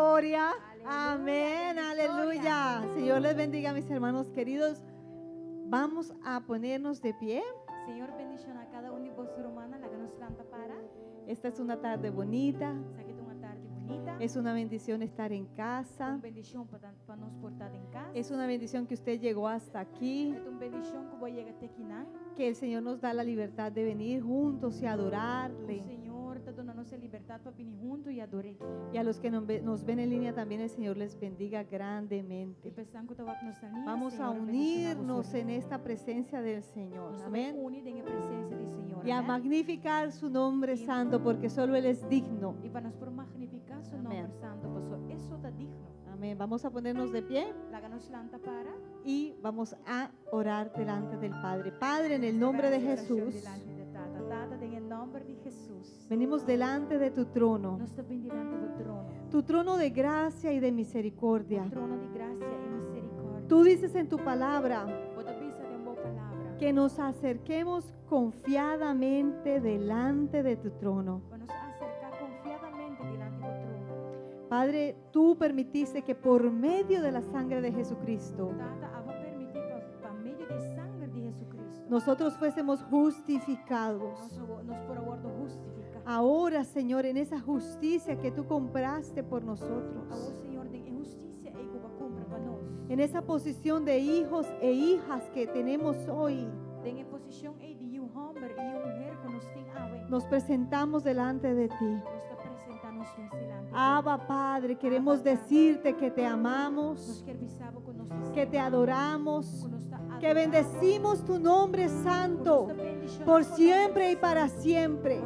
victoria. Aleluya, Amén, den aleluya. victoria. Señor les bendiga, mis hermanos queridos. Vamos a ponernos de pie. Señor bendishoná kada un di boso rumannan, laga nos lanta para. Esta es una tarde bonita. Esaki ta un atardi bunita. Es una bendición estar en casa. Un bendishon pa pa nos por ta den kas. Es una bendición que usted llegó hasta aquí. E ta un bendishon ku bo a yega te akinan. Que el Señor nos da la libertad de venir juntos y adorarle. Señor ta duna nos e libertat pa bini huntu i ador'é. Y a los que nos ven en línea también, el Señor les bendiga grandemente. I pa esnan ku ta wak nos na liña, Vamos a Señor bendishoná boso. unirnos en esta presencia del Señor. Nos Amén. uni den e presensia di Señor. Y a Amén. magnificar su nombre santo, porque solo Él es digno. I pa nos por magnifiká su Amén. nòmber santu, pasobra e so ta digno. Amén. Vamos a ponernos de pie Laga nos lanta para. y vamos a orar delante del Padre. Padre, en el nombre de Jesús, Dilanti di Tata. Tata, den nòmber di Hesus. venimos delante de tu trono, Nos ta bin dilanti di bo trono. tu trono de gracia y de misericordia. Trono di grasia i miserikòrdia. Tú dices en tu palabra Bo ta bisa den bo palabra. que nos acerquemos confiadamente delante de tu trono. Pa nos aserká konfiadamente dilanti di bo trono. Padre, tú permitiste que por medio de la sangre de Jesucristo Tata, abo a permití pa, pa medio di sanger di Hesukristu. nosotros fuésemos justificados. Nos, nos por a wòrdu hustifiká. Ahora, Señor, en esa justicia que tú compraste por Awor, nosotros, Señor, den e hustisia ei ku bo a kumpra pa nos. en esa posición de hijos e hijas que tenemos hoy, Den e posishon ei di yu hòmber i yu muhé ku nos tin awe. nos presentamos delante de ti. Nos ta presentá nos mes dilanti. Abba, Padre, queremos decirte que te Nos amamos, ke bisa bo ku nos ta que te adoramos, ku nos ta que bendecimos tu nombre santo por siempre y para siempre.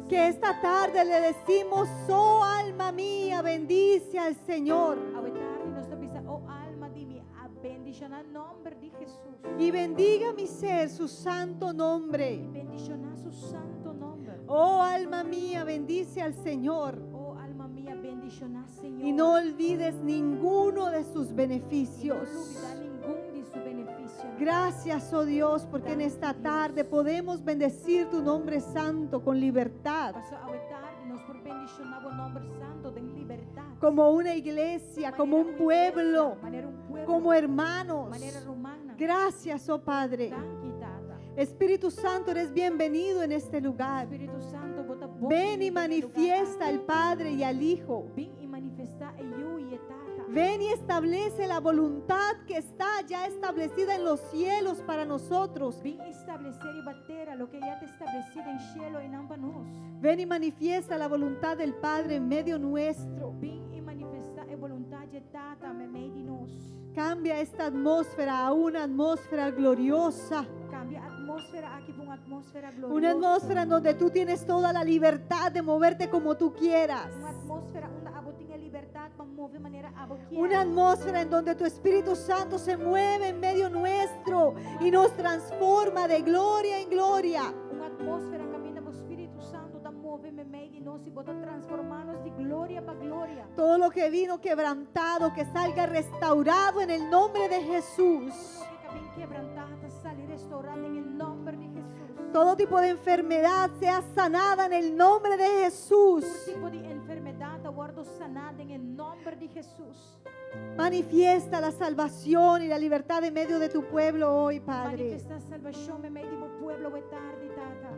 Que esta tarde le decimos: "Oh alma mía, bendice al Señor." Awe tardi nos ta bisa, "Oh alma di mi, a bendishoná nòmber di Hesus." Y bendiga mi ser su santo nombre. Bendishoná su santu nòmber. Oh alma mía, bendice al Señor. Oh alma mia, bendishoná Señor. Y no olvides ninguno de sus I no beneficios. lubidá ningun di su benefisio. Gracias, oh Dios, porque en esta tarde podemos bendecir tu nombre santo con libertad. Paso awe tardi nos por bendishoná bo nòmber santu den libertat. Como una iglesia, como un pueblo, Manera un pueblo, como hermanos. manera rumannan. Gracias, oh Padre. Danki, Tata. Espíritu Santo, eres bienvenido en este lugar. Spiritu Santu, bo ta bon Ven y manifiesta al Padre y al Hijo. Bin i manifestá e Yu i e Tata. Ven y establece la voluntad que está ya establecida en los cielos para nosotros. Bin establesé riba tera loke ya ta establesé den shelu einan pa nos. Ven y manifiesta la voluntad del Padre en medio nuestro. Bin i manifestá e boluntat di Tata meimei di nos. Cambia esta atmósfera a una atmósfera gloriosa. Kambia e atmósfera aki pa un atmósfera glorioso. Una atmósfera en donde tú tienes toda la libertad de moverte como tú quieras. Un atmósfera unda abo tin e libertat pa move manera abo kier. Una atmósfera en donde tu Espíritu Santo se mueve en medio nuestro y nos transforma de gloria en gloria. Un atmósfera kaminda bo Spiritu Santu ta move meimei di nos i bo ta transformá nos di gloria pa gloria. Todo lo que vino quebrantado, que salga restaurado en el nombre de Jesús. Loke a bin kebrantá ta sali restourá den nòmber di Hesus. Todo tipo de enfermedad sea sanada en el nombre de Jesús. Tur tipo di enfermedat ta wòrdu saná den nòmber di Hesus. Manifiesta la salvación y la libertad en medio de tu pueblo hoy, Padre. Manifestá salbashon meimei di bo pueblo awe tardi, Tata.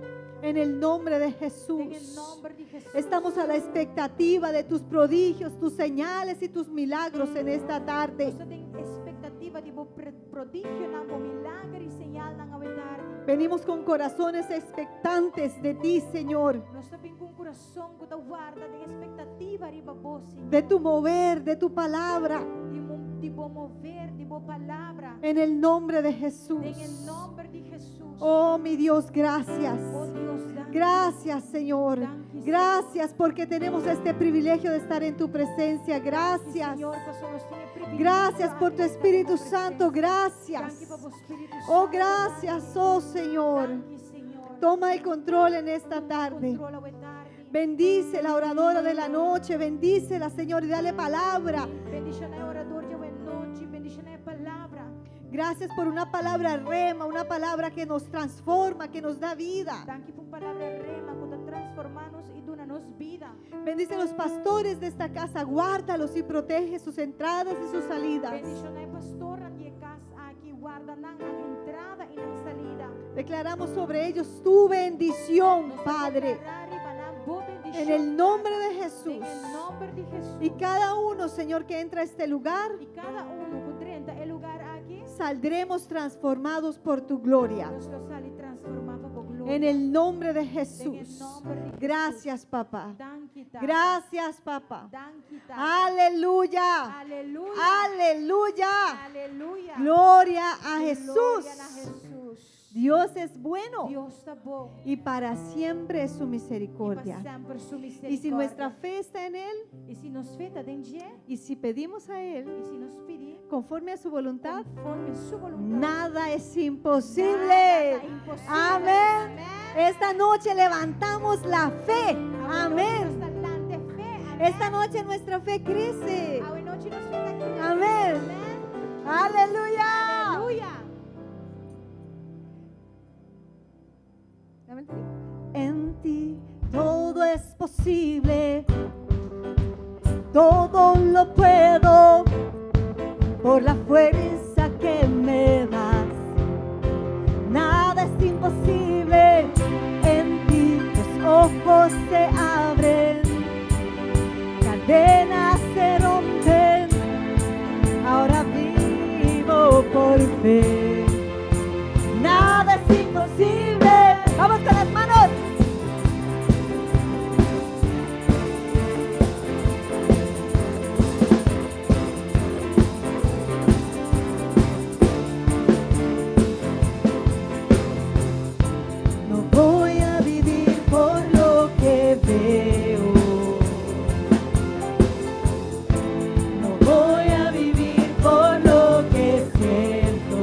En el nombre de Den Jesús. nòmber di Hesus. Estamos a la expectativa de tus prodigios, tus señales y tus milagros en esta tarde. Nos ta den ekspektativa di bo prodigionan, bo milager i señalnan awe tardi. Venimos con corazones expectantes de ti, Señor. Nos ta bin ku un kurason ku ta warda den ekspektativa riba bo, Señor. De tu mover, de tu palabra. Di, di bo mover, di bo palabra. En el nombre de Den Jesús. nòmber di Hesus. Oh, mi Dios, gracias. Oh Dios, danki. Gracias, Señor. Gracias porque tenemos este privilegio de estar en tu presencia. Gracias. Señor, paso nos tin e privilegio Gracias por tu di ta Espíritu den bo Santo. presensia. Gracias. Danki pa bo Spiritu Oh, Santu. gracias, oh Señor. Danki, Señor. Toma el control en esta Toma tarde. control awe tardi. Bendice la oradora de la noche. Bendícela, Señor, y dale palabra. Bendishoná e oradó di awe nochi. Bendishoná e palabra. Gracias por una palabra rema, una palabra que nos transforma, que nos da vida. Danki pa un palabra rema ku ta transformá nos i duna nos bida. Bendice a los pastores de esta casa, guárdalos y protege sus entradas y sus salidas. Bendishoná e pastornan di e kas aki, warda nan, nan entrada i nan salida. Declaramos sobre ellos tu bendición, Nos ta Padre, deklará riba nan bo bendishon, en el nombre de Tata, Jesús. Den e nòmber di Hesus. Y cada uno, Señor, que entra a este lugar, I kada un ku drenta e lugá aki, saldremos transformados por tu gloria. nos lo sali transformá pa bo gloria. En el nombre de Den e Jesús. nòmber di Hesus. Gracias, papá. Danki, Tata. Gracias, papá. Danki, Tata. Aleluya. Aleluya. Aleluya. Aleluya. Gloria a Jesús. Gloria na Hesus. Dios es bueno Dios ta bon. y para siempre es su I pa misericordia. semper su Y si nuestra misericordia. fe está en Él I si nos fe ta den dje, y si pedimos a Él i si nos pidi, conforme a su voluntad, konforme su boluntat, nada es nada imposible. ta imposibel. Amén. Esta noche levantamos la fe. Amén. Amén. Fe. Amén. Esta noche nuestra fe crece. Awe nochi nos fe ta krese. Amén. Amén. Aleluya. Aleluya. En ti todo es posible, todo lo puedo por la fuerza que me das. Nada es imposible, en ti los ojos se abren, cadenas se rompen, ahora vivo por fe. Nada es imposible. Vamos con las manos. No voy a vivir por lo que veo. No voy a vivir por lo que siento.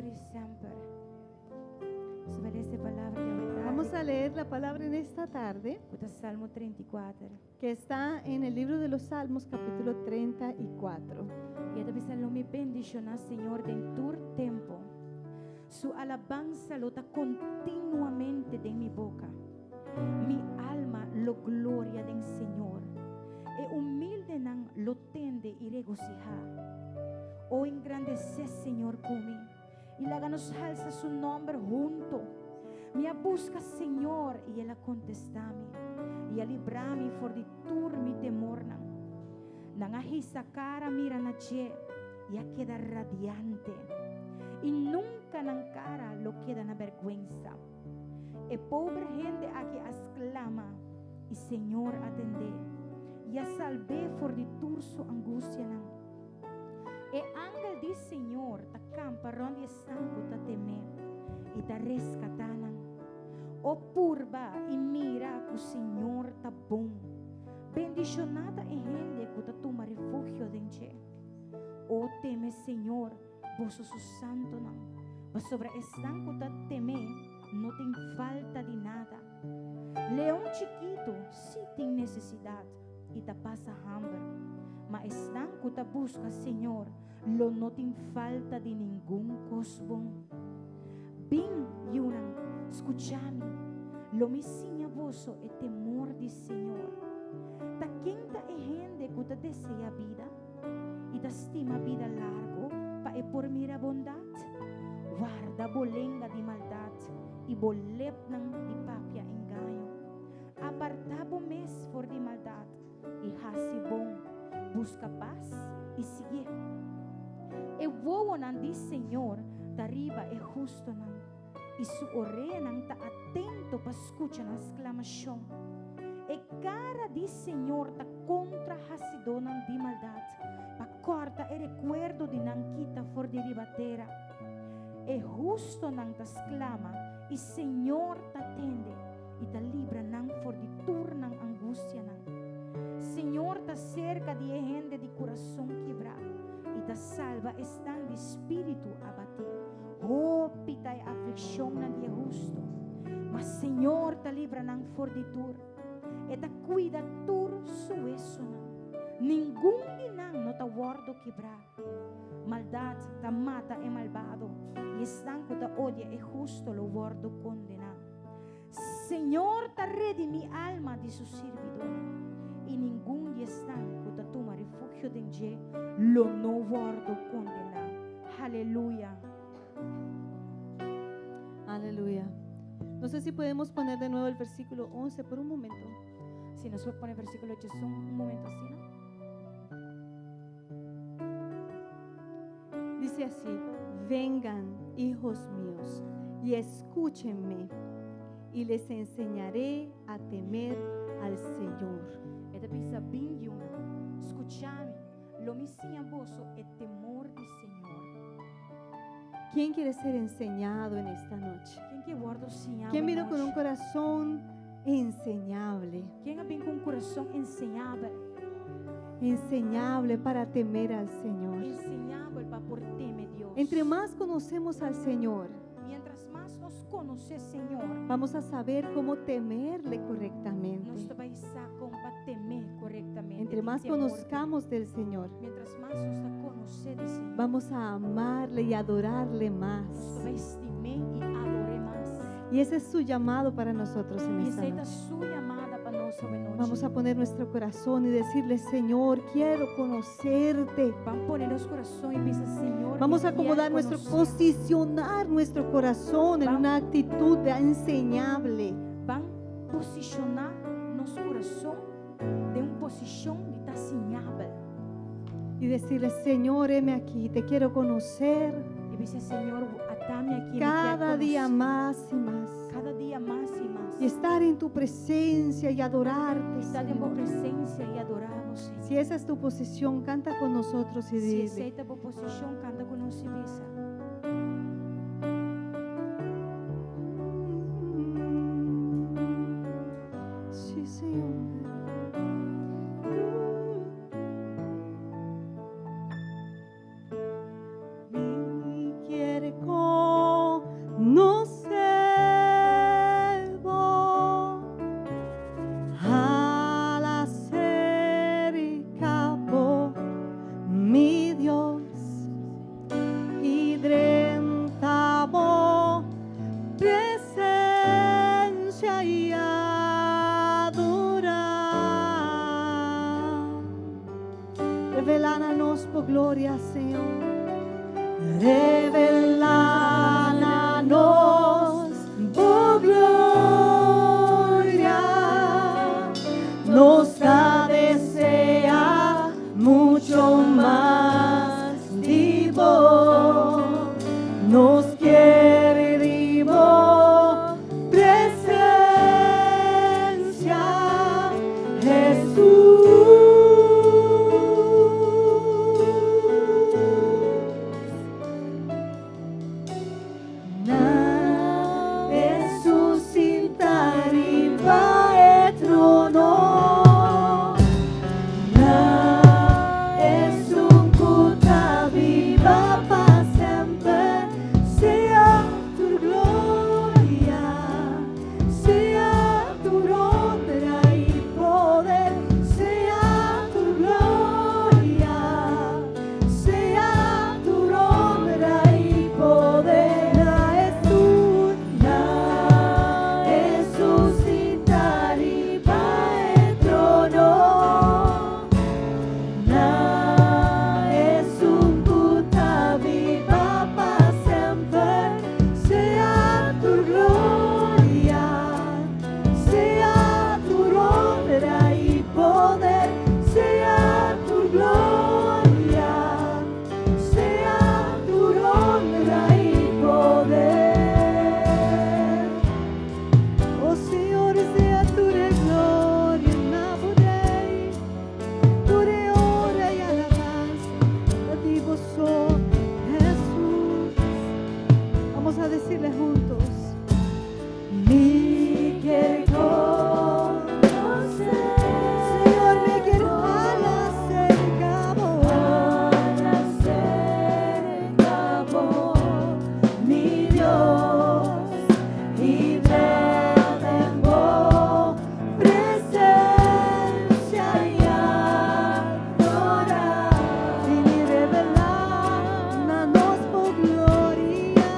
i semper. Nos ta lesa e palabra di awe Vamos tardi, a leer la palabra en esta tarde, ku ta Salmo 34. Que está en el libro de los Salmos, capítulo 34. I e ta bisa: Lo mi bendishoná Señor den tur tempu. Su alabansa lo ta kontinuamente den mi boka. Mi alma lo gloria den Señor. E humildenan lo tende i regosihá. O engrandesé Señor ku mi, i laga nos halsa su nòmber huntu. Mi a buska Señor i el a kontestá mi, i a libra mi for di tur mi temornan. Nan a hisa kara mira na dje i a keda radiante, i nunka nan kara lo keda na bèrgwensa. E pober hende aki a sklama, i Señor a tend'é, i a salb'é for di tur su angustianan. E angel di Señor ta kampa rònt di esnan ku ta tem'é, i ta reskatá nan. O purba i mira ku Señor ta bon. Bendishoná ta e hende ku ta tuma refugio den dje. O teme Señor, boso su santunan, pasobra esnan ku ta tem'é no tin falta di nada. Leon chikitu sí tin nesesidat i ta pasa hamber, ma esnan ku ta buska Señor lo no tin falta di ningun kos bon. Bin, yunan, skucha mi, lo mi siña boso e temor di Señor. Ta ken ta e hende ku ta deseá bida i ta stima bida largu pa e por mira bondat? Warda bo lenga di maldat i bo lepnan di papia engaño. Apartá bo mes for di maldat i hasi bon, buska pas i siguié. E wowonan di Señor ta riba e hustonan, i su oreanan ta atento pa skucha nan sklamashon. E kara di Señor ta kontra hasidónan di maldat, pa kòrta e rekuerdo di nan kita for di riba tera. E hustonan ta sklama, i Señor ta tende, i ta libra nan for di tur nan angustianan. Señor ta serka di e hende di kurason kibrá, i ta salba esnan di spiritu abatí. Hopi ta e aflikshonnan di e hustu, ma Señor ta libra nan for di tur. E ta kuida tur su wesunan. Ningun di nan no ta wòrdu kibrá. Maldat ta mata e malbado, i esnan ku ta odia e hustu lo wòrdu kondená. Señor ta redimí alma di su sirbidónan, i ningun di esnan ku ta tuma refugio den dje lo no wòrdu kondená. Aleluya! Aleluya. No sé si podemos poner de nuevo el versículo 11 por un momento. Si nos por pone versíkulo 11 un momento asina. Dice así: Vengan, hijos míos, y escúchenme, y les enseñaré a temer al Señor. E ta bisa: Bin, yunan, skucha mi, lo mi siña boso e temor di Señor. ¿Quién quiere ser enseñado en esta noche? Ken ke wòrdu siñá ¿Quién vino con un anochi? Corazón enseñable? Ken a bin ku un kurason enseñabel? Enseñable para temer al Señor. Enseñabel pa por teme Dios. Entre más conocemos al Señor, Mientras mas nos konosé Señor, vamos a saber cómo temerle correctamente. Nos ta bai sa kon pa tem'é korektamente. Entre Tin más temor. Conozcamos del Señor, Mientras mas nos ta konosé di Señor, vamos a amarle y adorarle nos más. ta bai stim'é i ador'é mas. Y ese es su llamado para nosotros en I esta esei ta noche. su yamada pa nos awe nochi. Vamos a poner nuestro corazón y decirle: Señor, quiero conocerte. Ban pone nos kurason i bisa: Señor, Vamos a mi kier acomodar nuestro, konosé. posicionar nuestro corazón en una actitud de enseñable. Ban posishoná nos kurason den un posishon di ta siñabel. Y decirle: Señor, heme aquí, te quiero conocer I bisa: Señor, ata mi aki, mi kier cada día konosé. Más y más. Kada dia mas i mas. Y estar en tu presencia y adorarte, I ta den bo Señor. presensia i adorá bo, Señor. Si esa es tu posición, canta con nosotros y Si dile: esei ta bo posishon, kanta ku nos i bisa. Sí, Señor. Mi quiere conocer. bo gloria, Señor. Revelá na nos bo gloria. Nos ta deseá muchu mas di bo. Nos ke di bo presensia, Hesus. Na Hesus sintá riba e trono. Na Hesus ku ta biba pa semper. Sea tur gloria, sea tur honra i poder, sea tur gloria, sea tur honra i poder. Na Hesus, na Hesus sintá riba e trono. Na Hesus ku ta biba pa semper, sea tur gloria, sea tur honra i poder, sea tur gloria, sea tur honra i poder. Oh Señor, sea tur gloria na bo Rei, tur honra i alabansa, a ti so, Hesus. Vamos a decirle juntos. Mi ke konosé, Señor, mi ke hala serka bo, Serka bo, mi Dios, i den bo presensia i adorá. I mi revelá na nos bo gloria.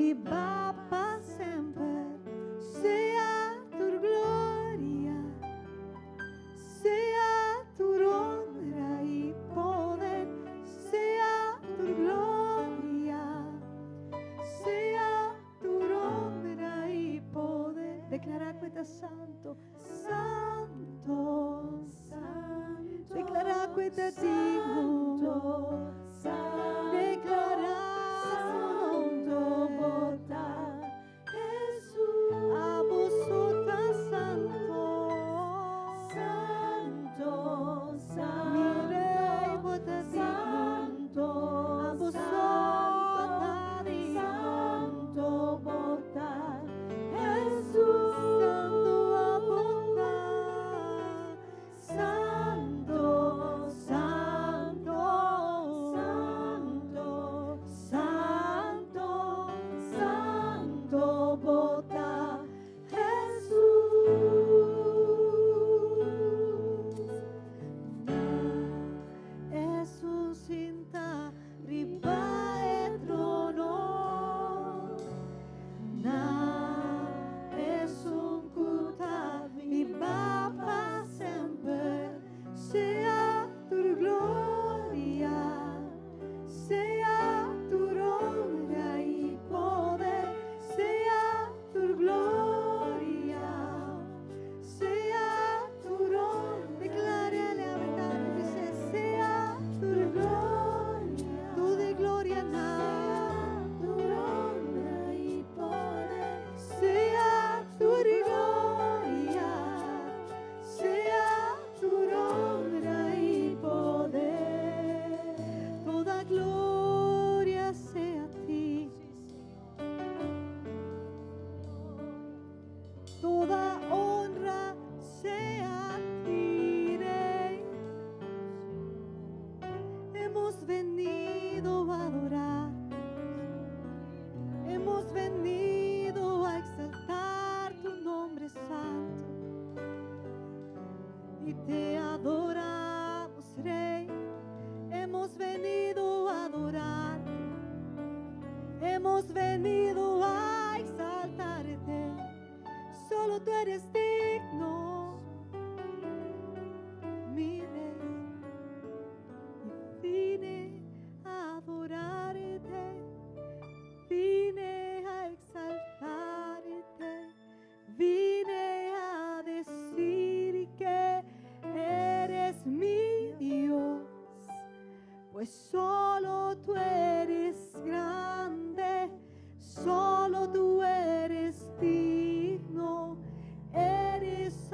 Biba pa semper. Sea tur gloria, sea tur honra i poder, sea tur gloria, sea tur honra i poder. Deklará ku ta santu, santu, Santu. Deklará ku ta digno, Santu, deklará Santu bo ta, Jesus. Abo so ta santu, Santu, Santu, Mi Rei, bo ta digno, Santu, Abo so ta digno. Santu bo ta, Jesus. Santu abo ta, Santu, Santu, Santu, Santu, Santu bo ta, Jesus. Esun sintá riba e trono, na esun ku ta biba pa semper, sea tur gloria, sea tur honra i poder, sea tur gloria, sea tur honra. Deklar'é la bèrdat, bisa, sea tur gloria, tur di gloria na, Tur honra i poder, sea tur gloria, sea tur honra i poder. Toda gloria sea a ti. Toda honra sea a ti, Rey. Hemos venido a adorar. Hemos venido a exaltar tu nombre santo. Y te adoramos, Rey. Hemos venido a adorarte. Hemos venido a exaltarte. Solo tú eres digno, mi Rey. Y vine a adorarte, vine a exaltarte, vine a decir que eres mi Dios, pues solo tú eres grande, solo tú eres digno, eres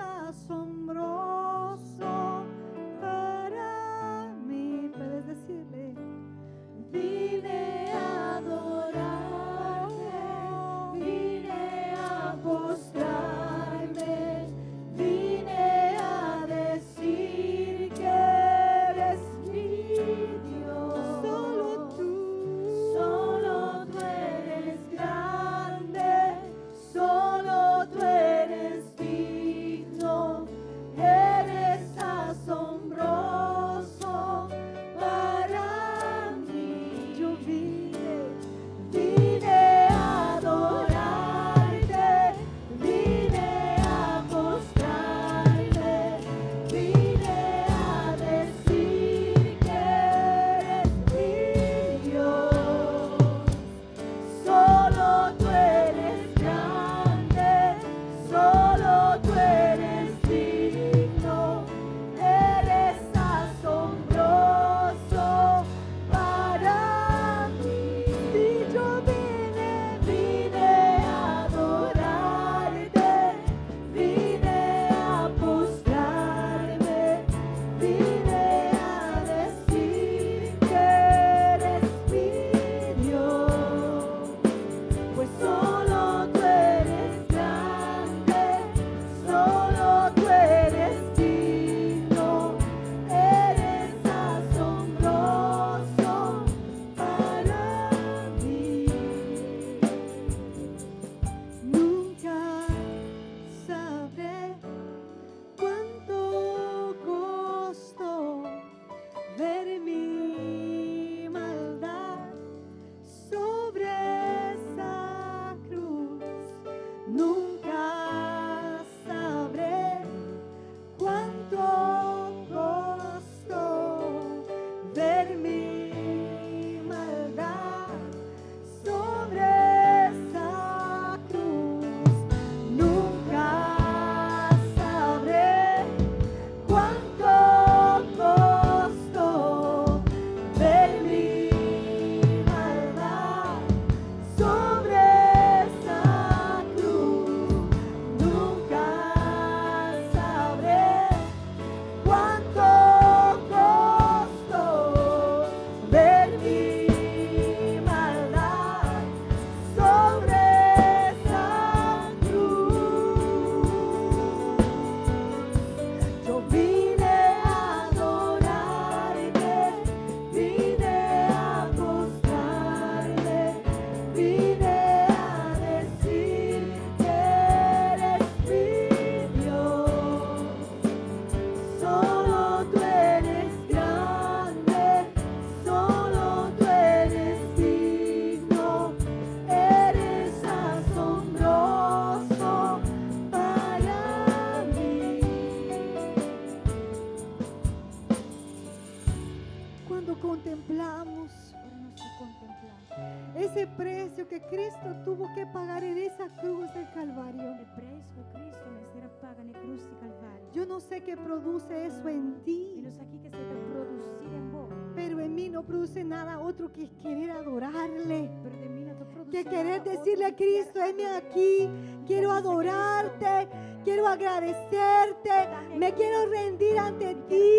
Cristo tuvo que pagar en esa cruz del Calvario. E preis ku Kristu mester a paga na krus di Kalvario. Yo no sé qué produce eso en Mi ti, no sa kiko esei ta produsí den bo. Pero en mí no produce nada otro que querer adorarle. Pero den mi no ta produsí Que querer nada otro decirle a ku kier Cristo, heme ador'é. Aquí, quiero adorarte, quiero agradecerte, me quiero rendir ante ti,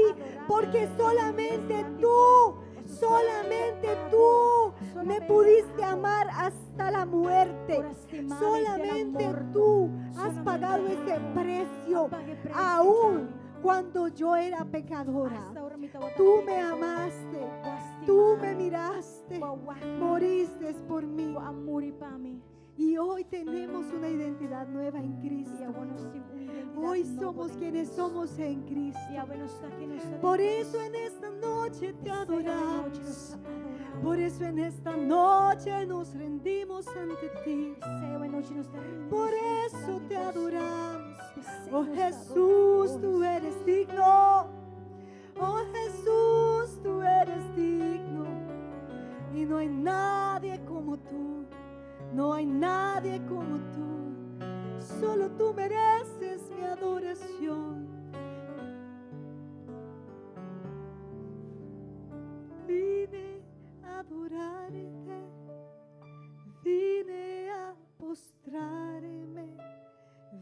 porque solamente tú, solamente tú me pudiste amar hasta la muerte. Solamente tú has pagado ese precio, aún cuando yo era pecadora. Tú me amaste, tú me miraste, moriste por mí. Bo a muri pa mi. Y hoy tenemos una identidad nueva en I Cristo. awe nos tin un identidat Hoy nobo somos den quienes Cristo. somos en Cristo. I awe nos ta ken nos ta den Por Cristo. eso en esta noche te P'esei awe nochi adoramos. nos ta adorá. Por eso en esta noche nos rendimos ante ti. P'esei awe nochi nos ta rindi Por nos eso dilanti te bo. Adoramos. P'esei Oh nos ta adorá. Jesús, Oh, tú eres digno. Oh Jesús, tú eres digno. Y no hay nadie como tú. No hay nadie como tú. Solo tú mereces mi adoración. Vine a adorarte. Vine a postrarme.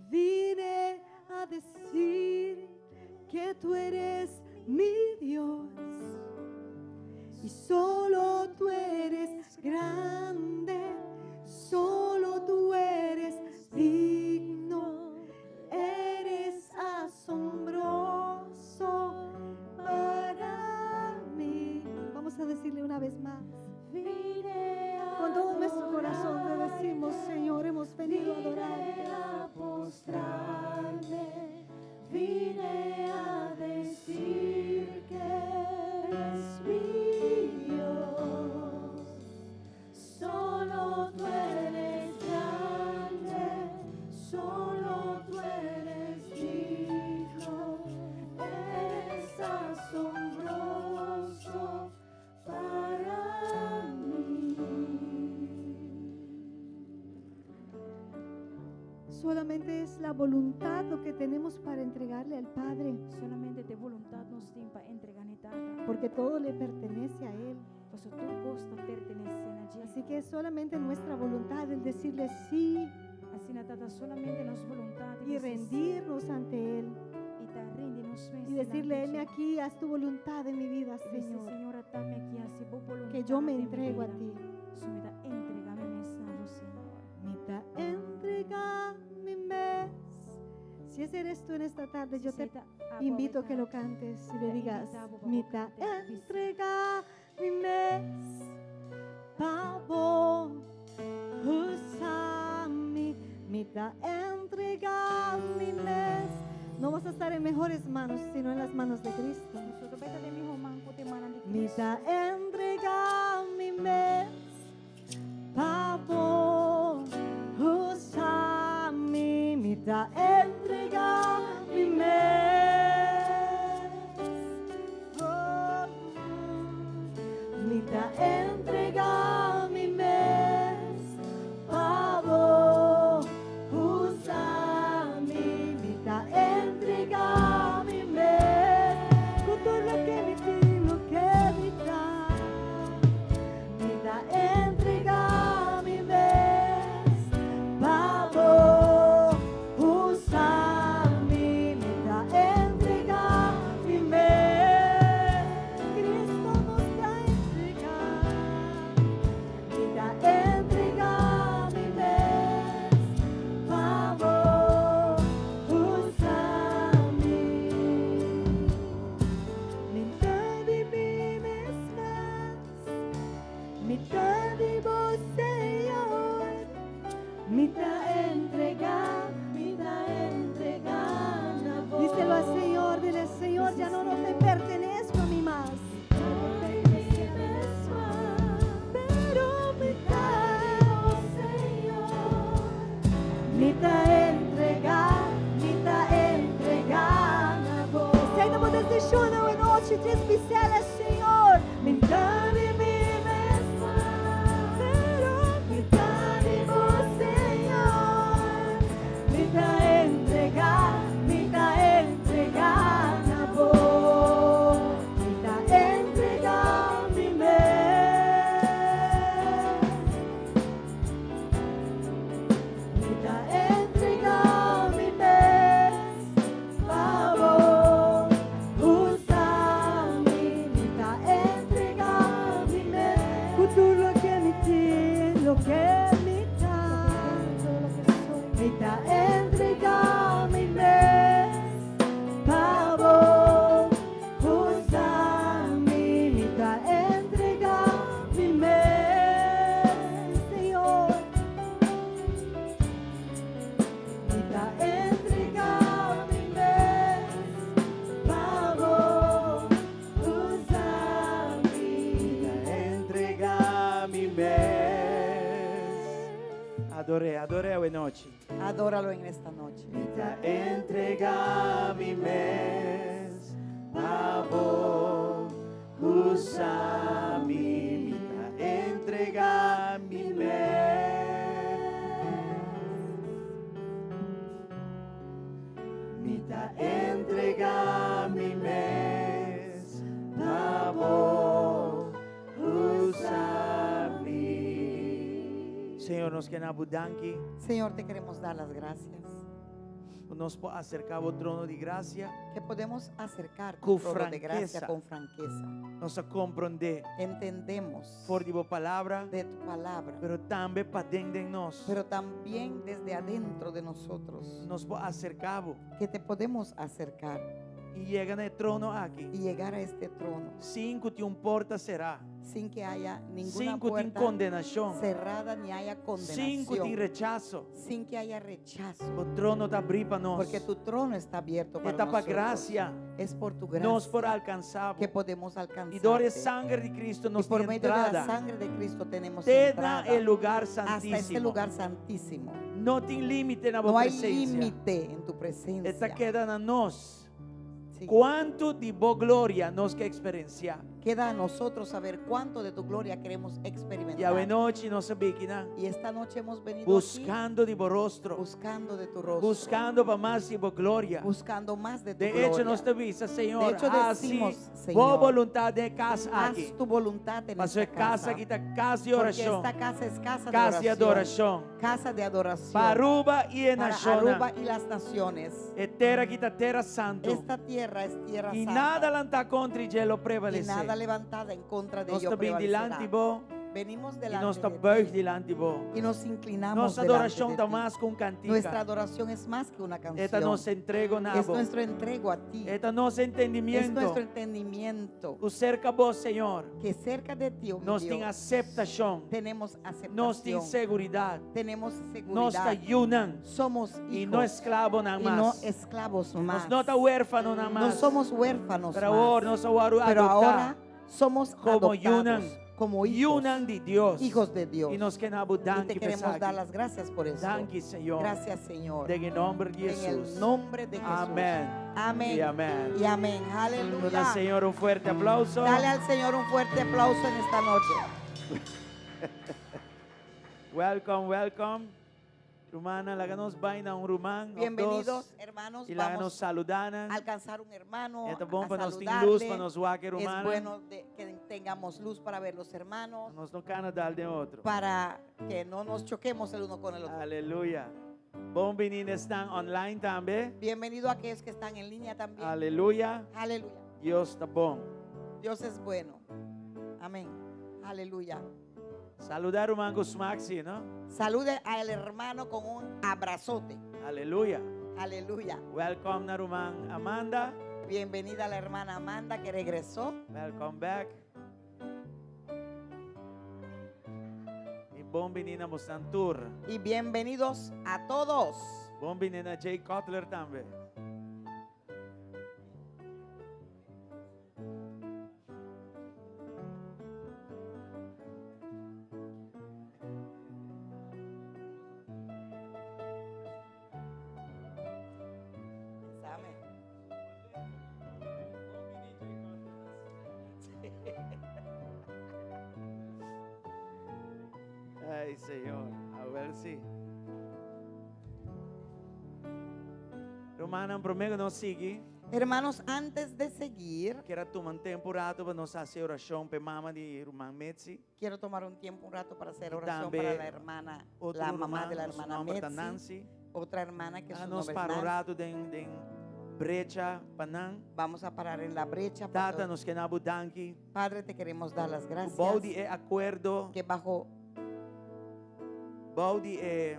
Vine a decir que tú eres mi Dios y solo tú eres grande, solo tú eres digno, eres asombroso para mí. Vamos a decirle una vez más. Vine a Con todo nuestro corazón te decimos, Señor, hemos venido a Vine adorarte. A postrarme, vine a decir que eres mi Dios. Solo tú eres grande, solo tú eres digno, eres asombroso para mí. Solamente es la voluntad lo que tenemos para entregarle al Padre, Solamente ta boluntat nos tin pa entregá na Tata. Porque todo le pertenece a Él. Paso tur kos ta pertenesé na dje. Así que es solamente nuestra voluntad el decirle sí Asina ta solamente nos boluntat y rendirnos ante Él I ta rindi nos mes y decirle, dilanti heme aquí, haz tu voluntad en mi vida, dje. Bisa, Señor, Señor, ata mi aki, hasi bo boluntat que yo me den mi entrego a bida. ti. So mi ta entregá mi mes na bo, Señor. Mi ta entrega mi mes. Si ese eres tú en esta tarde, yo te invito a que lo cantes y le Te digas, invitamos, papá, mi ta cante, dice. entrega mi mes, pa bo usa mi, mi ta entrega mi mes. No vas a estar en mejores manos, sino en las manos de Cristo. Nos no ta den mihó man ku den man di Mi Cristo. ta entrega mi mes, pa bo usa mi, mi ta entrega mi mes. Oh, mi ta entrega mi mes, pa bo usa mi, mi ta entrega mi mes, ku tur loke mi tin, loke mi ta. Mi ta entrega mi mes, pa bo usa mi, mi ta entrega mi mes. Cristo nos ta entrega. Mi ta entrega mi mes, pa bo usa mi. Mitar di mi mes mas, mitar di bo, Señor. Mi ta entrega, Mi ta entrega na bo. Díselo al Señor, dile, Señor, ya no me pertenezco a mí más. Pero mi ta entrega, mi ta entrega na bo. Esei ta bo desishon awe nochi, bis'é, Señor, mitar di mi mes, pero mitar di Ador'é, ador'é awe nochi. Adóralo en esta noche. Mi ta entregá mi mes pa bo usa mi. Mi ta entregá mi mes. Mi ta entregá mi mes pa bo usa mi. Señor, nos ke na bo danki. Señor, te queremos dar las gracias. Ku nos por aserká bo trono di grasia. Que podemos acercar Ku tu trono de gracia frankesa. con franqueza. Nos a komprondé Entendemos for di bo palabra, de tu palabra, pero tambe paden den nos. pero también desde adentro de nosotros, Nos por aserká bo que te podemos acercar i yega na e trono aki. y llegar a este trono Sin ku tin un porta será. sin que haya ninguna Sin ku tin puerta kondenashon. cerrada ni haya Sin ku tin condenación, rechaso. sin que haya rechazo, Bo trono ta habrí pa nos. porque tu trono está abierto para E ta pa nosotros. grasia. Es por tu Nos por gracia alkansá bo. que podemos I dor e alcanzarte. sanger di Kristu Y nos por tin medio de la entrada. sangre de Cristo tenemos Te na entrada e lugar hasta este santísimo. lugar santísimo. No tin límite na bo No hay presensia. límite en tu E ta presencia. keda na nos. Sí. Kuantu di bo gloria nos ke eksperensiá. Queda a nosotros saber cuánto de tu gloria queremos I awe experimentar. nochi nos a bin akinan Y esta noche hemos venido aquí buskando di bo rostro, buscando de tu rostro, buskando pa mas di bo gloria. buscando más de tu De echo, gloria. nos ta bisa, Señor, De hecho, hasi decimos, bo Señor, boluntat den e kas aki. Haz tu voluntad en Paso esta e kas casa. aki ta kas di Porque orashon, esta casa es casa de kas di oración. adorashon. Casa de adoración. Pa Aruba i e Para nashonnan. Aruba y las naciones. E tera aki ta tera santu. Esta tierra es tierra I santa. nada lantá kontra dje lo Y prevalesé. nada levantada en contra de Nos ello ta bin prevalecerá. dilanti bo Venimos i delante nos ta de ti buig dilanti bo. y nos inclinamos Nos delante adorashon de ta ti. mas ku un Nuestra kantika. adoración es más que una E ta canción. nos entrego na Es bo. nuestro entrego a ti. E ta nos Es entendimiento. nuestro entendimiento Ku serka bo, Señor, que cerca de ti, oh mi nos tin Dios, aseptashon. tenemos Nos tin aceptación, seguridat. tenemos Nos ta seguridad. yunan Somos i no hijos esklabonan y no mas. esclavos Nos más. no ta huérfanonan No mas. somos huérfanos Pero awor más. nos a wòrdu Pero adoptá ahora somos komo adoptados yunan. como hijos, Yunan di Dios. hijos de Dios. I nos ke na bo Y te danki pa queremos dar esaki. las gracias por esto. Danki, Señor. Gracias, Señor. Den e nòmber di En el Hesus. nombre de Jesús. Amén. Amén. Y amén. Y amén. Duna Aleluya. Señor un fuerte aplauso. Dale al Señor un fuerte aplauso en esta noche. Welcome, welcome. Rumannan, laga nos bai na un ruman. Of Bienvenidos, dos. hermanos. I laga nos Vamos saludá nan. a alcanzar un hermano, E ta bon a pa nos tin lus, pa saludarle. nos wak Es rumannan. bueno de- que tengamos luz para ver los hermanos, Nos no kana dal den otro. para que no nos choquemos el uno con el otro. Aleluya. Bon biní na esnan online tambe. Bienvenido a aquellos que están en línea también. Aleluya. Aleluya. Dios ta bon. Dios es bueno. Amén. Aleluya. Saludá ruman ku smak si, no? Salude al hermano con un abrazote. Aleluya. Aleluya. Welcome na ruman Amanda. Bienvenida a la hermana Amanda que regresó. Welcome back. I bon biní na boso tur. Y bienvenidos a todos. Bon biní na Jay Cutler tambe. Amén. Ay, Señor. A ver si. Rumannan, promé ku nos sigui. Hermanos, antes de seguir, Ke tuma un tempu ratu pa nos hasi orashon pa mama di ruman Metzi. quiero tomar un tiempo, un rato para hacer Y oración también para la hermana, Otro la mamá de la ruman, su hermana nòmber ta Metzi, Nancy. otra hermana que su Ah, nos nombre es para un Nancy. ratu den den brecha pa nan. Vamos a parar en la brecha. para Tata, nos ke yama bo danki. Padre, te queremos dar las gracias. Bou di e akuerdo, Que bajo bou di e,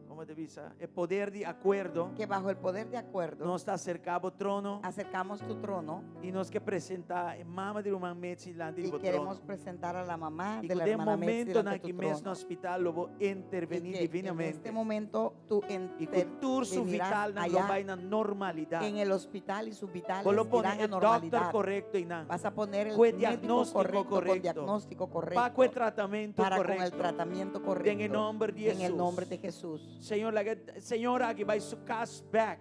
kon Kon ta bisa? E poder di akuerdo. Que bajo el poder de acuerdo. Nos ta aserká bo trono. Acercamos tu trono. I nos ke presentá e mama di ruman Metzi dilanti di bo trono. Y queremos presentar a la mamá I de ku la den hermana Metzi momentonan delante aki tu mes trono. na hospital lo bo Y intervení que en divinamente. este momento tú I ku tur su intervenirás vitalnan lo allá bai na normalidad. en el hospital y sus vitales Bo lo pone irán a e dòkter normalidad. korekto einan. Vas a poner el Ku e médico diagnóstiko correcto, con korekto. diagnóstico correcto. Pa ku e tratamentu para con el korekto. tratamiento correcto. Den e nòmber di En el Hesus. nombre de Jesús. Señor, laga e señora aki bai su kas bèk.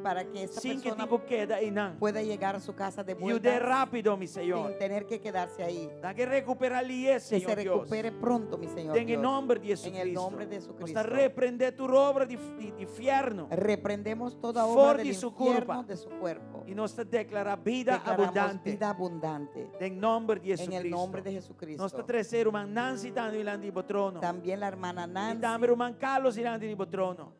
Para que esta Sin que persona tin ku keda einan. pueda llegar a su casa de Yud'é vuelta rápido, mi Señor. sin tener que quedarse ahí. Laga e rekuperá lié, Que se Señor Dios. recupere pronto, mi Señor Den e Dios. nòmber di En el Jesucristo. nombre de Nos ta Jesucristo. reprendé tur obra di, di, di fièrnu. Reprendemos toda For obra di del su infierno curpa. de su cuerpo. I nos ta deklará bida Declaramos abundante. vida abundante. Den nòmber di En el Jesucristo. nombre de Jesucristo. Nos ta trese ruman Nancy tambe dilanti di bo trono. También la hermana I Nancy. tambe ruman Carlos dilanti di bo trono.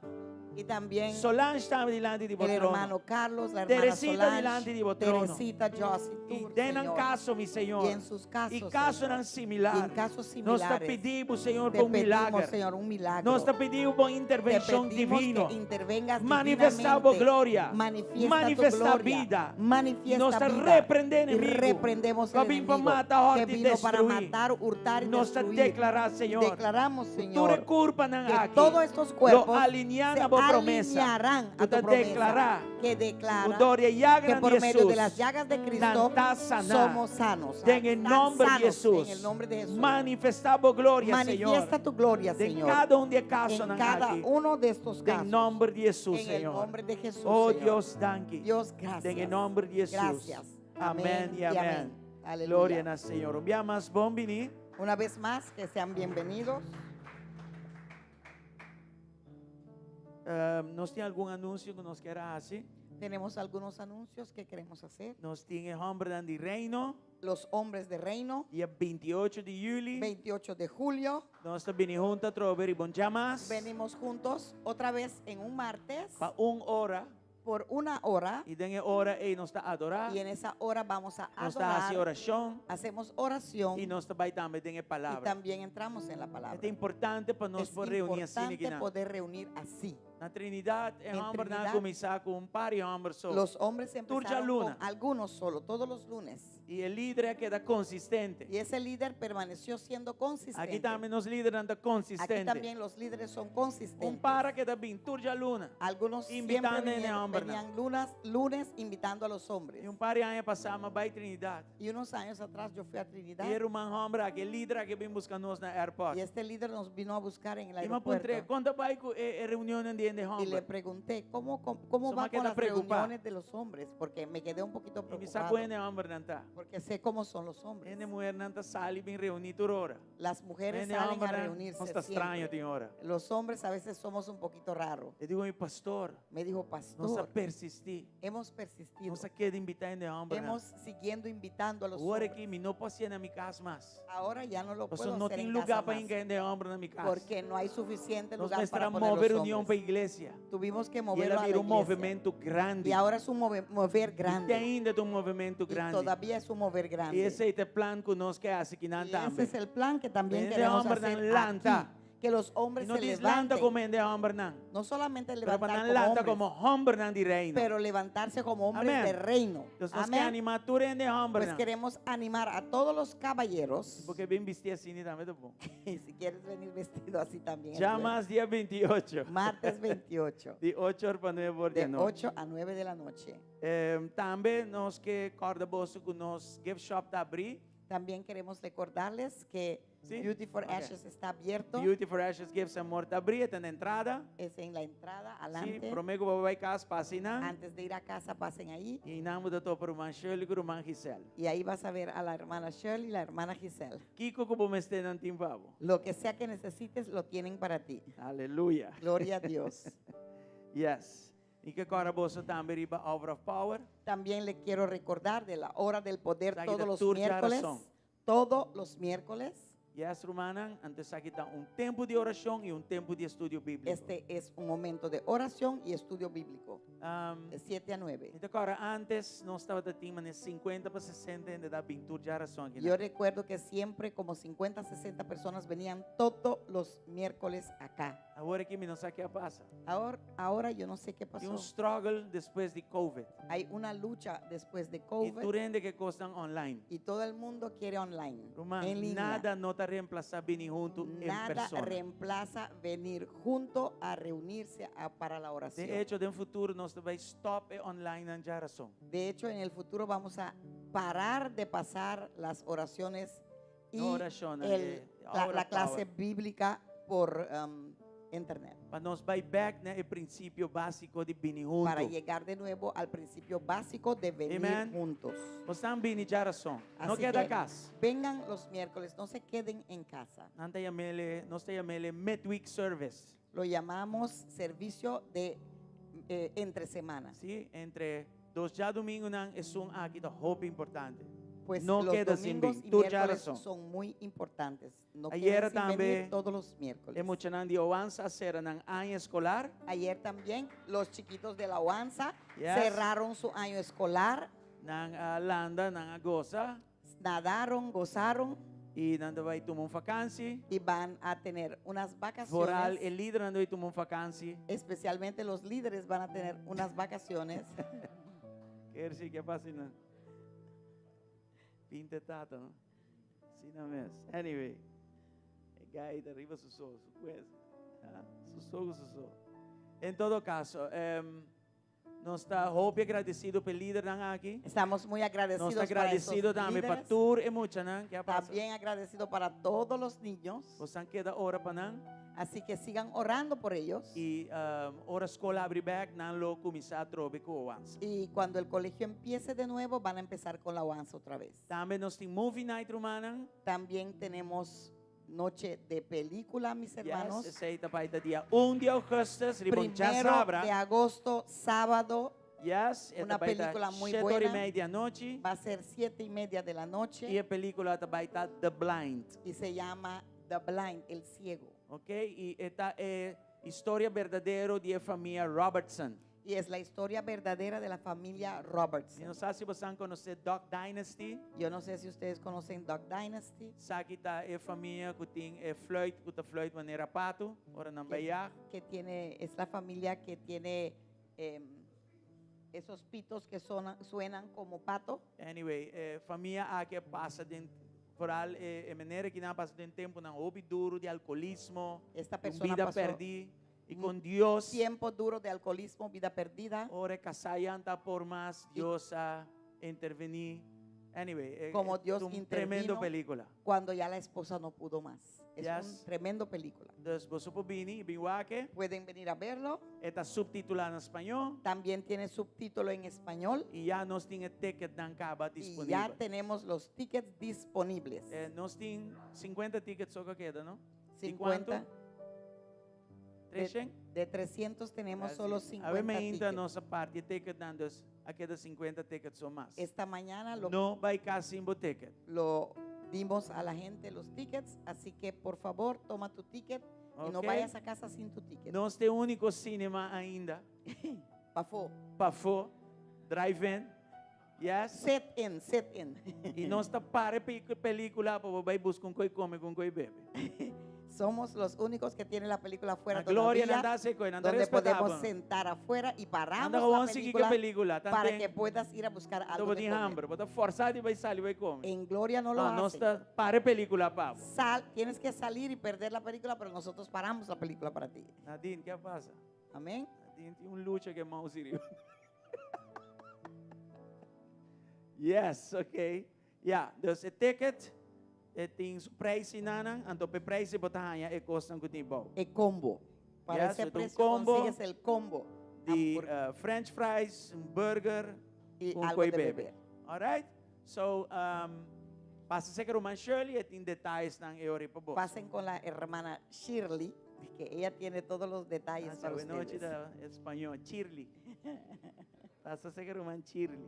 Y también Solange tambe dilanti di bo el trono. hermano Carlos, la hermana Teresita Solange, dilanti di bo trono. Teresita, Josie, I tú, den nan Señor. kaso, mi Señor. Y en sus casos, I kasonan Señor. similar. Y en casos Nos ta similares. pidi bo, Señor, Te pa un pedimos, milager. Señor, un milagro. Nos ta pidi bo pa un Te intervenshon pedimos divino. que intervengas Manifestá bo divinamente. gloria. Manifiesta tu Manifestá gloria. bida. Manifiesta Nos ta vida. reprendé Y enemigu. reprendemos Ku a el bin pa enemigo mata, hòrta que i vino para destruí. matar, hurtar y Nos ta destruir. deklará, Señor. Declaramos, Tur Señor, e kurpanan que aki todos estos lo cuerpos alineá se na bo promesa. alinearán Ku a ta tu promesa. deklará Que declara ku dor di e que yaganan por di medio de Hesus las llagas de Cristo nan ta saná. somos sanos. Den e Están nòmber di sanos Hesus. En el nombre de Jesús. Manifestá bo gloria, Señor. Manifiesta tu gloria, Den Señor. kada un di e En kasonan cada aki. uno de estos Den casos. nòmber di Hesus, En el Señor. nombre de Jesús, Oh Señor. Dios, danki. Dios, gracias. Den e nòmber di Hesus. Gracias. Amèn i y amèn. amén. Aleluya. Gloria na Señor. Un bia mas bon biní. Una vez más, que sean bienvenidos. Nos tin algun anunsio ku nos kier a hasi? Tenemos algunos anuncios que queremos hacer. Nos tin e hòmbernan di reino. Los hombres de reino. Dia 28 di yüli. 28 de julio. Nos ta bini huntu atrobe riba un djamas. Venimos juntos otra vez en un martes. Pa un ora. Por una hora. I den e ora ei nos ta adorá. Y en esa hora vamos a Nos ta hasi adorar. orashon. Hacemos oración. I nos ta bai tambe den e Y palabra. también entramos en la palabra. E ta importante pa nos Es por reuní asina importante akinan. poder reunir así. Na Trinidad, e En hòmbernan a Trinidad, kuminsá ku un par di hòmber so. Los hombres Tur empezaron djaluna. con algunos solo, todos los lunes. I e líder a keda konsistente. Y ese líder permaneció siendo consistente. Aki tambe nos lídernan ta Aquí konsistente. también los líderes son consistentes. Un par a keda bin tur djaluna. Algunos siempre Invitando e vinieron, hòmbernan. venían lunas, lunes invitando a los hombres. I un par di aña pasá m'a bai Trinidad. Y unos años atrás yo fui a Trinidad. I e ruman hòmber aki, e líder aki a bin buska nos na airport. Y este líder nos vino a buscar en el I m'a puntr'é, aeropuerto. kon ta bai ku e, e reunionnan di hende Y le hòmber? pregunté, ¿cómo, cómo, cómo So va me con queda las preocupado. reuniones de los hombres? Porque me quedé un poquito I mi sa preocupado. kon hende hòmbernan ta. Porque sé cómo son los hombres. Hende muhernan ta sali bin reuní tur ora. Las mujeres Hende salen a hòmbernan reunirse nos ta straño siempre. tin ora. Los hombres a veces somos un poquito raros. E di mi, pastor, Me dijo, nos a pastor, persistí. hemos persistido. Nos a keda invitá hende hòmbernan. Hemos siguiendo invitando a los Awor hombres. aki mi no por hasié na mi kas mas. Ahora ya no lo Pasobra puedo no hacer tin en lugá casa pa más. hinka hende hòmber na mi kas. Porque no hay suficiente Nos lugar mester para a poner move los reunion pa hombres. iglesia. Tuvimos que I el moverlo a a bira la un iglesia. movementu grandi. Y ahora es un mover I te grande. ainda ta un movementu Y grandi. todavía es un mover grande. I esei ta e plan ku nos ke hasi akinan Y tambe. ese es el plan que también Hende queremos hòmbernan hacer lanta. aquí. Que los hombres I no se djis lanta levanten. komo hende hòmbernan. No solamente Pero pa levantar nan como lanta hombres, komo hòmbernan di reino. pero levantarse como hombres Amén. de reino. Entonses nos ke Amén. animá tur hende Pues hòmbernan. queremos animar a todos los caballeros. Bo ke bin bistí asina tambe ta bon. Y si quieres venir vestido así también es Ya bueno. mas dia 28. Martes 28. Di 8 or pa 9 or di De anochi. 8 a 9 de la noche. Tambe nos ke kòrda boso ku nos gift shop ta abrí. También queremos recordarles que Sí? Beauty for Ok. Ashes está abierto. Beauty for Ashes Gifts and More ta abrí, e ta na entrada. Es en la entrada, Sí, adelante. promé ku bo bai kas, pasa einan. Antes de ir a casa, pasen ahí. I einan bo ta topa ruman Shirley ku ruman Giselle. Y ahí vas a ver a la hermana Shirley y la hermana Giselle. Kiko ku bo mester nan tin pa bo. Lo que sea que necesites, lo tienen para ti. Aleluya. Gloria a Dios. Yes. Mi ke kòrda boso tambe riba Hour of Power. También le quiero recordar de la hora del poder Esaki todos ta los tur miércoles. djarazon. Todos los miércoles. Yes, rumannan, anto esaki ta un tempu di orashon i un tempu di estudio bíbliko. Este es un momento de oración y estudio bíblico. De 7 a 9. Mi ta kòrda antes nos tabata tin manera 50 pa 60 hende ta bin tur djarason aki. Yo recuerdo que siempre como 50, 60 personas venían todos los miércoles acá. Awor aki mi no sa ke a pasa. Ahora, ahora yo no sé qué Tin pasó. un struggle despues di Covid. Hay una lucha después de I COVID tur hende ke kosnan online. y todo el mundo quiere online, Ruman, en línea. nada no ta reemplasá bini huntu en Nada persona. reemplaza venir junto a reunirse para la oración. De echo, den futuro nos ta bai stop e online nan djarason. De hecho, en el futuro vamos a parar de pasar las oraciones y No oracionnan, la ora clase power. bíblica por internet. Pa nos bai bèk na e prinsipio básiko di bini huntu. Para llegar de nuevo al principio básico de venir Amen. juntos. Bosnan bini djarason. No Así keda que kas. vengan los miércoles, no se queden en casa. Nan ta yam'ele, nos ta yam'ele midweek service. Lo llamamos servicio de entre semana. Sí, entre dos djadumingunan esun aki ta hopi importante. Pues No los queda sin domingos bin. y Tur miércoles djarason. son muy importantes. No Ayer queden sin venir tambe todos los miércoles. E muchanan di Oansa a sera nan aña escolar. Ayer también los chiquitos de la Oanza Yes. cerraron su año escolar. Nan a landa, nan a goza. Nadaron, gozaron. Y nan ta bai tuma un vakantie. Y van a tener unas vacaciones. Vooral e lidernan ta bai tuma un vakantie. Especialmente los líderes van a tener unas vacaciones. Kier si ke pasa nan? Pinte tata, no? Asina mes. Anyway, e guy ta riba su so, su pues. Ah, su so su so. En todo caso, nos ta hopi agradecido p'e lidernan aki. Estamos muy agradecidos Nos ta para esos agradecido tambe pa líderes. tur e muchanan. Ke a pasa? También agradecido para todos los niños. Bosan keda ora pa nan. Así que sigan orando por ellos. Y ora skol abri bek, nan lo kuminsá atrobe ku Oansa. Y cuando el colegio empiece de nuevo, van a empezar con la Oansa otra vez. Tambe nos tin movie night, rumannan. También tenemos noche de película, mis hermanos. Yes, esei ta bai ta dia 1 di augustus, riba un Primero djasabra. de agosto, sábado. Yes, e Una ta bai ta película muy shete ora y buena. media anochi. Va a ser siete y media de la noche. Y e película ta bai ta The Blind. Y se llama The Blind, el ciego. Ok, y e ta e historia berdadero di e famia Robertson. Y es la historia verdadera de la familia Robertson. Mi no sa si bosan conoce Duck Dynasty. Yo no sé si ustedes conocen Duck Dynasty. Esaki ta e famia cu tin e fluit, cu ta fluit manera pato, ora nan Que bay jag. tiene, es la familia que tiene esos pitos que suenan como pato. Anyway, e famia aki a pasa den, vooral e manera ki nan a pasa den tempo nan hopi duro di alcoholismo, Esta un persona bida pasó perdi, y con Dios, tiempo duro de alcoholismo, vida perdida. Ora e casá ya anta por mas, Y Dios a intervení. Anyway, como Dios un tremendo intervino película. Cuando ya la esposa no pudo más. Es Yes. un tremendo película. Dus boso por bini, bin wak e. Pueden venir a verlo. E ta subtitulá na spañó. También tiene subtítulo en español. Y ya nos tin e ticketnan caba Y ya disponibel. tenemos los tickets disponibles. Nos tin 50 tickets so cu keda, no? Di 50. cuanto? Treshen? De 300 tenemos Así solo es. 50 A ver, me inta tickets. nos parti ticketnan, dus a keda 50 tickets o mas. Esta mañana No bay cas sin bo ticket. lo dimos a la gente los tickets, así que por favor toma tu ticket y no Ok. vayas a casa sin tu ticket. Nos ta e único cinema ainda. Pafó. Pafó, drive-in. Yes. Set in, set in. Y nos ta para película pa bo bay busca un coy come con coy bebe. Somos los únicos que tienen la película afuera La gloria todavía, nanda se coy, nanda donde respetaba. podemos sentar afuera y paramos Anda la con sigui película que película, para tanten que puedas ir a buscar algo Todo de tin comer. hambre, bota forçado y vai salir, vai comer. En Gloria no lo No, no hacen. está, pare película, pavo. Sal, tienes que salir y perder la película, pero nosotros paramos la película para ti. Nadine, ¿qué pasa? Amén. Nadine tiene un lucha que mouse iriu. Yes, okay. Yeah, dus e ticket, e tin su prijs nanan, anto pe prijs bo ta haña e kosnan ku tin bou. E combo. Para Yes, ese un precio combo consigues el combo. Di, Hamburg- French fries, un burger, y un algo koi de bebe. beber. All right? So, pasa seker ruman Shirley, e tin detalles nan e ori pa bo. Pasen con la hermana Shirley, que ella tiene todos los detalles Pasa, para buena noche, ustedes. da español, Shirley. Pasa seker ruman Shirley.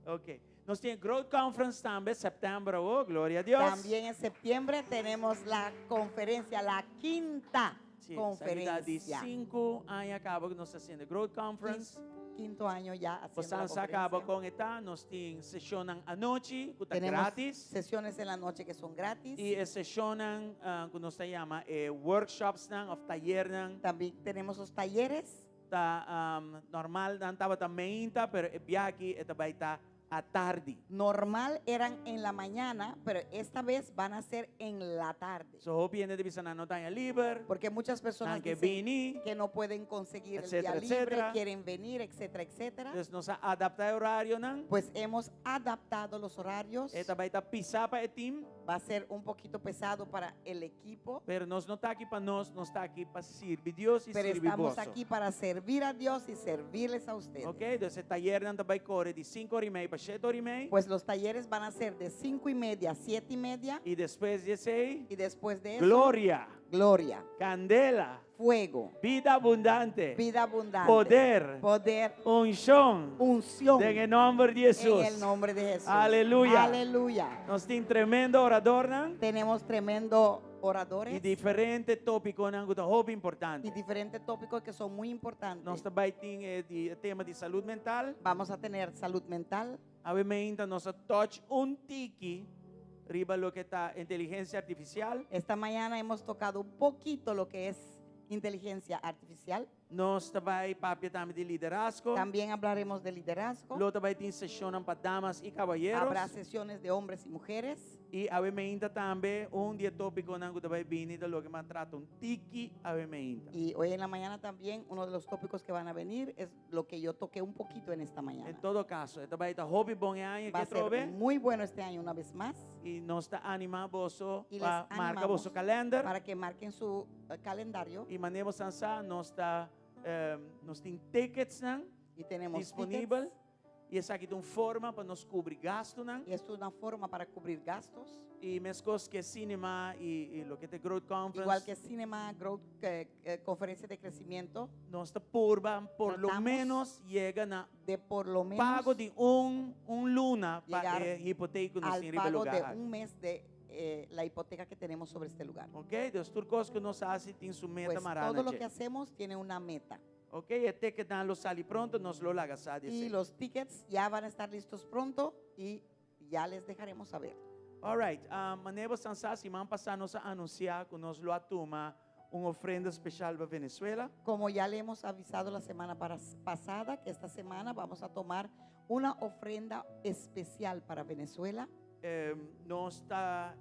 Ok. Nos tin Growth Conference tambe, sèptèmber awor, gloria a Dios. También en septiembre tenemos la conferencia, la quinta Sí, esaki ta di conferencia. sinku aña kaba ku nos ta hasiendo Growth Conference. Quinto año ya haciendo la Bosan sa kaba conferencia. kon e ta, nos tin seshonnan anochi ku ta Tenemos gratis. sesiones en la noche que son gratis. I e seshonnan ku nos ta yama e workshopsnan òf tayernan. También tenemos los talleres. Ta normal nan tabata meinta, pero e biaha aki e ta bai ta atardi. Normal eran en la mañana, pero esta vez van a ser en la tarde. So hopi hende ta bisa nan no ta haña liber, Porque muchas personas nan ke dicen bini, que no pueden conseguir el etcétera, día libre, etcétera. quieren venir, etcétera, etcétera. Dus nos a adapta e horarionan. Pues hemos adaptado los horarios. E ta bai ta pisa pa e team. Va a ser un poquito pesado para el equipo. Pero nos no ta aki pa nos, nos ta aki pa sirbi Dios y Pero sirbi estamos boso. aquí para servir a Dios y servirles a ustedes. Ok, dus e tayernan ta bai kore di sinku ora i mei pa shete ora i mei. Pues los talleres van a ser de cinco y media a siete y media. I despues di esei, Y después de eso, gloria, gloria, kandela, fuego, bida abundante, vida abundante, poder, poder, unshon, unción. den e nomber di Hesus. En el nombre de Jesús. Aleluya. Aleluya. Nos tin tremendo oradornan Tenemos tremendo oradores i diferente tópikonan ku ta hopi importante. y diferentes tópicos que son muy importantes. Nos ta bai tin e di e tema di salud mental. Vamos a tener salud mental. Awe meinta nos a touch un tiki riba loke ta inteligencia artificial. Esta mañana hemos tocado un poquito lo que es inteligencia artificial. Nos ta bai papia tambe di liderazgo. También hablaremos de liderazgo. Lo ta bai tin sesionnan pa damas y caballeros. Habrá sesiones de hombres y mujeres. I awe meinta tambe un di e tópikonan ku ta bai bini ta loke m'a trata un tiki awe meinta. Y hoy en la mañana también uno de los tópicos que van a venir es lo que yo toqué un poquito en esta mañana. En todo caso, e ta bai ta hopi bon e aña Va aki a ser atrobe. muy bueno este año una vez más. I nos ta animá boso Y les pa marka animamos boso kalender. para que marquen su eh, calendario. I manera boso sa, nos ta, nos tin ticketsnan Y tenemos disponibel. tickets. I esaki ta un forma pa nos kubri gastunan. Y esto es una forma para cubrir gastos. I meskos ke Cinema i loke ta Growth Conference. Igual que Cinema, Growth, Conferencia de Crecimiento. Nos ta purba por lo Tratamos menos yega na de por lo menos pago di un un luna pa llegar e hipoteca ku nos al tin riba e pago lugar de aki. un mes de eh, la hipoteca que tenemos sobre este lugar. Ok, dus tur kos ku nos hasi tin su meta Pues mará todo na lo dje. que hacemos tiene una meta. Ok, e ticketnan lo sali pronto, nos lo laga sa di Y esei. los tickets ya van a estar listos pronto y ya les dejaremos saber. Alright, ah, manera bosan sa, siman pasá nos a anunsiá ku nos lo a tuma un ofrenda speshal pa Venezuela. Como ya le hemos avisado la semana pasada, que esta semana vamos a tomar una ofrenda especial para Venezuela. Nos ta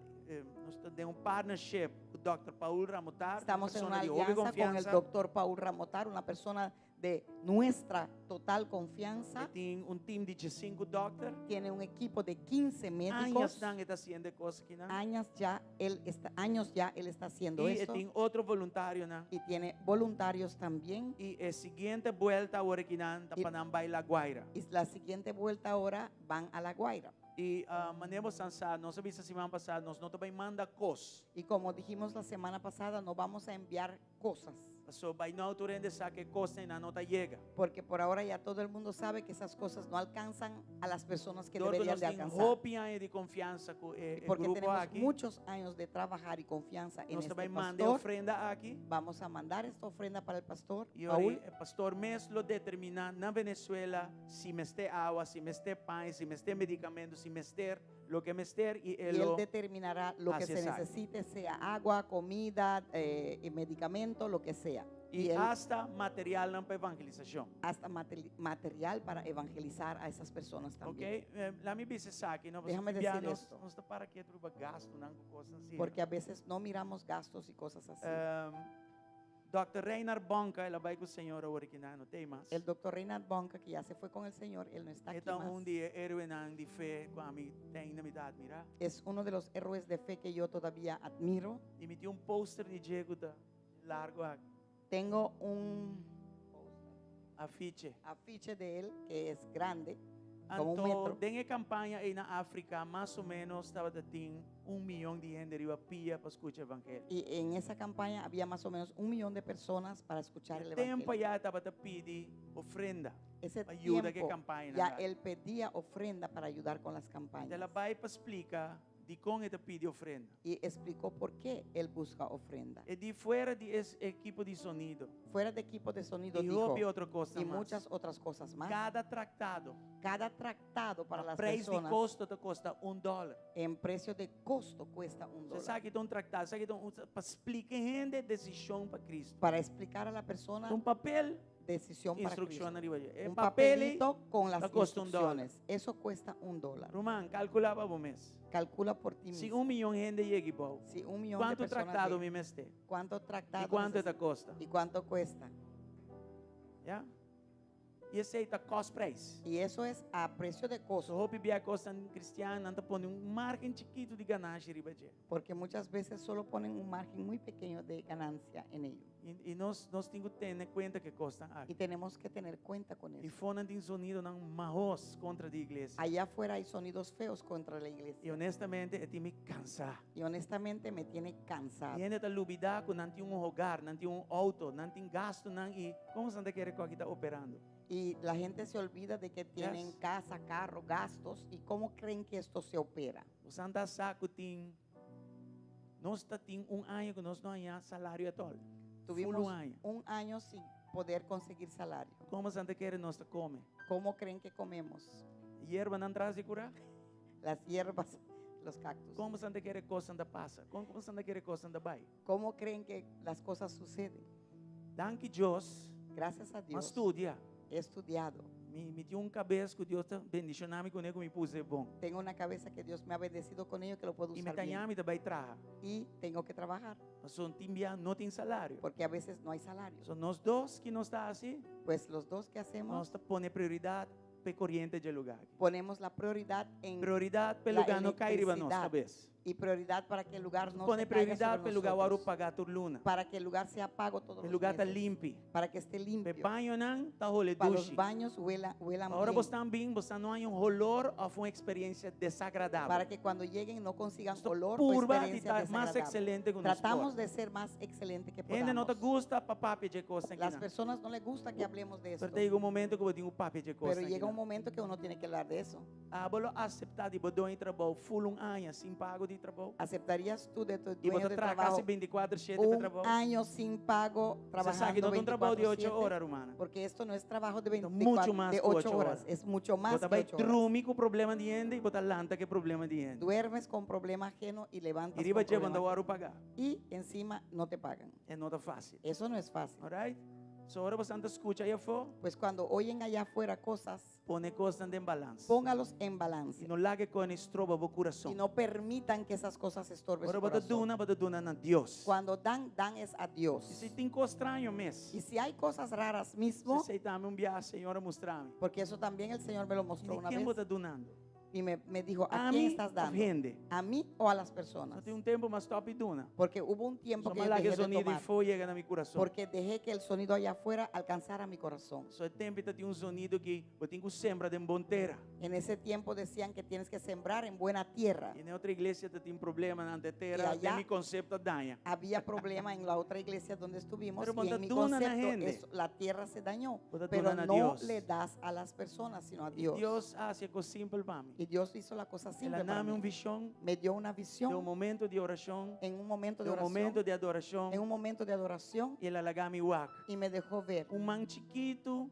nos ta den un partnership ku dòkter Paul Ramotar, un Estamos en persona una di hopi alianza con el konfiansa. doctor Paul Ramotar, una persona de nuestra total confianza. E tin un team di diesinku dòkter. Tiene un equipo de 15 médicos. Añasnan e ta hasiendo e kos akinan. Años ya él está, años ya él está haciendo I e esto. tin otro voluntarionan. Y tiene voluntarios también. I e siguiente buelta awor akinan ta Y pa nan bai La Guaira. Y la siguiente vuelta ahora van a La Guaira. I manera bo san sa, nos a bisa siman pasá, nos no ta bai manda kos. Y como dijimos la semana pasada, no vamos a enviar cosas. Paso bai no tur hende sa ku e kosnan nan no ta yega. Porque por ahora ya todo el mundo sabe que esas cosas no alcanzan a las personas que Dor ku deberían nos de tin alcanzar. hopi aña di konfiansa ku e Y porque grupo tenemos aki. muchos años de trabajar y confianza en Nos ta este bai manda e pastor. ofrenda aki. Vamos a mandar esta ofrenda para el pastor Y ora Paul. e pastor mes lo determiná na Venezuela si mester awa, si mester pan, si mester medicamento, si mester loke mester y e Y él lo determinará lo que haci se esaki. necesite, sea agua, comida, eh, y medicamento, lo que sea. Y Y él hasta materialnan pa evangelisacion. hasta material para evangelizar a esas personas también. Ok, eh, la mi bisa esaki, no? Déjame Pasobra decir nos, esto. nos ta para ketu riba gastonan cu cosnan asina. Porque a veces no miramos gastos y cosas así. Um, Dòkter Reinhard Bonnke, el a bai ku Señor awor aki nan, no t'ei mas. El doctor Reinhard Bonnke, que ya se fue con el Señor, él no está E aquí ta más. un di e héroenan di fe ku ami te ainda mi ta admirá. Es uno de los héroes de fe que yo todavía admiro. I mi tin un poster di dje ku ta largo aki. Tengo un Afiche. afiche de él que es grande. Como un Anto, metro. den e kampaña ei na Afrika, mas o ménos tabatin 1 mion di hende riba pia pa skucha evangelio. Y en esa campaña había más o menos 1 millón de personas para escuchar el Tempu evangelio. ya tabata pidi ofrenda. Ese Pa yuda ku tiempo kampaña. ya él pedía ofrenda para ayudar con las campañas. El a bai pa splika dikon e ta pidi ofrenda. Y explicó por qué él busca ofrenda. E di fuera di e ekipo di sonido. Fuera de equipo de sonido I dijo, hopi otro kos y mas. muchas otras cosas más. Kada traktado, Cada tractado para las preis di personas kosto ta kosta $1. En precio de costo cuesta un Bo dólar. sabe ku un traktado, sabe ku un, pa splika hende desishon pa Kristu. Para explicar a la persona Un papel, decisión para instrukshon Cristo. ariba. E Un papel, papelito con las cuesta $1. Instrucciones. Eso cuesta $1. Ruman, kalkulá pa bo mes. Calcula por ti Si mismo. 1 mion hende yega bou, Si 1 millón de kuantu personas traktado llegan, mi mester? ¿Cuánto tractado I kuantu necesita? ta kosta? ¿Y cuánto cuesta? Ya? I esei ta cost price. Y eso es a precio de So costo, hopi bia kosnan kristian nan ta pone un margen chikitu di ganashi riba dje. Porque muchas veces solo ponen un margen muy pequeño de ganancia en ello. I nos tin ku tene kuenta ku e kosnan Y aki. tenemos que tener cuenta con I eso. fonan tin sonidonan mahos kontra di iglesia. Allá afuera hay sonidos feos contra la I iglesia. honestamente, e tin mi kansá. Y honestamente me tiene cansado. I hende ta lubidá ku nan tin un hogar, nan tin un outo, nan tin gastonan i kon nan ta kere ku aki ta operando? Y la gente se olvida de que tienen casa, carro, gastos y cómo creen que esto se opera. Boso sa ku tin nos tatin un aña ku nos no haña salario at all. Tuvimos Full un aña. Un año sin poder conseguir salario. Kon boso ta kere nos ta kome? ¿Cómo creen que comemos? Yerbanan tras di kurá? Las hierbas, los cactus. Kon boso ta kere kosnan ta pasa? Kon boso ta kere kosnan ta bai? ¿Cómo creen que las cosas suceden? Danki Dios, Gracias a m'a Dios studia. He estudiado. Mi tin un kabes ku Dios ta bendishoná mi kuné ku mi por usa bon. Tengo una cabeza que Dios me ha bendecido con ello que lo puedo I mi usar bien. ta mi ta bai traha. Y tengo que trabajar Paso tin bia no tin salario. porque a veces no hay salario. So nos dos ku nos ta hasi, Pues los dos que hacemos, nos ta pone prioridat pa koriente di e lugá. Ponemos la prioridad en Prioridat pa la lugá no kai riba nos electricidad kabes. Y prioridad para que el lugar no Pone se caiga prioridat sobre pa lugá wòrdu nosotros. pagá tur luna. Para que el lugar sea pago todos E los lugá ta meses. limpi. Para que esté E limpio. bañonan ta hole Para los dushi. baños huelan Ora bien. bo bin, bo no haña un holó òf un eksperensia desagradabel. Para que cuando lleguen no consigan Nos ta olor o purba di experiencia ta mas desagradable. ekselente ku nos Tratamos por. de ser más excelente que Hende no ta podamos. gusta pa papia di kos Las personas no les gusta que hablemos de esto. Pero yega un momento ku bo tin ku papia di kos. Pero llega un momento que uno tiene que hablar de eso. Abo lo aseptá di bo doño di trabou full un aña sin pago di trabou? ¿Aceptarías tú de tu I dueño bo de traha trabajo kasi 24/7 pa un trabou? año sin pago, Bo sa ku trabajando no ta un trabou di 8 24/7? ora, ruman. Porque esto no es trabajo de Mucho 24, más de que 8 8 horas, horas. es mucho más Bo ta que bai 8 horas. drumi ku problema di hende i bo ta lanta ku problema di hende. Duermes con problema ajeno y levantas I riba con dje problema bo no ta ajeno. paga. Y encima no te pagan. E no ta fásil. Eso no es fácil. Alright? So ora bo ta skucha ei afó, Pues cuando oyen allá afuera cosas, pone kosnan den balansa. Póngalos en balance. I no laga kos stroba bo kurason. Y no permitan que esas cosas estorben Ora su bo ta corazón. duna, bo ta duna na Dios. Cuando dan, dan es a Dios. I si tin kos straño mes. Y si hay cosas raras mismo, Esei tambe un biaha Señor a mustra mi. Porque eso también el Señor me lo mostró Di una ken vez. bo ta dunando? Y me dijo, ¿a A quién mi estás òf dando? hende? ¿A mí o a las personas? Tin un tempu m'a stòp di duna. Porque hubo un tiempo So que yo m'a laga dejé de sonido tomar. afó yega na mi kurason. Porque dejé que el sonido allá afuera alcanzara mi corazón. So e tempu ei tin un sonido ku bo tin ku sembra den bon tera. En ese tiempo decían que tienes que sembrar en buena tierra. I den otro iglesia tin problema na tera, I allá- den mi konsepto a daña. Había problema en la otra iglesia donde estuvimos Pero y en mi duna na concepto hende. la tierra se dañó. Bo ta Pero duna na no Dios. le das a las personas, sino a I Dios. Dios a hasi kos simpel pa mi. Y Dios hizo la cosa simple El a para duna mi mí. un vishon, Me dio una di un visión momento di orashon, en un momento di de un momento oración, di adorashon, en un momento de adoración i el a laga mi wak. Y me dejó ver Un man chikitu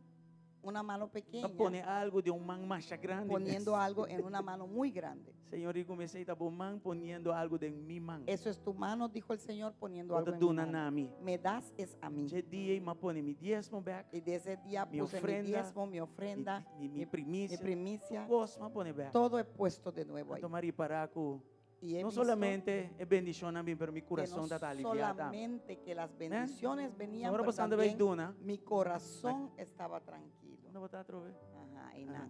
una mano ta pequeña pone algu den un man mas grandi. Poniendo algo en una mano muy grande. Señor, i kuminsá ta bo man poniendo algu den mi man. Eso es tu mano, dijo el Señor, poniendo algo Bo ta en mi duna mano. na mi. Me das es a mí. E dia ei m'a pone mi diesmo bèk. Y de ese día Mi puse mi ofrenda, diezmo, mi ofrenda, mi mi primisia. primicia. Kos m'a pone bèk. Todo he puesto de nuevo ahí. Anto m'a ripará ku Y he no visto solamente e bendishonnan a bin, pero mi que kurason no ta aliviá. solamente que las bendiciones venían, Ora pero bo ta bai también duna. mi corazón estaba tranquilo. Unda bo ta atrobe? Ajá, y nada.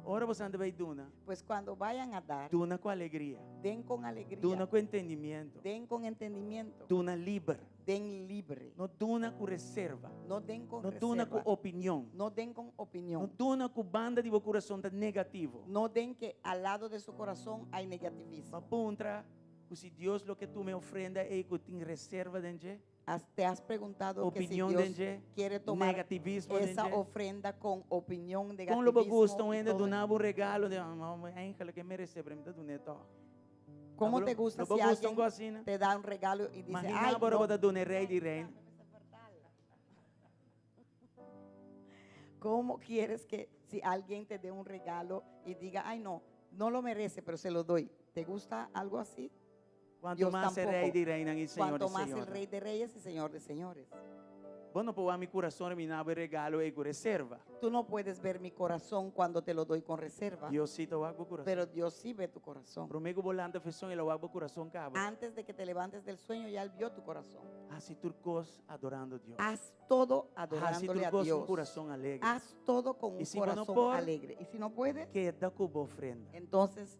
Ora bo ta bai duna. Pues cuando vayan a dar, Duna ku alegria. Den con alegría, Duna ku entendimentu. Den con entendimiento, Duna liber. Den libre. No duna ku reserva. No den con No duna ku reserva. opinion. No den con No opinión. duna ku banda di bo kurason ta negativo. No den que al lado de su corazón hay negativismo. B'a puntra ku si Dios lo ke tuma e ofrenda ei ku tin reserva den dje? Has- ¿Te has preguntado que si Opinion Dios den dje? quiere tomar Negativismo den esa dje? ofrenda con opinión, Kon lo bo gusta negativismo un y hende todo? duna bo un regalo de eigenlijk e merece pero mi ta dun'é tòg. ¿Cómo te gusta Lo bo si gusta un alguien kos asina? te da un regalo y dice, Imagina ay, bo no, bo ta duna e rei di reina. ¿Cómo quieres que si alguien te dé un regalo y diga, ay, no, no lo merece, pero se lo doy? ¿Te gusta algo así? Kuantu Dios mas e tampoco. rei di reinan i señor Cuanto di más el señornan. rey de reyes y señor de señores. Bo no por wak mi kurason mi duna bo e regalo ei ku reserva. Tú no puedes ver mi corazón cuando te lo doy con reserva, Dios sí ta wak bo kurason. pero Dios sí ve tu corazón. Promé ku bo lanta for di soño el a wak bo kurason kaba. Antes de que te levantes del sueño, ya él vio tu corazón. Hasi tur kos adorando Dios. Haz todo Hasi tur adorándole a kos ku un Dios. kurason alegre. Haz todo con Y un si vos no corazón por- alegre. Y si no puedes, Keda ku bo ofrenda. entonces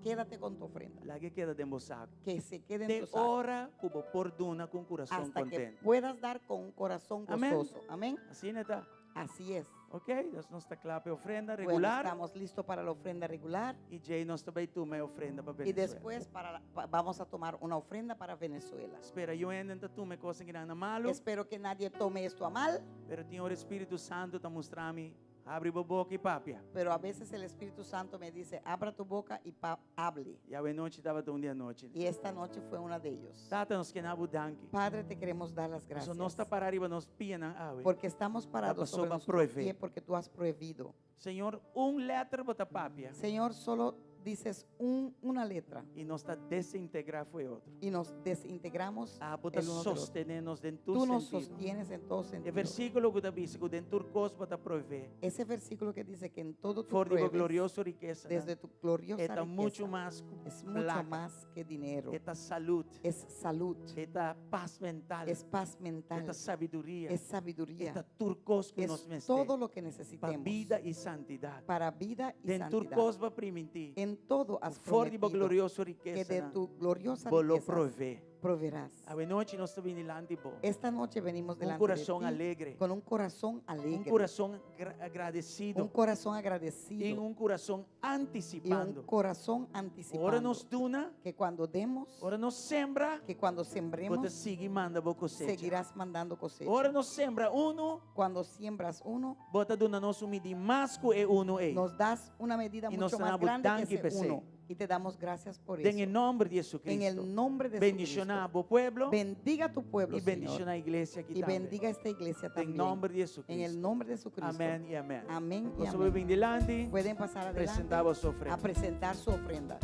quédate con tu ofrenda. Lag'é keda den bo saku. Que se quede en Te tu saco. ora ku bo por duna ku un kurason Hasta que kontentu. puedas dar con un corazón Amén. gozoso. Amén. Asina ta. Así es. Ok, dus nos ta kla pa e ofrenda Bueno, regular. estamos listos para la ofrenda regular. I djei nos ta bai tuma e ofrenda pa Y Venezuela. después para la- pa- vamos a tomar una ofrenda para Venezuela. Spera niun hende no ta tuma e kos akinan na malu. Espero que nadie tome esto a mal, Pero tin ora Spiritu Santu ta mustra mi, habri bo boka i papia. pero a veces el Espíritu Santo me dice, abra tu boca y pa- hable. I awe nochi tabata un di e anochi. Y esta noche fue una de ellos. Tata, nos ke duna bo danki. Padre, te queremos dar las Paso nos gracias. ta pará riba nos pianan awe. Porque estamos parados pasó sobre pa nuestro prohibir. pie porque tú has prohibido. Señor, un lèter bo ta papia. Señor, solo dices un- una letra I nos ta desintegrá fo'i otro. y nos desintegramos Abo ta el uno del otro. sostené nos den tur Tú nos sentido. sostienes en todo E sentido. versíkulo ku ta bisa ku den tur kos bo ta proveé. Ese versículo que dice que en todo tú For di bo pruebes, glorioso rikesa. desde tu gloriosa E ta muchu riqueza, mas ku es mucho plaka. más que dinero. E ta salú. Es salud, E ta pas mental. es paz E mental, ta sabiduria. es E sabiduría, ta tur kos ku nos es mester. todo lo que Pa necesitemos bida i santidat. para vida y Den tur santidad. kos bo a primintí. En todo has For di bo prometido glorioso que rikesa. de tu gloriosa Bo lo riqueza proveé. proveerás. Awe nochi nos ta bini dilanti bo. Esta noche venimos Un delante de kurason ti alegre. con un corazón Un alegre, kurason un agradesido. corazón I agradecido un kurason y un antisipando. corazón Ora anticipando. nos duna, Que cuando demos, ora nos sembra, que cuando bo ta sembremos, sigui manda bo kosecha. seguirás mandando cosecha. Ora nos sembra unu, Cuando siembras uno, bo ta duna nos un midí mas ku e unu ei. nos das una medida Y nos mucho más damos grande que danki ese p'esei. uno. Y te damos gracias por Den e eso. nòmber di En Jesucristo. el nombre de Bendishoná Jesucristo. bo pueblo Bendiga tu pueblo, i Señor. bendishoná iglesia aki Y tambe. bendiga esta iglesia Den también. nòmber di En el Jesucristo. nombre de Jesucristo. Amèn i amèn. Amén y Boso amén. bin dilanti, Pueden pasar adelante presentá boso a ofrenda. presentar su ofrenda.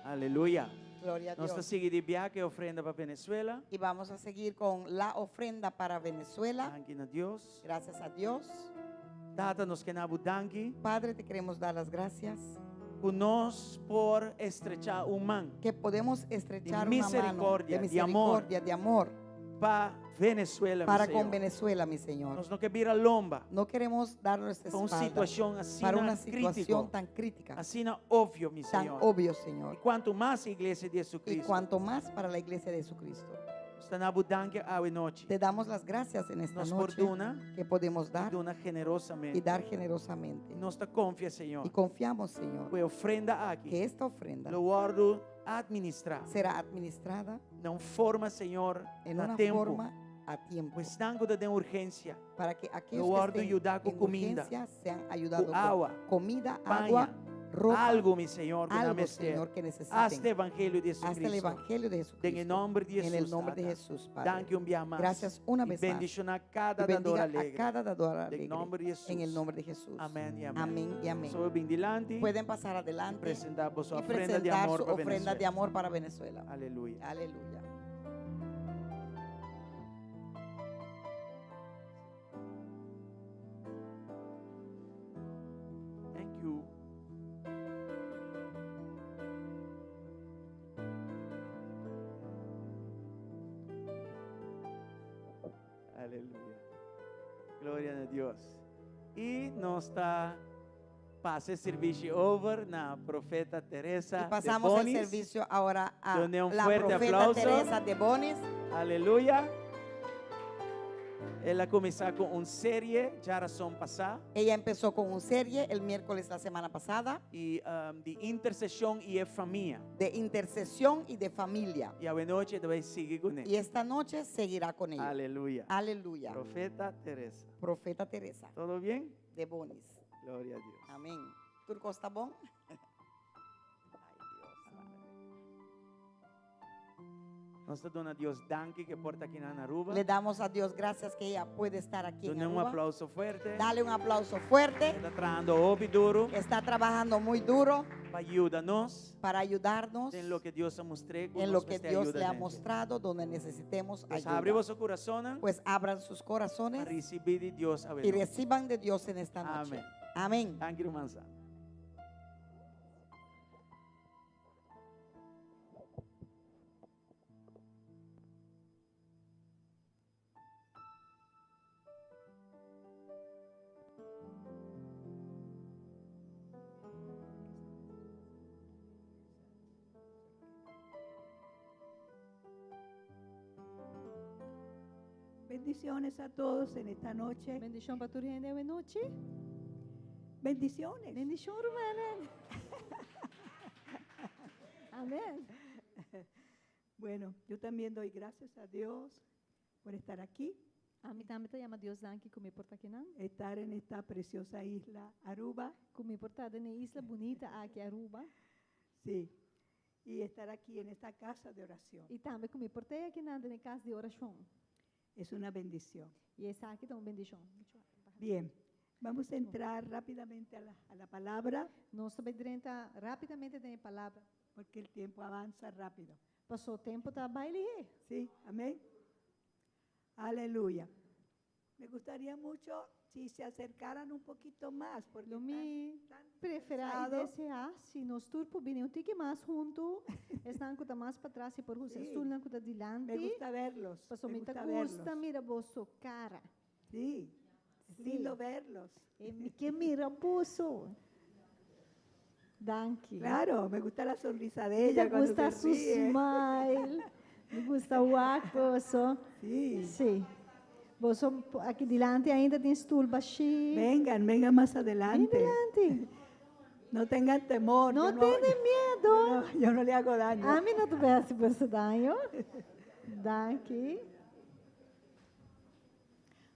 Aleluya. Gloria a Nos ta Dios. sigui di biaha ofrenda pa Venezuela. Y vamos a seguir con la ofrenda para Venezuela. Danki na Dios. Gracias a Dios. Tata, nos ke duna bo danki. Padre, te queremos dar las gracias. Ku nos por estrechá un man. Que podemos estrechar De una mano misericordia, de de amor. misericordia, de amor Pa Venezuela, mi para con Señor. Venezuela, mi Señor. Nos no ke bira lomba. No queremos dar nuestra Pa un espalda situashon asina para una situación krítiko. tan crítica, Asina opvio, mi tan Señor. obvio, I Señor. kuantu mas iglesia di Y Jesucristo. cuanto más para la iglesia de Jesucristo. Nos ta duna bo danki awe nochi. Te damos las gracias en esta Nos por noche duna, que podemos dar duna generosamente. y dar generosamente. Nos ta konfia, Señor. Y confiamos, Señor, Ku e ofrenda aki. que esta ofrenda Lo wòrdu administrá. será administrada Na un forma, Señor, en na una tempu. forma a tiempo. Pa esnan ku ta den urgensia. Para que aquellos Lo que wòrdu estén yudá ku en kuminda. urgencia sean ayudados Ku con awa. comida, Paña. agua, Ropa. Algu, mi Señor, ku nan Algo, mester. Señor, que necesiten. Hasta evangelio di Hasta el Jesucristo. Evangelio de Jesucristo. Den e nòmber di En el Jesus, nombre de Tata. Jesús, Padre. Danki un bia mas. Gracias una I vez más. bendishoná kada Y dador bendiga a alegre. cada dador Den alegre. nòmber di Jesus. En el nombre de Jesús. Amén y amén. Amén y amén. So bin dilanti. Pueden pasar adelante Presentá boso y ofrenda di presentar amor su pa ofrenda de Venezuela. amor para Venezuela. Aleluya. Aleluya. Thank you. Aleluya. Gloria na Dios. I nos ta pasa e servisio over na profeta Teresa Y pasamos de el Bonis. servicio ahora a Done un la fuerte profeta aplauso. Teresa de Bonis. Aleluya. El a kuminsá ku un serie djarason pasá. Ella empezó con una serie el miércoles la semana pasada. I di interseshon i e famia. De intercesión y de familia. I awe nochi e ta bai sigui kuné. Y esta noche seguirá con ello. Aleluya. Aleluya. Profeta Teresa. Profeta Teresa. Todo bien? De Bonis. Gloria a Dios. Amén. Tur kos ta bon? Ay, Dios. Nos ta duna Dios danki ku e por ta aki na Aruba. Le damos a Dios gracias que ella puede estar aquí en Duna un Aruba. aplauso fuerte. Dale un aplauso fuerte. E ta trahando hopi duru. Está trabajando muy duro. Pa yuda nos. Para ayudarnos. Den loke Dios a mustr'é. En lo que Dios le ha mostrado donde necesitemos Pues ayuda. habri boso kurason. Pues abran sus corazones. Pa risibí di Dios Y reciban de Dios en esta noche. Amén. Amén. Danki, ruman. Bendiciones a todos en esta noche. Bendishon pa tur hende awe nochi. Bendiciones. Bendishon, rumannan. Amén. Bueno, yo también doy gracias a Dios por estar aquí. Ami tambe ta yama Dios danki ku mi por ta akinan. Estar en esta preciosa isla Aruba. Ku mi por ta den e isla bunita aki Aruba. Sí. Y estar aquí en esta casa de oración. I tambe ku mi por ta akinan den e kas di orashon. Es una bendición. I esaki ta un bendishon. Bien, vamos a entrar rápidamente a la palabra. Nos ta bai drenta rápidamente den e palabra. Porque el tiempo avanza rápido. Paso tempu ta bai lihé. Sí, amén. Aleluya. Me gustaría mucho si se acercaran un poquito más, porque Lo mi están preferá i dispersados. deseá si nos tur por bini un tiki mas huntu, esnan ku ta mas patras si por usa Sí. stulnan ku ta dilanti. Me gusta verlos, Paso me mi ta gusta gusta verlos. mira boso kara. Sí, es Sí. lindo verlos. E mi ke mira boso. Danki. Claro, me gusta la sonrisa de Mi ella ta cuando gusta se su ríe. smile. Mi gusta wak boso. Sí. Sí. Boso aki dilanti ainda tin stul bashí. Vengan, vengan más adelante. Bin dilanti. No tengan temor. No yo no, tene miedo. Yo no, yo no le hago daño. Ami no ta bai hasi boso daño. Danki.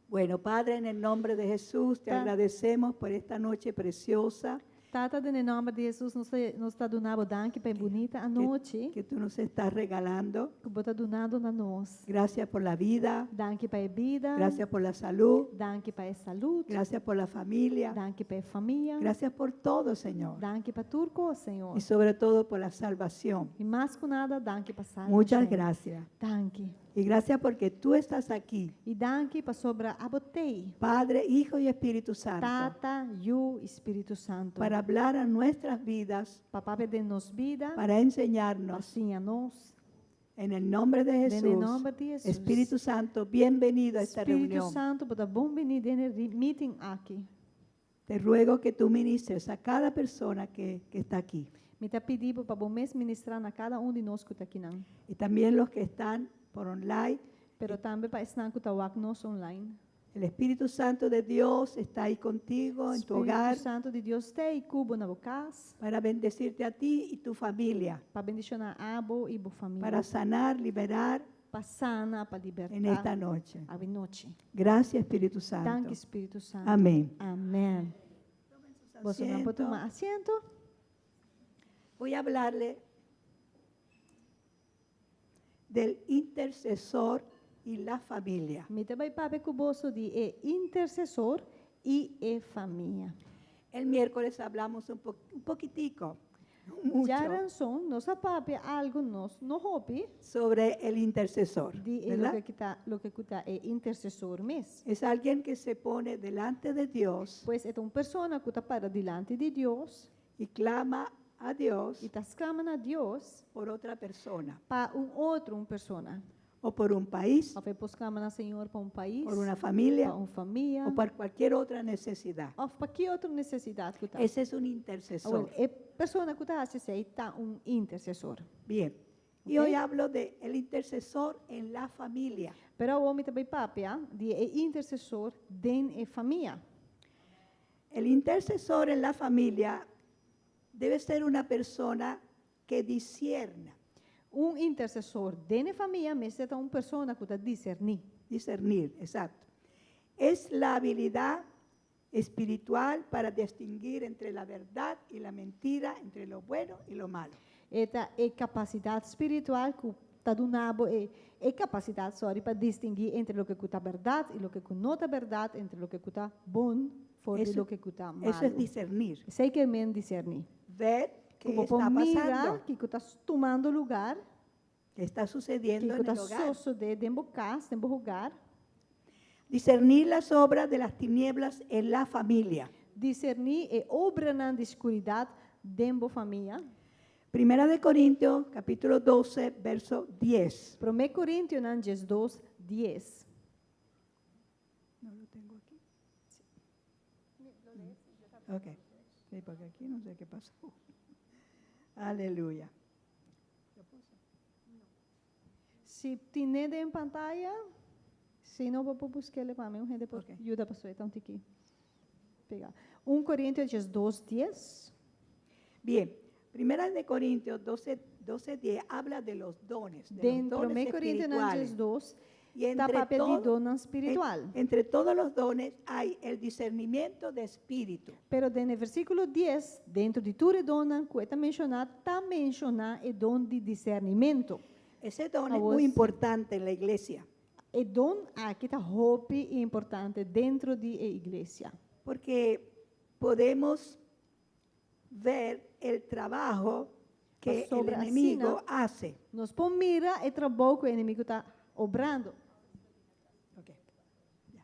Bueno, Padre, en el nombre de Jesús, te agradecemos por esta noche preciosa. Tata, den e nòmber di Hesus, nos ta, nos ta duna bo danki pa e bunita anochi. Que tú nos estás regalando. Ku bo ta dunando na nos. Gracias por la vida. Danki pa e bida. Gracias por la salud. Danki pa e salud. Gracias por la familia. Danki pa e famia. Gracias por todo, Señor. Danki pa tur kos, Señor. Y sobre todo por la salvación. I mas ku nada, danki pa salbashon. Muchas gracias. Danki. Y gracias porque tú estás aquí. I danki pasobra abo t'ei. Padre, Hijo y Espíritu Santo. Tata, Yu, Spiritu Santu. Para hablar a nuestras vidas. Pa papia den nos bida. Para enseñarnos. Pa siña nos. En el nombre de Den e Jesús. nòmber di Hesus. Espíritu Santo, bienvenido a esta Spiritu reunión. Santu, bo ta bon biní den e meeting aki. Te ruego que tú ministres a cada persona que, que está aquí. Mi ta pidi bo pa bo mes ministrá na kada un di nos ku ta akinan. Y también los que están por online. Pero tambe pa esnan ku ta wak nos online. El Espíritu Santo de Dios está ahí contigo en tu Spiritu hogar Santu di Dios t'ei ku bo na bo kas. para bendecirte a ti y tu familia. Pa bendishoná abo i bo famia. Para sanar, liberar. Pa sana, pa libertá. En esta noche. Awe nochi. Gracias, Espíritu Santo. Danki, Spiritu Santu. Amén. Amén. Boso nan por tuma asiento. Voy a hablarle del intercesor y la familia. Mi ta bai papia ku boso di e intersesor i e famia. El miércoles hablamos un poquitico, no mucho, Djárason, nos a papia algu, nos no hopi, sobre el intercesor, di e ¿verdad? loke ku ta e intersesor mes. Es alguien que se pone delante de Dios Pues e ta un persona ku ta para dilanti di Dios y clama a Dios i ta sklama na Dios por otra persona pa un otro un persona. o por un país, Òf e por sklama na Señor pa un pais, por una familia pa un famia, o por cualquier otra necesidad. òf pa ki otro nesesidat ku ta. Ese es un intercesor. Awèl, e persona ku ta hasi esei ta un intersesor. Bien. Y Ok. hoy hablo de el intercesor en la familia. Pero awor mi ta bai papia di e intersesor den e famia. El intercesor en la familia debe ser una persona que discierna, Un intersesor den e famia mester ta un persona ku ta diserní. Discernir, exacto. Es la habilidad espiritual para distinguir entre la verdad y la mentira, entre lo bueno y lo malo. E ta e kapasidat spiritual ku ta duna bo e e kapasidat, sorry, pa distinguí entre loke ku ta bèrdat i loke ku no ta bèrdat, entre loke ku ta bon for di loke ku ta Eso es malu. discernir. Esei ke men diserní. Ver qué Ku bo por está mira pasando, kiko ta tumando lugá, qué está sucediendo kiko en ta el hogar. sosodé den bo kas, den bo hogar. Discernir las obras de las tinieblas en la familia. Diserní e obranan di skuridat den bo famia. Primera de Corintios, capítulo 12, verso 10. Promé Korintionan 12, 10. No lo tengo aquí. Ok. Sí, porque aquí no sé qué pasó. Aleluya. Si tin'é den pantaya, si no bo por busk'é pa mi, un hende por yuda paso e ta un tiki pegá. 1 Korintio 12, 10. Bien, Primera de Corintios 12, 12, 10 habla de los dones, de los Den dones Promé Korintionan espirituales. 12, Y ta entre, papia di todo- donnan spiritual. entre todos los dones hay el discernimiento de espíritu. Pero den e versíkulo 10, dentro di tur e donnan ku e ta menshoná, ta menshoná e don di disernimentu. Ese don es Awor muy sí. importante en la iglesia, E don aki ta hopi importante dentro di e iglesia. Porque podemos ver el trabajo que el Pasobra enemigo asina, hace. Nos por mira e trabou ku e enemigu ta obrando. Ok. Ya.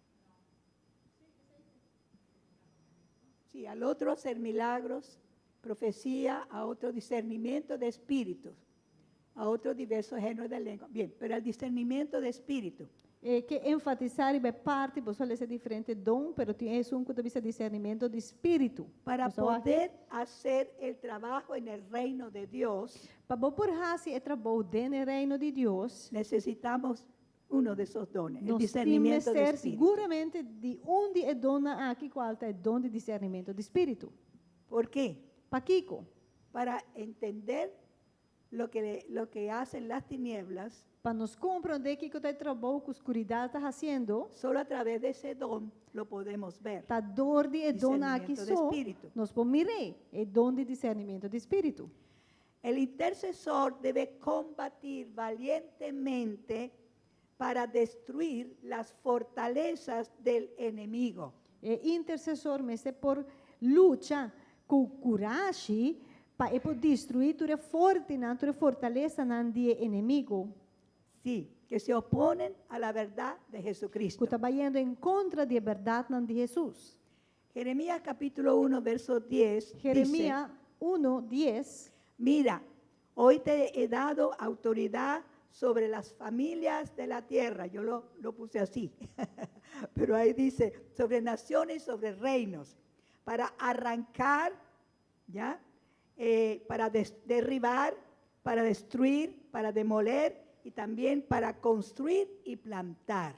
Sí, al otro hacer milagros, profecía, a otro discernimiento de espíritus, a otro diversos géneros de lengua. Bien, pero el discernimiento de espíritu. E ke enfatisá riba e parti, bo sa lesa diferente don, pero tin esun ku ta bisa disernimentu di spiritu. Para Bo sa poder hacer el trabajo en el reino de Dios, Pa bo por hasi e trabou den e reino di Dios, necesitamos uno de esos dones, el nos tin discernimiento de mester espíritu. siguramente di un di e donnan aki, kual ta e don di disernimentu di spiritu. ¿Por qué? Pakiko? Para entender lo que hacen las tinieblas, Pa nos komprondé kiko ta e trabou ku skuridat ta hasiendo, solo a través de ese don lo podemos ver. ta dor di e don aki Discernimiento de so, espíritu. nos por mir'é, e don di disernimentu di spiritu. El intercesor debe combatir valientemente para destruir las fortalezas del enemigo. E intersesor mester por lucha ku kurashi pa e por destruí tur e fortenan, tur e fortalesanan di e enemigu. Sí, que se oponen a la verdad de Jesucristo. Ku ta bayendo en kontra di e bèrdatnan di Hesus. Jeremías capítulo 1, verso 10. Dice, Jeremías 1, 10. Mira, hoy te he dado autoridad sobre las familias de la tierra. Yo lo puse así, pero ahí dice, sobre naciones y sobre reinos, para arrancar, ¿ya? Para derribar, para destruir, para demoler y también para construir y plantar.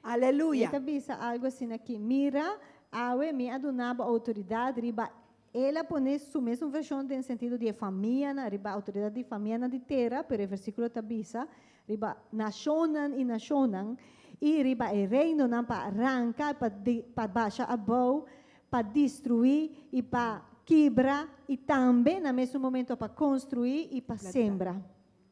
Aleluya. E ta bisa algu asina aki. Mira, awe mi a duna bo outoridat riba. El a pone su mesun vershon den sentido di e famianan, riba outoridat di famianan di tera, pero e versíkulo ta bisa riba nashonnan i nashonnan, i riba e reinonan pa ranka, pa, di, pa basha abou, pa destruí i pa kibra i tambe na mesun momento pa konstruí i pa sembra.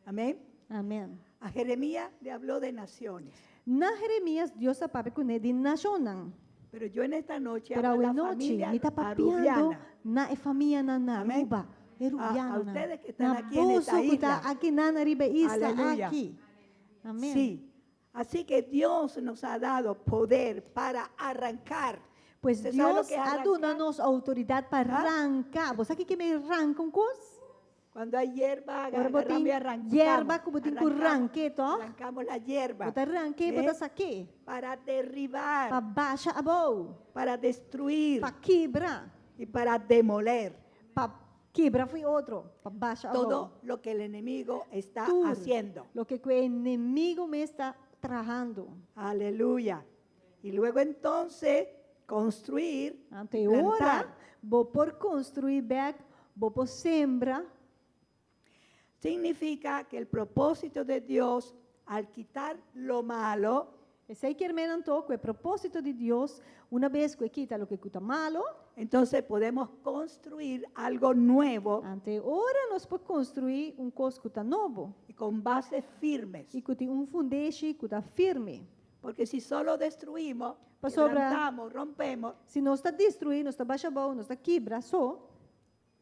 Amén. Amèn. A Jeremías le habló de naciones. Na Jeremias Dios a papia kuné di nashonnan. Pero yo en esta noche Pero hablo a awe la nochi familia mi ta papiando arubiana. na e famianan na Amén. Aruba, e A, a rubianonan. ustedes que están Na aquí en esta boso ku ta isla. akinan riba e isla Aleluya. aki. Amén. Sí. Así que Dios nos ha dado poder para arrancar. Pues ¿Usted sabe lo Dios que es a duna arrancar? nos outoridat pa Ah? ranka. Bo sa kiko ke men ranka un kos? Cuando hay hierba, Ora agarramos y bo tin arrancamos. yerba ku bo tin ku Arrancamos, rank'é, toch? Arrancamos la hierba. Bo ta rank'é, ¿Eh? bo ta sak'é. Para derribar, Pa basha abou. para destruir Pa kibra. y para demoler Pa kibra fo'i otro. Pa basha abou. todo lo que el enemigo está Tur haciendo. Loke ku e enemigu mes ta trahando. Aleluya. Y luego entonces construir Anto y ora, plantar. bo por konstruí bèk, bo por sembra. Significa que el propósito de Dios al quitar lo malo Esei ke men anto, ku e propósito di Dios, unabes ku e kita loke ku ta malu, entonces podemos construir algo nuevo anto ora nos por konstruí un kos ku ta nobo. y con bases firmes. I ku tin un fundeshi ku ta firme. Porque si solo destruimos, Pasobra. quebrantamos, rompemos, Si nos ta destruí, nos ta basha abou, nos ta kibra so,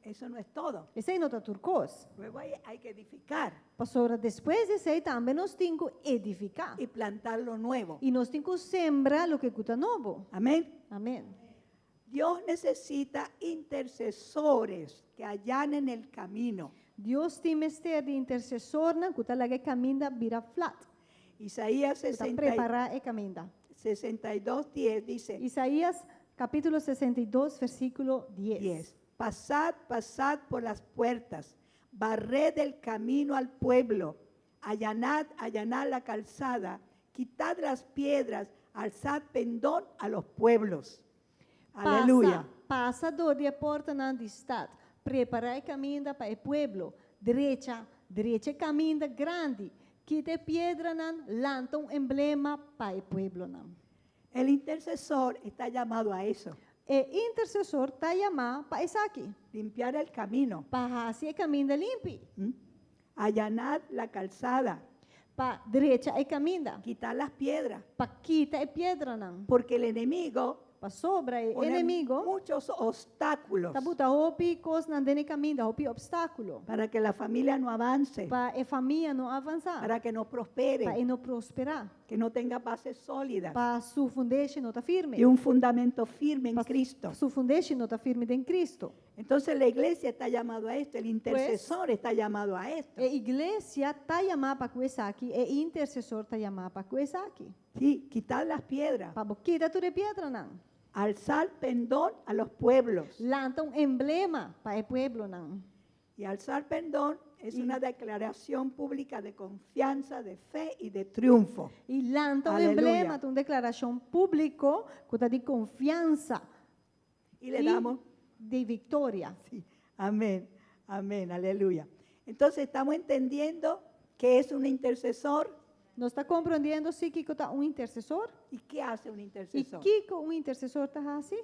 eso no es todo. esei no ta tur kos. Luego hay, hay que edificar Pasobra despues di esei tambe nos tin ku edifiká. y plantar lo nuevo. I nos tin ku sembra loke ku ta nobo. Amén. Amèn. Dios necesita intercesores que allanen el camino. Dios tin mester di intersesornan ku ta laga e kaminda bira flat. Isaías Ku ta 60 prepará e kaminda. 62, 10 dice, Isaías kapítulo 62, versíkulo 10. 10. Pasad, pasad por las puertas, barred el camino al pueblo, allanad, allanad la calzada, quitad las piedras, alzad pendón a los pueblos. Aleluya. Pasa, pasa dor di e portanan di stat. Prepará e kaminda pa e pueblo. Drecha, drecha e kaminda grandi. Kita e piedranan, lanta un emblema pa e pueblonan. El intercesor está llamado a eso, E intersesor ta yamá pa esaki. limpiar el camino, Pa hasi e kaminda limpi. ¿m? allanar la calzada, Pa drecha e kaminda. quitar las piedras, Pa kita e piedranan. porque el enemigo Pasobra e pone enemigu muchos obstáculos ta buta hopi kosnan den e kaminda, hopi opstákulo. para que la familia no avance, Pa e famia no avansá. para que no prospere, Pa e no prosperá. que no tenga bases sólidas Pa su fundeshi no ta firme. y un fundamento firme en Pa Cristo. Su fundeshi no ta firme den Cristo. Entonces la iglesia está llamado a esto, el intercesor está llamado a esto. E iglesia ta yamá pa esaki, e intersesor ta yamá pa esaki. Sí, quitar las piedras, Pa bo kita tur e piedranan. alzar pendón a los pueblos. Lanta un emblema pa e pueblonan. Y alzar pendón es una declaración pública de confianza, de fe y de triunfo. I lanta un Aleluya. emblema, un deklarashon públiko ku ta di konfiansa Y le i damos, di viktoria. sí, amén, amén, aleluya. Entonces estamos entendiendo que es un intercesor Nos ta komprondiendo si kiko ta un intersesor? y qué hace un I intercesor. kiko un intersesor ta hasi?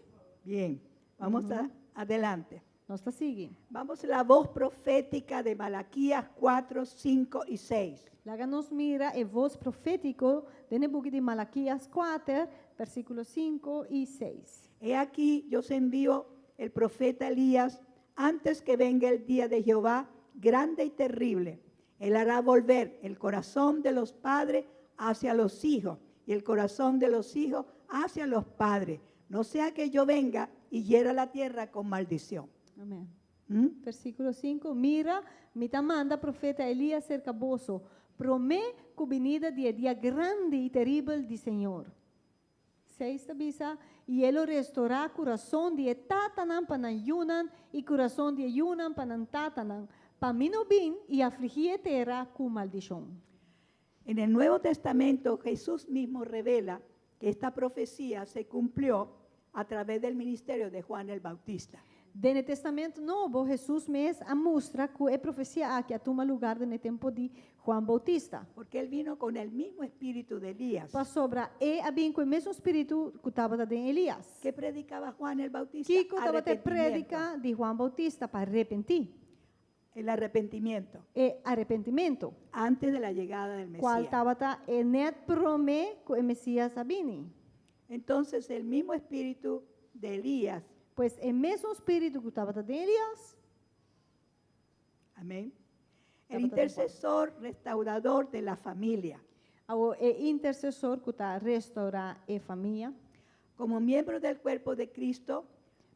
Bien, vamos a, adelante. Nos ta sigui. Vamos a la voz profética de Malaquías 4, 5 y 6. Laga nos mira e voz profétiko den buki di Malakias 4, versíkulo 5 i 6. He aquí yo os envío el profeta Elías antes que venga el día de Jehová, grande y terrible. Él hará volver el corazón de los padres hacia los hijos y el corazón de los hijos hacia los padres. No sea que yo venga y hiera la tierra con maldición. Amèn. ¿Mm? Versíkulo 5. Mira, mi ta manda profeta Elías serka boso. Promé ku binida di e dia grandi i teribel di Señor. 6 ta bisa, i e lo restourá kurason di e tatanan pa nan yunan i kurason di e yunan pa nan tatanan. Pa mi no bin i afligí e tera ku maldishon. En el Nuevo Testamento Jesús mismo revela que esta profecía se cumplió a través del ministerio de Juan el Bautista. Den Testamento Nobo, Jesus mes a mustra ku e profesia aki a tuma lugá den tempu di Juan Bautista. Porque él vino con el mismo espíritu de Elías. Pasobra e a bin ku e mesun spiritu ku tabata den Elias. ¿Qué predicaba Juan el Bautista? Kiko tabata Arrepentimiento. prediká di Juan Bautista pa arepentí. El arrepentimiento. E arepentimentu. Antes de la llegada del Kual Mesías. tabata e net promé ku e Mesias a bini. Entonces el mismo espíritu de Elías, Pues e mesun spiritu ku tabata den Elias, amén, el Tabata intercesor restaurador de la familia. Awo e intersesor ku ta restourá e famia. Como miembro del cuerpo de Cristo,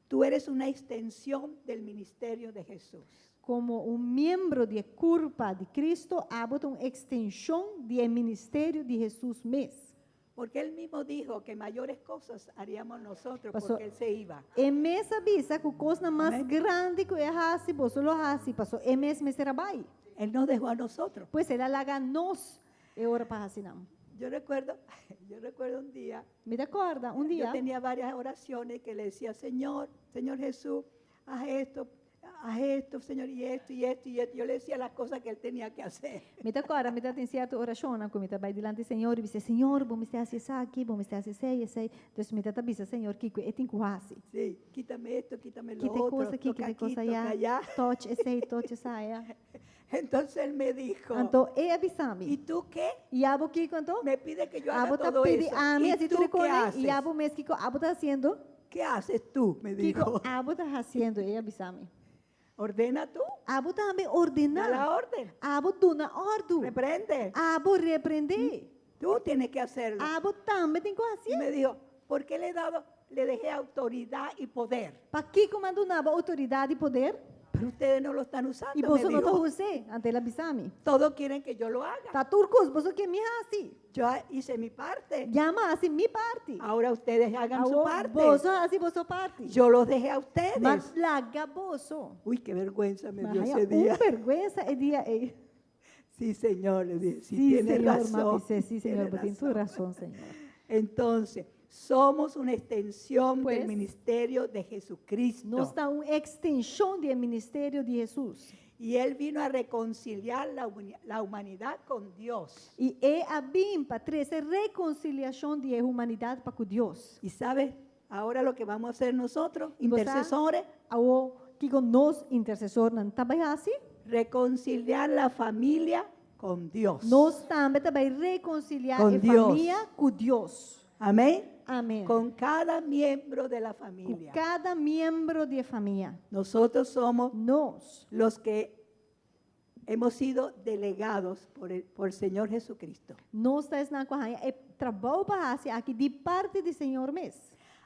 tú eres una extensión del ministerio de Jesús. Komo un miembro di kurpa di Kristu, abo ta un ekstenshon di ministerio di Jesus mes. Porque él mismo dijo que mayores cosas haríamos nosotros Pasó- porque él se iba. E mes a bisa ku kosnan mas Amèn. grandi ku el a hasi, boso lo hasi, paso e mes mester a bai. Él nos dejó a nosotros. Pues el a laga nos e ora pa hasi nan. Yo recuerdo un día, Mi ta kòrda, un yo dia, tenía varias oraciones que le decía, Señor, Señor Jesús, haz esto, Señor, y esto, y esto, y esto. Yo le decía las cosas que él tenía que hacer. Mi ta kòrda, mi tabatin sierto orashon, ku mi ta bai dilanti Señor i bisa, Señor, bo mester hasi esaki, bo mester hasi esei, esei. Anto mi ta bisa, Señor, kiko e tin ku hasi. Sí, quítame esto, quítame lo Kita otro, kos aki, toca kita aquí, kos toca ayá, allá. touch esei, touch esaya. Entonces él me dijo, Anto, el a bisa mi. ¿y tú qué? I abo kiko anto? Me pide que yo haga Abo ta todo pidi eso. ami, ¿Y así tú tu qué kone, haces? i abo mes kiko abo ta hasiendo? ¿Qué haces tú? Me Kiko dijo. abo ta hasiendo, el a bisa mi. Ordena tú. Abo tambe Da ordená. la orden. Abo duna òrdu. Reprende. Abo reprendé. Tú tienes que hacerlo. Abo tambe tin ku Y hasi. me dijo, ¿por qué le he dado, le dejé autoridad y poder? Pakiko mi a duna bo outoridat i poder? Pero ustedes no lo están usando. I me boso no dijo. ta us'é, anto el a bisa mi. Todos quieren que yo lo haga. Ta tur kos, boso ke mi hasi. Yo hice mi parte. Ya m'a hasi mi parti. Ahora ustedes hagan su Awo, parte. Boso hasi boso parti. Yo los dejé a ustedes. M'a laga boso. Uy, qué vergüenza me dio Mas ese día. un bèrgwensa e dia ei. Sí, Señor, le dije, sí, Sí, tiene Señor, razón. m'a bis'é, sí, tiene Señor, bo tin tur razón. rason, Señor. Entonces, somos una extensión Pues, del ministerio de Jesucristo. Nos ta un ekstenshon di ministerio di Jesus. Y Él vino a reconciliar la humanidad con Dios. I el a bin pa trese rekonsiliashon di humanidat pa ku Dios. Y sabes, ahora lo que vamos a hacer nosotros, I bo sa, intercesores, Awo, kiko nos intersesornan ta bai hasi, reconciliar la familia con Dios. nos tambe ta bai rekonsiliá Con e Dios. famia ku Dios. Amén. Amèn. Con cada miembro de la Ku familia. kada miembro di famia. Nosotros somos Nos los que hemos sido delegados por el Señor Jesucristo. Nos ta esnan ku a haña e trabou pa hasi aki di parti di Señor mes.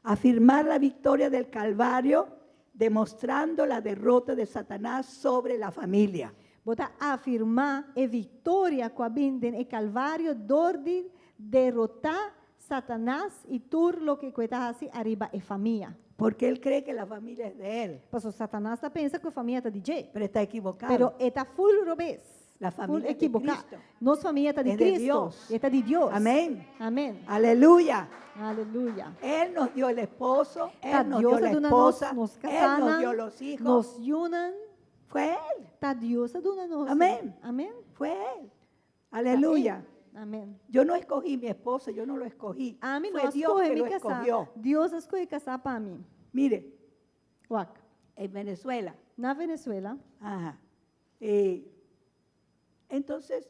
Afirmar la victoria del Calvario, demostrando la derrota de Satanás sobre la familia. Bo ta afirmá e viktoria ku a bin den e Kalvario dor di derotá Satanas i tur loke ku e ta hasi ariba e famia. Porque él cree que la familia es de él, Paso Satanas ta pensa ku e famia ta di dje. pero está equivocado. Pero e ta full robes. La Full familia es de ekivoká. Cristo. Nos famia ta di Es de Cristo. Dios. E ta di Dios. Amén. Amèn. Aleluya. Aleluya. Él nos dio el esposo, Ta Él nos dio Dios la a duna nos, esposa, nos Él nos kasá, dio los hijos. nos yunan. Fue Él, Ta Dios a duna nos. Amèn. Amèn. fue Él. Aleluya. Amèn. Yo no escogí mi esposo, yo no lo escogí. Ami Fue no Dios skohe que mi lo kasá. escogió. Dios a skohe kasá pa mi. Mire, Wak. en Venezuela. Na Venezuela, Ajá. Entonces,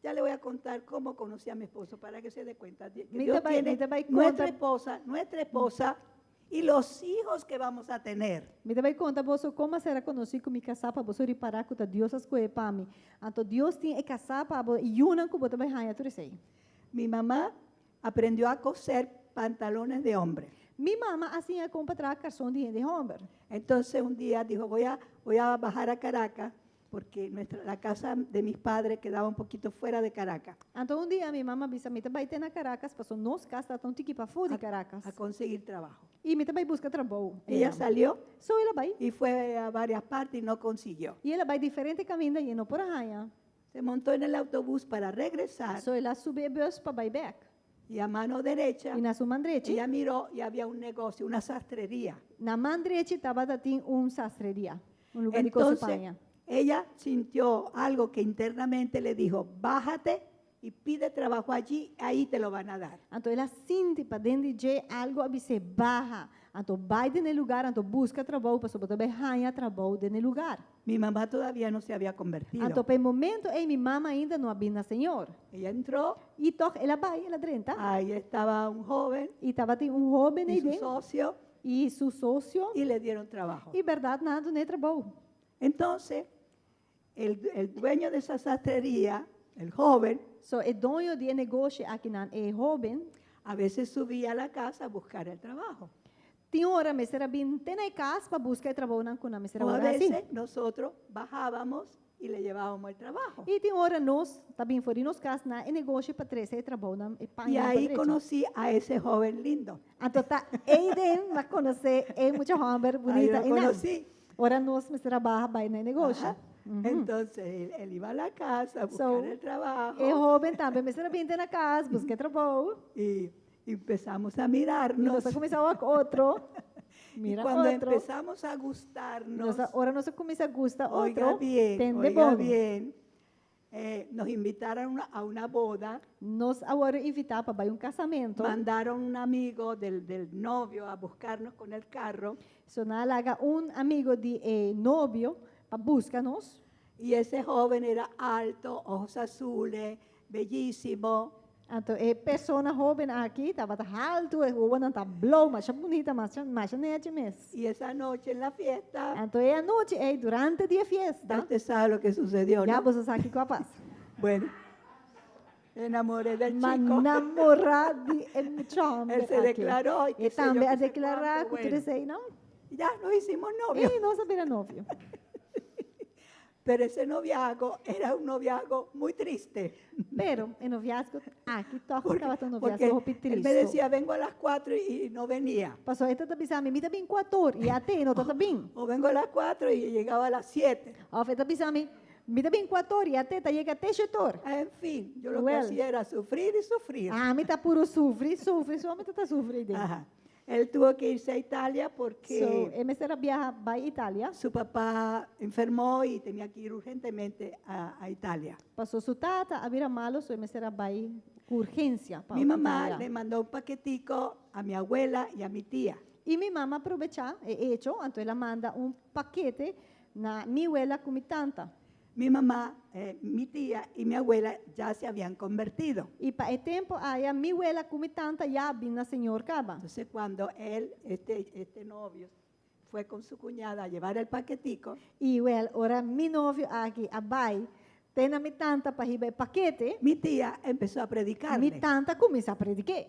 ya le voy a contar cómo conocí a mi esposo para que se dé cuenta. Que Mi Dios te va- tiene mi te va a nuestra contar- esposa, nuestra esposa y los hijos que vamos a tener. Mi ta bai konta boso kon m'a sera konosí ku mi kasá pa boso ripará ku ta Dios a skohe pa mi. Anto Dios tin e kasá pa bo i yunan ku bo ta bai haña tur esei. Mi mamá aprendió a coser pantalones de hombre. Mi mama a siña kon pa traha karson di hende hòmber. Entonces un día dijo, voy a bajar a Caracas, porque la casa de mis padres quedaba un poquito fuera de Caracas, Anto un dia mi mama a bisa mi ta bai te na Caracas, paso nos kas ta un tiki pafó di Caracas. a conseguir trabajo. I mi ta bai buska trabou. Ella salió So el a bai. y fue a varias partes y no consiguió. I el a bai diferente kaminda i e no por a haña. Se montó en el autobús para regresar So el a subi e bùs pa bai bèk. Y a mano derecha, I na su man drechi, ella miró y había un negocio, una sastrería. Na man drechi tabatin un sastreria, un lugá di kose Entonces, paña. Ella sintió algo que internamente le dijo, bájate y pide trabajo allí, ahí te lo van a dar. Anto el a sinti paden di dje algu a bis'é baha. Anto bai den e lugar, anto buska trabou, pasobra bo ta bai haña trabou den e lugar. Mi mamá todavía no se había convertido. Anto pa e momento ei mi mama ainda no a bin na Señor. Ella entró, I tòg el a bai, el a drenta. ahí estaba un joven I tabatin un hóben y ei su den socio i su sosio. y le dieron trabajo. I bèrdat nan a dun'é trabou. Entonces, el, el dueño de esa sastrería, el joven, So e doño di e negoshi akinan, e hóben, a veces subía a la casa a buscar el trabajo. tin ora mester a bin te na e kas pa buska e trabounan ku nan mester a O a wòrdu hasi. veces nosotros bajábamos y le llevábamos el trabajo. I tin ora nos ta bin for di nos kas na e negoshi pa trese e trabounan, e Y pañanan pa ahí drecha. conocí a ese joven lindo. Anto ta eiden m'a konosé e mucha hòmber Ahí bunita lo einan. conocí. Ora nos mester a baha bai na e negoshi. Ajá. Entonces él, él iba a la casa a buscar So, el trabajo E hóben tambe mester a bin te na kas buska e trabou. y empezamos a I mirarnos. nos a kuminsá wak otro. Y Mira cuando otro. empezamos a gustarnos, Nos a, ora nos a kuminsá gusta oiga otro, bien, tende oiga bon. bien, eh, nos invitaron a una boda, Nos a wòrdu invitá pa bai un kasamentu. mandaron un amigo del, del novio a buscarnos con el carro So nan a laga un amigu di e novio pa buska nos. y ese joven era alto, ojos azules, bellísimo. Anto e persona hóben aki tabata haltu, e wowonan ta blou, masha bunita, masha masha nèchi mes. Y esa noche en la fiesta, Anto e anochi ei durante di e ya fiesta, usted sabe lo que sucedió, ya ¿no? boso sa kiko a pasa. Bueno, me enamoré del M'a chico. namorá di e mucha hòmber Él se aki. declaró y E qué sé yo, tambe qué a sé deklará cuánto, ku tur bueno. esei, no? Ya nos hicimos novios. I nos a bira novio. Pero ese noviazgo era un noviazgo muy triste. Pero e noviazgo aki tòg Porque, tabata un porque noviazgo hopi él me tristu. decía, vengo a las 4 y, y no venía. Paso e tabata bisa mi, mi ta bin kuator, i at'é no tabata bin. O vengo a las 4 y llegaba a las 7. Òf e ta bisa mi, mi ta bin kuator, i at'é ta yega te shetor. En fin, yo lo que Well. hacía era sufrir y sufrir. Ami ta puru sufri, sufri, so ami tabata sufri den. Ajá. Él tuvo que irse a Italia porque So, e mester a biaha bai Italia. su papá enfermó y tenía que ir urgentemente a, a Italia. Paso su tata a bira malu, so e mester a bai ku urgensia pa Mi mamá Italia. le mandó un paquetico a mi abuela y a mi tía. I mi mama a probechá e echo, anto el a manda un pakete na mi wela ku mi tanta. Mi mamá, eh, mi tía y mi abuela ya se habían convertido. I pa e tempu aya mi wela ku mi tanta ya a bin na Señor kaba. Entonces cuando él, este, este novio, fue con su cuñada a llevar el paquetico, I wèl, ora mi novio aki a bai te na mi tanta pa hiba e pakete, mi tía empezó a mi predicarle. tanta a kuminsá predik'é.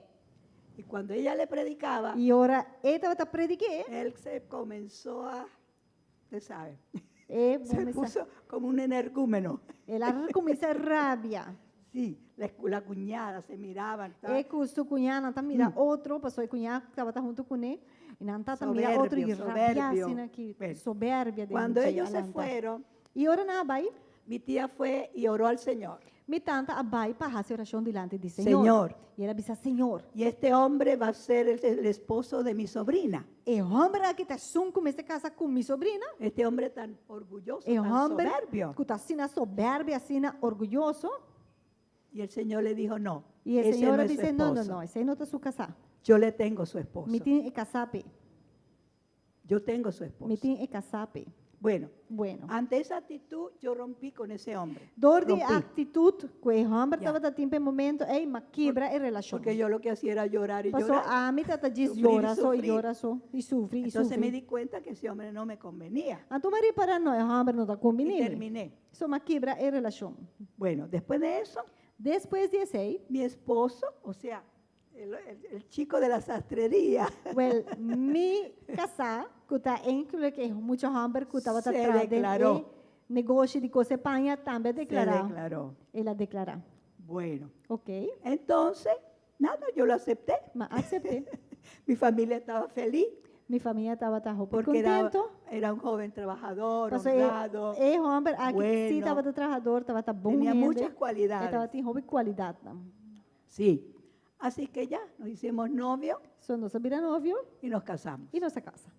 Y cuando ella le predicaba, I ora e tabata predik'é, él se comenzó a, usted sabe, e se kuminsá, puso como un energúmeno. el a kuminsá rabia. Sí, la, la cuñada se miraban. tal. E ku su kuñá ta mira otro, paso e kuñá tabata huntu kuné, i nan tabata mira otro i Soberbio, rabia soberbio. asina aki, Bueno, soberbia den Cuando dje ellos se a lanta. fueron, I ora nan a bai, mi tía fue y oró al Señor. mi tanta a bai pa hasi orashon dilanti di Señor. Señor. I el a bisa, Señor, Y este hombre va a ser el, el esposo de mi sobrina. e hòmber aki ta esun ku mester kasa ku mi sobrina. Este hombre tan orgulloso, E tan hòmber soberbio. ku ta asina soberbio, asina orguyoso. Y el Señor le dijo, no, I e ese Señor no a es su bisa, no, no, esposo. no, esei no ta su kasá. Yo le tengo su esposo. Mi tin e kasá p'e. Yo tengo su Mi esposo. tin e kasá p'e. Bueno, Bueno. ante esa actitud yo rompí con ese hombre. Dor di Rompí. aktitut ku e hòmber Ya. tabata tin pa e momento, ei, m'a kibra e relashon. Porque yo lo que hacía era llorar y Pasó llorar. ami tabata djis Sufrir y yora so i sufrir. yora so i sufri i Entonces me sufri. di cuenta que ese hombre no me convenía. Anto m'a ripará no, e hòmber no ta Y kombiní mi. terminé. So m'a kibra e relashon. Bueno, después de eso, Despues di esei, mi esposo, o sea, el, el- el chico de la sastrería, well, mi kasá, ku ta enkele ku e mucha hòmber ku tabata Se traha den deklaró. e negoshi di kose paña, tambe a se deklará. declaró. El a deklará. Bueno, Ok, entonces, nada, yo lo acepté. m'a asept'é. Mi familia estaba feliz Mi famia tabata hopi porque era, kontentu. era un joven trabajador, Paso e, honrado, e hòmber aki sí bueno. tabata trahadó, tabata bon tenía hende. muchas E cualidades. tabatin hopi kualidatnan. Sí. Así que ya, nos hicimos novios So nos a bira novio y nos casamos. i nos a kasa.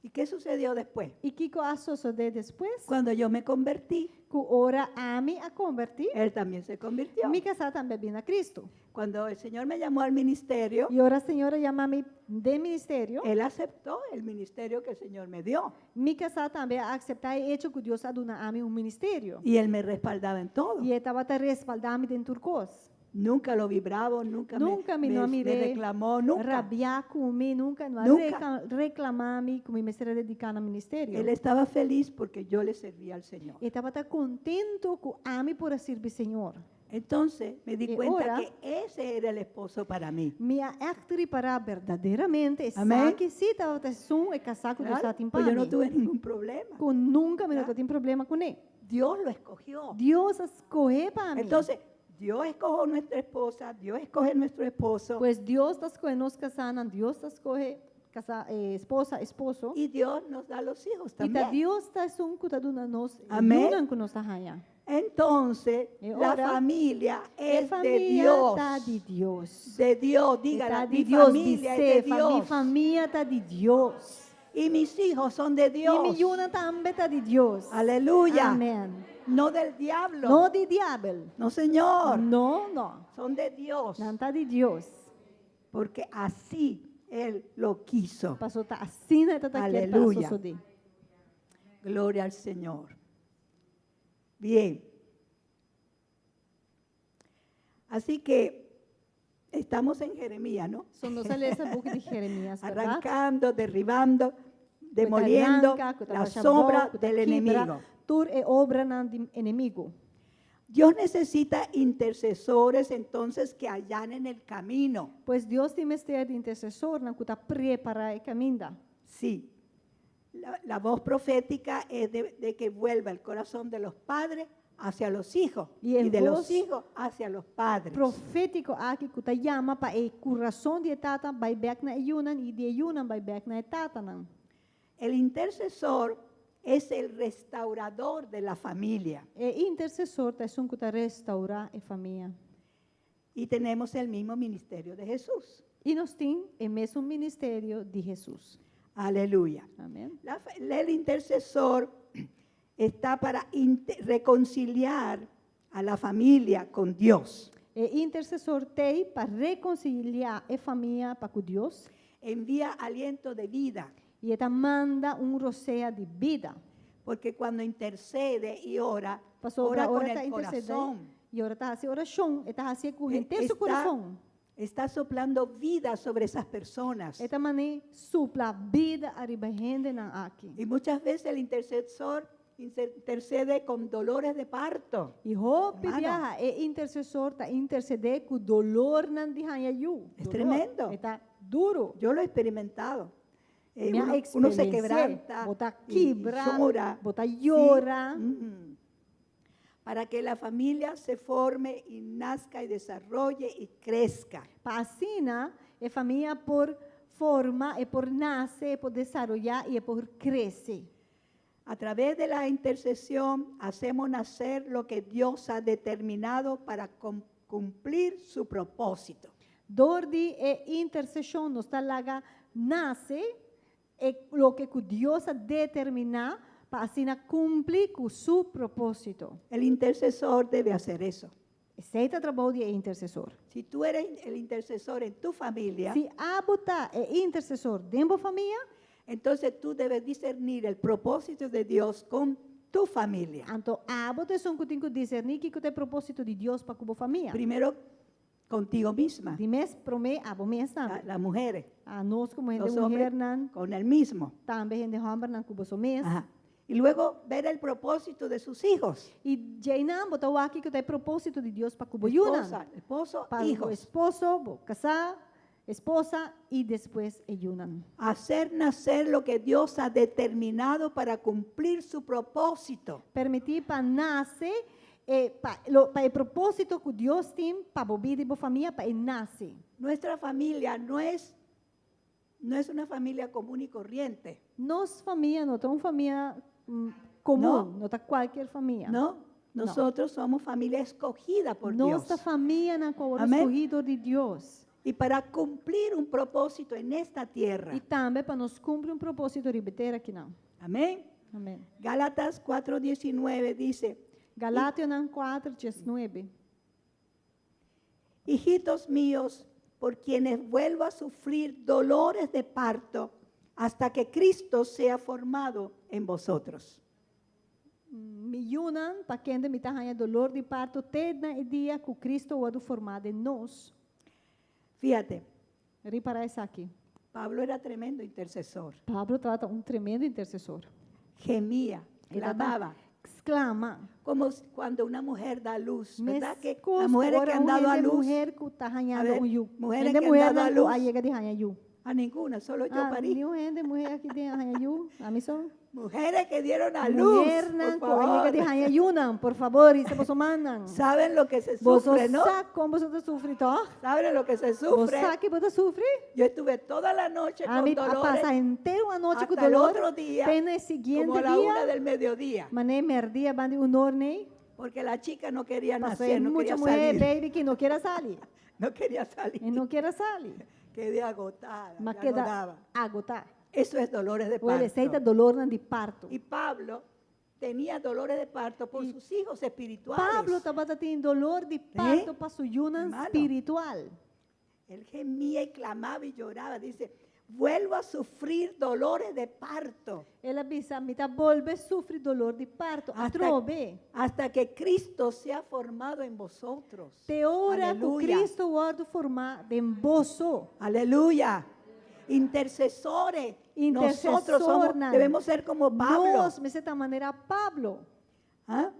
¿Y qué sucedió después? I kiko a sosodé despues? Cuando yo me convertí, Ku ora ami a konvertí, él también se convirtió. mi kasá tambe a bin na Kristu. Cuando el Señor me llamó al ministerio, I ora Señor a yama mi den ministerio, él aceptó el ministerio que el Señor me dio. mi kasá tambe a aseptá e echo ku Dios a duna ami un ministerio. Y él me respaldaba en todo. I e tabata respaldá mi den tur kos. Nunca lo vi bravo, nunca, Nunka mi me, no a me mir'é reclamó, nunca. Rabiá ku mi, nunka no a Nunca. reklamá mi ku mi mester a dediká na ministerio. Él estaba feliz porque yo le servía al Señor. E tabata kontentu ku ami por a sirbi Señor. Entonces me di Y cuenta ora- que ese era el esposo para mí. Mi a echt ripará berdaderamente Amèn. esaki sí tabata esun e kasá ku Dios Claro, tabatin pa pues yo no mi. tuve ningún problema. Ku nunka mi no Claro. tabatin problema kuné. Dios lo escogió. Dios a skohe pa mi. Entonces, Dios escogió nuestra esposa, Dios escoge nuestro esposo Pues Dios ta skohe nos kasánan, Dios ta skohe kasá, eh, esposa, esposo. y Dios nos da los hijos I ta también. Dios ta esun ku ta duna nos Amèn. yunan ku nos ta haña. Entonces, E la ora, familia E es de famia Dios. ta di Dios. De Dios, E dígala, ta di mi Dios, familia es de bis'é, mi Dios. famia ta di Dios. Y mis hijos son de I Dios. mi yunan tambe ta di Dios. Aleluya. Amèn. No del diablo. No di diabel. No, Señor. No, no. Son de Dios. Nan ta di Dios. Porque así Él lo quiso. Pasó ta asina e tata kier pa Aleluya. sosodé. Gloria al Señor. Bien. Así que estamos en Jeremías, ¿no? So nos a lesa buki di Jeremias, berdat? Arrancando, derribando, demoliendo Ku ta ranka, ku ta la basha sombra bou, ku ta del kibra, enemigo. Tur e obranan di enemigu. Dios necesita intercesores entonces que allanen el camino. Pues Dios tin mester di intersesornan ku ta prepará e kaminda. Sí. La voz profética es de que vuelva el corazón de los padres hacia los hijos Y y, el de los voz hijos hacia los padres. Profétiko aki ku ta yama pa e kurason di e tata bai bèk na e yunan i di e yunan bai bèk na e tatanan. El intercesor es el restaurador de la familia. E intersesor ta esun ku ta restourá e famia. Y tenemos el mismo ministerio de Jesús. I nos tin e mesun ministerio di Hesus. Aleluya. Amèn. El intercesor está para reconciliar a la familia con Dios. E intersesor t'ei pa rekonsiliá e famia pa ku Dios. Envía aliento de vida. I e ta manda un rosea di bida. Porque cuando intercede y ora, Pasó ora con ora el ta intersedé corazón. i ora ta hasi orashon, e ta hasi ku henter su kurason. Está soplando vida sobre esas personas. E ta manera supla bida ariba e hendenan aki. Y muchas veces el intercesor intercede con dolores de parto. I hopi Hermano. biaha e intersesor ta intersedé ku dolornan di haña yu. Es Dolor. tremendo. E ta duru. Yo lo he experimentado. Mi a Uno se eksperensi'é. quebranta Bo ta y kibra, llora. bo ta yora. Sí. Para que la familia se forme y nazca y desarrolle y crezca. Pa asina, e famia por forma, e por nase, e por desaroyá i e por krese. A través de la intercesión hacemos nacer lo que Dios ha determinado para cumplir su propósito. Dor di e interseshon nos ta laga nase e loke ku Dios a determiná pa asina kumpli ku su propósito. El intercesor debe hacer eso. Esei ta trabou di e intersesor. Si tú eres el intercesor en tu familia, Si abo ta e intersesor den bo famia, entonces tú debes discernir el propósito de Dios con tu familia. anto abo ta esun ku tin ku diserní kiko ta e propósito di Dios pa ku bo famia. Primero contigo misma, Di mes promé abo mes tambe. las mujeres, Anos komo hende los hombres muhernan, con el mismo. tambe hende hòmbernan ku boso mes. Ajá. Y luego ver el propósito de sus hijos. I djeinan bo ta wak kiko ta e propósito di Dios pa ku bo yunan. Esposa, esposo, Pa bo hijos. esposo, bo kasá, esposa i despues e yunan. Hacer nacer lo que Dios ha determinado para cumplir su propósito. Permití pa nase e pa lo pa e propósito ku Dios tin pa bo bida i bo famia pa e nase. Nuestra familia no es una familia común y corriente. Nos famia no ta un famia komun, no ta kualke famia. No, nosotros somos familia escogida por Nos Dios. ta famianan ku a wòrdu Amén. skohí di Dios. Y para cumplir un propósito en esta tierra. I tambe pa nos kumpli un propósito riba e tera akinan. Amén. Amèn. Gálatas 4:19 dice, Galationan 4, 19. Hijitos míos, por quienes vuelvo a sufrir dolores de parto hasta que Cristo sea formado en vosotros. Mi yunan, pa kende mi ta haña dolor di parto te na e dia ku Kristo wòrdu formá den nos. Fíjate, Ripará esaki. Pablo era tremendo intercesor. Pablo tabata un tremendo intersesor. Gemía, E tabata clamaba, sklama. como cuando una mujer da luz, ¿verdad? Que Meskos las mujeres que ora han un dado a hende luz, muher ku ta A hañando ver, un yu. mujeres Hende que han muher dado a nan ku a luz. yega di haña yu. a ninguna, solo yo Ah, parí. niun hende muher aki den a haña yu. Ami so. Mujeres que dieron a luz, Muhernan por ku a yega di favor. haña yunan, por fabor, hisa boso mannan. Saben lo que se Boso sufre, ¿no? sa kon boso ta sufri, tòg? Saben lo que se Bo sufre. sa ki bo ta sufri? Yo estuve toda la noche con Ami a dolores pasa henter un anochi ku hasta el dolor. otro día, Te na e siguiente como a la 1 dia, del mediodía, mané mèrdia banda di un or nei. porque la chica no quería Pasó nacer, no mucha quería muher, salir, baby, ku no ker a sali. no quería salir. E no ker a sali. Quedé agotada, M'a ya no keda daba. agotá. Eso es dolores de Well, esei ta parto. dolornan di parto. Y Pablo tenía dolores de parto por sus hijos espirituales. Pablo tabata tin dolor di parto pa su yunan Hermano. spiritual. Él gemía y clamaba y lloraba. Dice, vuelvo a sufrir dolores de parto El a bisa, mi ta bolbe sufri dolor di parto. Hasta- Atrobe. hasta que Cristo sea formado en vosotros. Te ora ku Aleluya. Cristo wòrdu formá den boso. Aleluya. Intercesores. Nosotros somos, Intercesornan. debemos ser como Pablo. Nos mester ta manera Pablo. ¿Ah?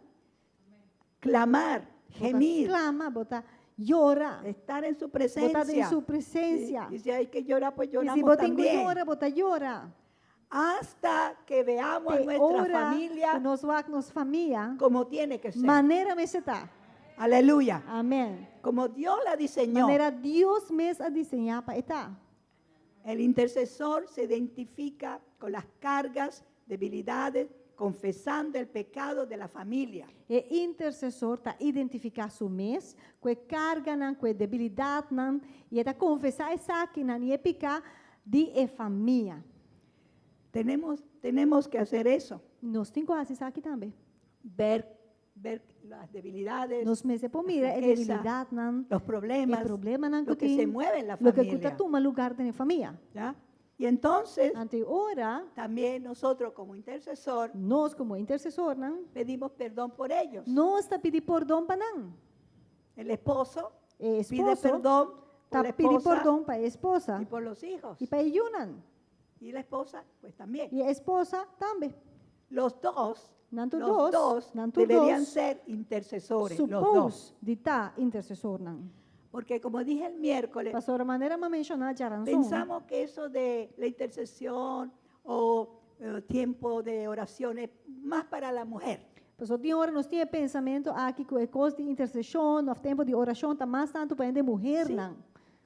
Clamar, Bo ta gemir, Sklama, bo ta yora. estar en su Bo ta den presencia. su presensia. Y, y si hay que llorar, pues I lloramos si bo tin ku también. yora, bo ta yora. Hasta que veamos a Te nuestra ora familia ku nos wak nos famia. como tiene que ser. Manera mester ta. Aleluya. Amèn. Como Dios la diseñó. Manera Dios mes a diseñá pa e ta. El intercesor se identifica con las cargas, debilidades, confesando el pecado de la familia. E intersesor ta identifiká su mes ku e karganan, ku e debilidatnan, i e ta konfesá esakinan i e piká di e famia. Tenemos, tenemos que hacer eso, Nos tin ku hasi esaki tambe. ver, ver las debilidades, Nos mester por mira e flaqueza, debilidatnan, los problemas, e problemanan lo ku que se tin, mueve en la loke ku ta familia. tuma lugá den e famia. ¿ya? Y entonces, Anto ora, también nosotros como intercesor nos komo intersesornan, pedimos perdón por ellos. nos ta pidi pordon pa nan. El esposo E pide esposo perdón por ta la pidi esposa pordon pa e esposa y por los hijos. i pa e yunan. Y la esposa, pues también. I e esposa tambe. Los dos, Nan tur los dos, dos nan tur deberían dos, ser intercesores, los dos. Suppose di ta intersesornan. Porque como dije el miércoles, Pasobra manera m'a menshoná djaranson. pensamos que eso de la intercesión o tiempo de oración es más para la mujer. Pasobra tin ora nos tin e pensamentu aki ku e kos di interseshon òf tempu di orashon ta mas tantu pa hende muhernan.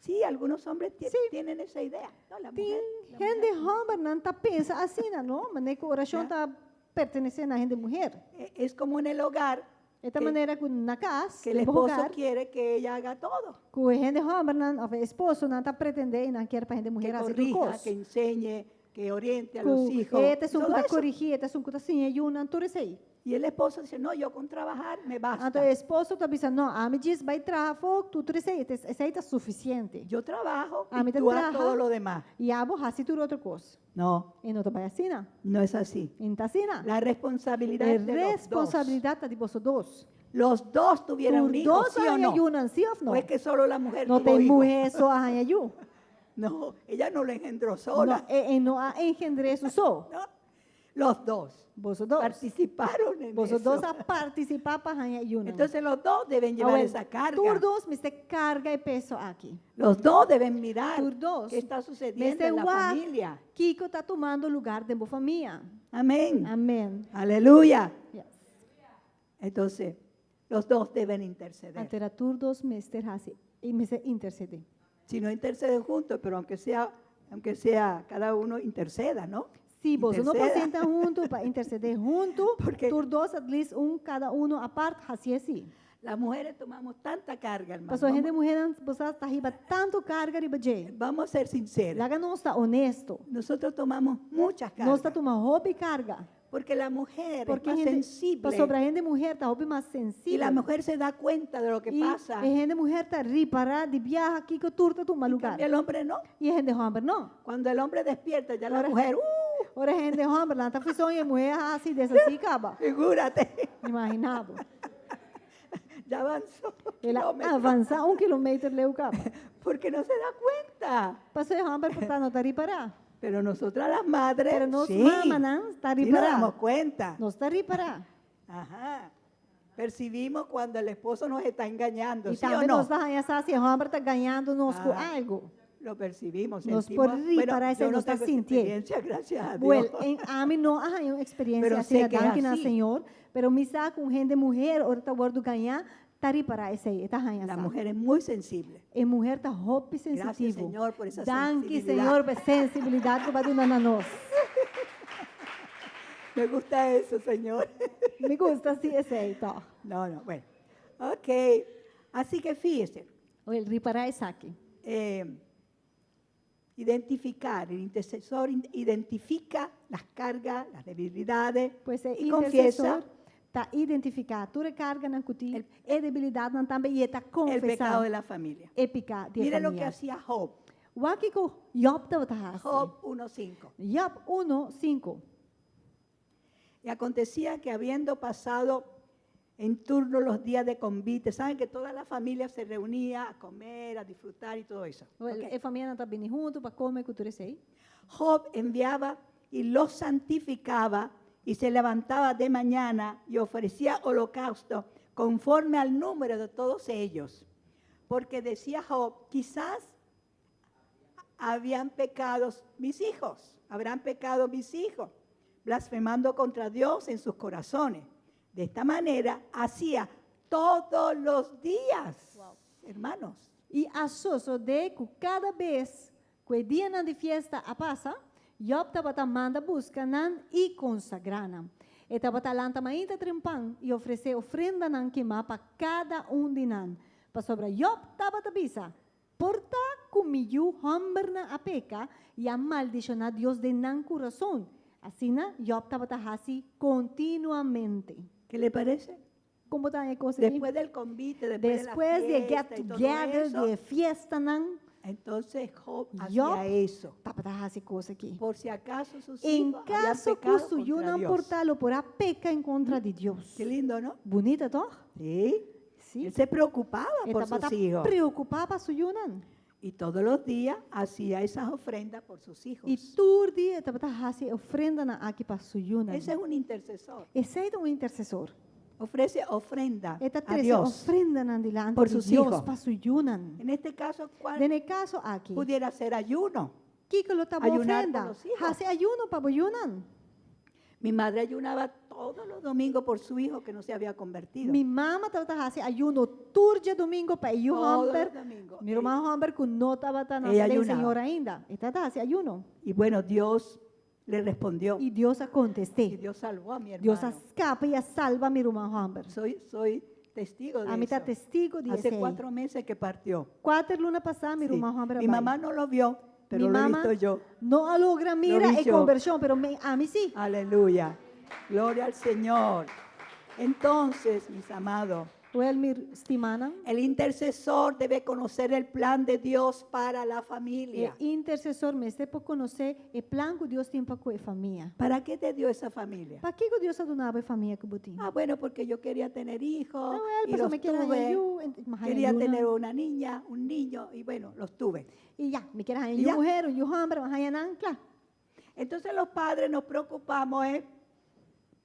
Sí, algunos hombres Sí. tienen esa idea. No, la Tin mujer, la hende mujer. hòmbernan ta pensa asina, no? Manera ku orashon Ya. ta pertenesé na hende muher. Es como en el hogar, E ta Que- manera ku na kas, que el den bo esposo hogar, quiere que ella haga todo, ku e hende hòmbernan òf e esposonan ta pretendé i nan kier pa hende que muher hasi tur corrija, kos. que enseñe, que oriente a los Ku hijos. e ta esun ku todo ta eso. korigí, e ta esun ku ta siña e yunan, tur esei. Y el esposo dice, no, yo con trabajar me Anto basta. e esposo ta bisa, no, ami djis bai traha afó, tur tur esei, esei ta sufisiente. Yo trabajo A mí y te tú haz trabaja. todo lo demás. I abo hasi tur otro kos. No, E no ta bai asina. no es así. E no ta asina. La responsabilidad E es de los dos. responsabilidat ta di boso dos. Los dos tuvieron Tur un hijo, dos ¿sí o a no? haña yunan, sí òf no? ¿O es que solo la mujer No tuvo ta hijos? muhé so a haña yu. No, ella no lo engendró No, sola. e, e no a engendr'é su so. No, Los dos Boso dos. participaron en Boso eso. dos a partisipá pa haña yunan. Entonces los dos deben llevar Awel, esa carga. Tur dos mester karga e peso aki. Los dos deben mirar Tur dos. qué está sucediendo Mester en la wak familia. Kiko ta tumando lugá den bo famia. Amén. Amèn. Aleluya. Yes. Entonces, los dos deben interceder. Anto era tur dos mester hasi i mester intersedé. Si no interceden juntos, pero aunque sea cada uno interceda, ¿no? Si boso no por Interceda. sinta huntu pa intersedé huntu, Porque- tur dos at least un kada unu apart hasié sí. Las mujeres tomamos tanta carga, hermano. Paso hende Vamos, muhénan bo sa ta hiba tantu karga riba dje. vamos a ser sinceros. Laga nos ta honesto. Nosotros tomamos muchas Nos ta cargas. tuma hopi karga. Porque la mujer es Porque más hende, sensible. pasobra hende muher ta hopi mas Y sensibel. la mujer se da cuenta de lo que I pasa. e hende muher ta ripará di biaha kiko tur ta tuma En lugar. cambio, el hombre no. I e hende hòmber no. Cuando el hombre despierta, ya la Ora- mujer, Ora e hende hòmber lanta for soño e muher a hasi desasí kaba. Figúrate. Imaginá bo. Ya avanzó. El a kilómetros. avansá un kilometer leu kaba. Porque no se da cuenta. Paso e hòmber por ta no ta ripará. Pero nosotras las madres, Pero nos sí, mamanan ta sí nos ripará. damos cuenta. Nos ta ripará. Ajá. Percibimos cuando el esposo nos está engañando, I ¿sí o tambe no? nos ta haña sa si e hòmber ta gañando nos ku Ah. algu. Lo percibimos, Nos sentimos. por ripará Bueno, esei, yo no nos ta tengo esa sintié. experiencia, gracias a Dios. Well, en, ami no a haña un experiencia Pero asina, sé que es danki na así. Señor, pero mi sa ku un hende muher ora ta wòrdu gañá, ta ripará esei, e ta haña La sa. mujer es muy sensible. E muher ta hopi Gracias, sensitivo. Señor, por esa Danki, sensibilidad. Señor, pa e sensibilidat ku bo a duna na nos. Me gusta eso, Señor. Mi gusta si esei, tòg. No, no, bueno. Ok. Así que fíjese. Wel, ripará esaki. Identificar, el intercesor identifica las cargas, las debilidades Pues e y confiesa intersesor ta identifiká tur e karganan ku tin, e debilidatnan tambe i e ta el konfesá pecado de la familia. e piká di e Mire lo que famia. hacía Job. Wak kiko Job tabata hasi. Job 1.5. Job 1, 5. Y acontecía que habiendo pasado en turno los días de convite, saben que toda la familia se reunía a comer, a disfrutar y todo eso. Wel, Ok. e famianan ta bini huntu pa kome ku tur esei. Job enviaba y los santificaba y se levantaba de mañana y ofrecía holocausto conforme al número de todos ellos. Porque decía Job, quizás habían pecado mis hijos, habrán pecado mis hijos, blasfemando contra Dios en sus corazones. De esta manera hacía todos los días, hermanos. I a sosodé ku kada bes ku e dianan di fiesta a pasa, Job tabata manda buska nan i konsagrá nan. E tabata lanta mainta trempan i ofresé ofrendanan kimá pa kada un di nan. Pasobra Job tabata bisa, Por ta ku mi yu hòmbernan a peka i a maldishoná Dios den nan kurason. Asina Job tabata hasi kontinuamente. Ke le parese? Kon bo ta haña e kos aki? Después del convite, después de la Despues di e fiesta get y todo together, eso, di e fiestanan, entonces Job Job hacía eso. tabata hasi kos aki. Por si acaso sus En hijos habían kaso ku pecado su contra yunan Dios. por ta lo por a peka en kontra di Dios. Qué lindo, ¿no? Bunita, tòg? Sí. Sí. Él se preocupaba E por sus tabata hijos. preokupá pa su yunan. Y todos los días hacía esas ofrendas por sus hijos. I tur dia e tabata hasi e ofrendanan aki pa su yunan. Ese es un intercesor. Esei ta un intersesor. Ofrece ofrenda E ta a trese Dios. ofrendanan dilanti Por di sus Dios hijos. pa su yunan. En este caso, ¿cuál Den e kaso aki, pudiera ser ayuno? kiko lo ta bo Ayunar ofrenda? por los hijos. Hasi ayuno pa bo yunan. Mi madre ayunaba todos los domingos por su hijo que no se había convertido. Mi mama tabata hasi ayuno tur djadumingo pa e yu Todos los hòmber. domingos. Mi ruman hòmber ku no tabata na Ella den ayunaba. Señor ainda. E tabata hasi ayuno. Y bueno, Dios le respondió. I Dios a Y kontest'é. Dios salvó a mi hermano. Dios a skapa i a salba mi ruman hòmber. Soy, soy testigo de Ami ta eso. testigo di Hace esei. cuatro meses que partió. Kuater luna pasá mi Sí. ruman hòmber a Mi bai. mamá no lo vio, pero Mi lo he mama visto yo. no a logra mira vi e yo. konvershon, pero mi, ami sí. Aleluya. Gloria al Señor. Entonces, mis amados, Wel, mi stimánan, el intercesor debe conocer el plan de Dios para la familia. e intersesor mester por konosé e plan ku Dios tin pa ku e famia. ¿Para qué te dio esa familia? Pakiko Dios a duna bo e famia ku bo tin? Ah, bueno, porque yo quería tener hijos Ah, wel, y pasobra los mi kier haña tuve. yu, en- mi haña Quería yunan. tener una niña, un niño, y bueno, los tuve. I ya, mi kier haña I yu ya. muher, un yu hòmber, mi haña nan, kla. Entonces los padres nos preocupamos eh,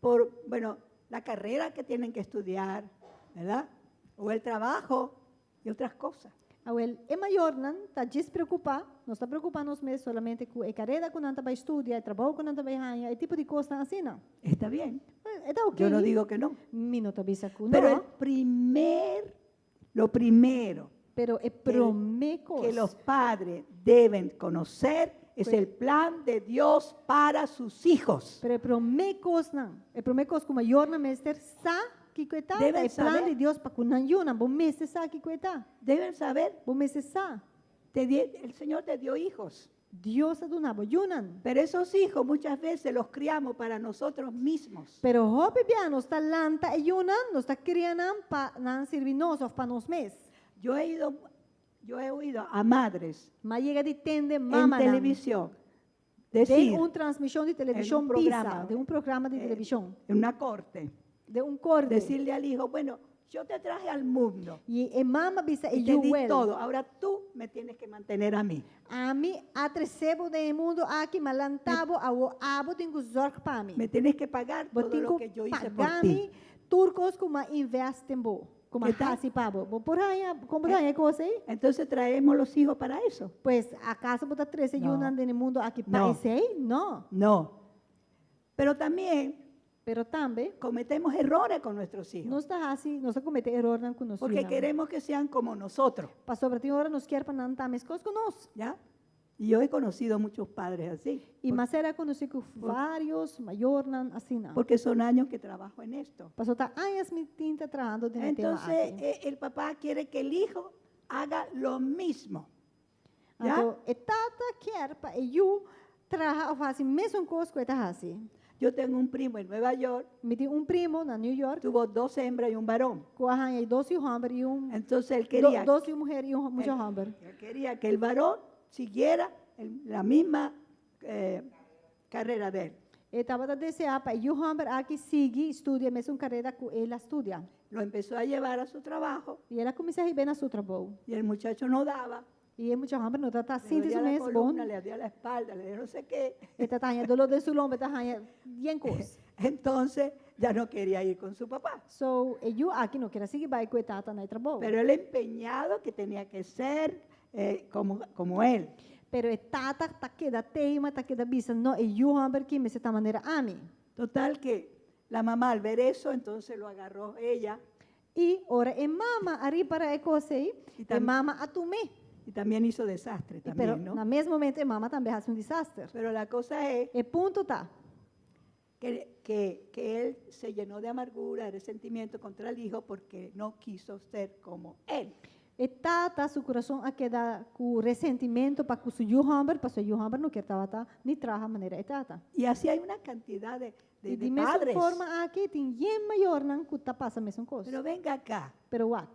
por, bueno, la carrera que tienen que estudiar, ¿verdad? O el trabajo y otras cosas. Awel, e mayornan ta djis preokupá, nos ta preokupá nos mes solamente ku e karera ku nan ta bai studia, e trabou ku nan ta bai haña, e tipo di kosnan asina. Está bien. E ta ok. Yo no digo que no. Mi no ta bisa ku Pero el no. primer, lo primero Pero e promé kos que los padres deben conocer es el plan de Dios para sus hijos. Pero e promé kosnan, e promé kos ku mayornan mester sa. kiko e ta. Deben E plan saber. di Dios pa ku nan yunan. Bo mester sa kiko e ta. Deben saber. Bo mester sa. El Señor te dio hijos. Dios a duna bo yunan. Pero esos hijos muchas veces los criamos para nosotros mismos. Pero hopi bia nos ta lanta e yunan, nos ta kria nan pa nan sirbi nos òf pa nos mes. Yo he oído a madres M'a yega di tende en mamanan televisión den decir, un transmishon di televishon en un bisa, programa, den un programa di televishon, en una corte, den un korte. decirle al hijo, bueno, yo te traje al mundo I e mama bisa e y te yu di wel. todo, ahora tú me tienes que mantener a mí. Ami a trese bo den e mundu aki, m'a lanta bo, awo abo tin ku zorg pa mi. Me tienes que pagar Bo todo tin lo ku que yo hice por paga ti. mi tur kos ku m'a invest den bo, ku m'a Ke tal? hasi pa bo. Bo por haña, kon bo ta haña e kos ei? Entonces traemos los hijos para eso. Pues, akaso bo ta trese No. yunan den e mundu aki pa No. esei? No. No. Pero también Pero tambe cometemos errores con nuestros hijos. nos ta hasi, nos ta kometé erornan ku nos Porque yunan. queremos que sean como nosotros. Pasobra tin ora nos kier pa nan ta meskos ku nos. ¿Ya? Y yo he conocido muchos padres así. I m'a sera konosí ku vários mayornan asina. Porque son años que trabajo en esto. Paso ta añas mi tin ta trahando den e tema Entonces, aki. el papá quiere que el hijo haga lo mismo. ¿Ya? Anto, e tata kier pa e yu traha òf hasi mesun kos ku e ta hasi. Yo tengo un primo en Nueva York, Mi tin un primo na New York tuvo dos hembras y un varón. ku a haña dos yu hòmber i un Entonces él do, quería, dos yu muher i un mucha hòmber. él quería que el varón siguiera la misma carrera de él. E tabata deseá pa e yu hòmber aki sigui studia mesun karera ku el a studia. Lo empezó a llevar a su trabajo I el a kuminsá hib'é na su trabou. y el muchacho no daba. I e mucha hòmber no tabata Le sinti dolía su la mes bon. columna, le ardía la espalda, le dio no sé qué. E tabata haña doló den su lomba, e ta haña yen kos. Entonces ya no quería ir con su papá. So, e yu aki no ker a sigui bai ku e tata na e trabou. Pero él empeñado que tenía que ser como él. Pero e tata ta keda teima, ta keda bisa, no, e yu hòmber aki mester ta manera ami. Total que la mamá al ver eso, entonces lo agarró ella. I ora e mama a ripará e kos ei, I e tam- mama a tum'é. Y también hizo desastre I también, pero ¿no? na mes momento e mama tambe a hasi un desaster. Pero la cosa es E punto ta que él se llenó de amargura, de resentimiento contra el hijo porque no quiso ser como él. E tata su kurason a keda ku resentimentu pa ku su yu hòmber, pasobra e yu hòmber no kier tabata ni traha manera e tata. Y así hay una cantidad I de di mesun padres. forma aki tin yen mayornan ku ta pasa mesun kos. Pero venga acá. Pero wak.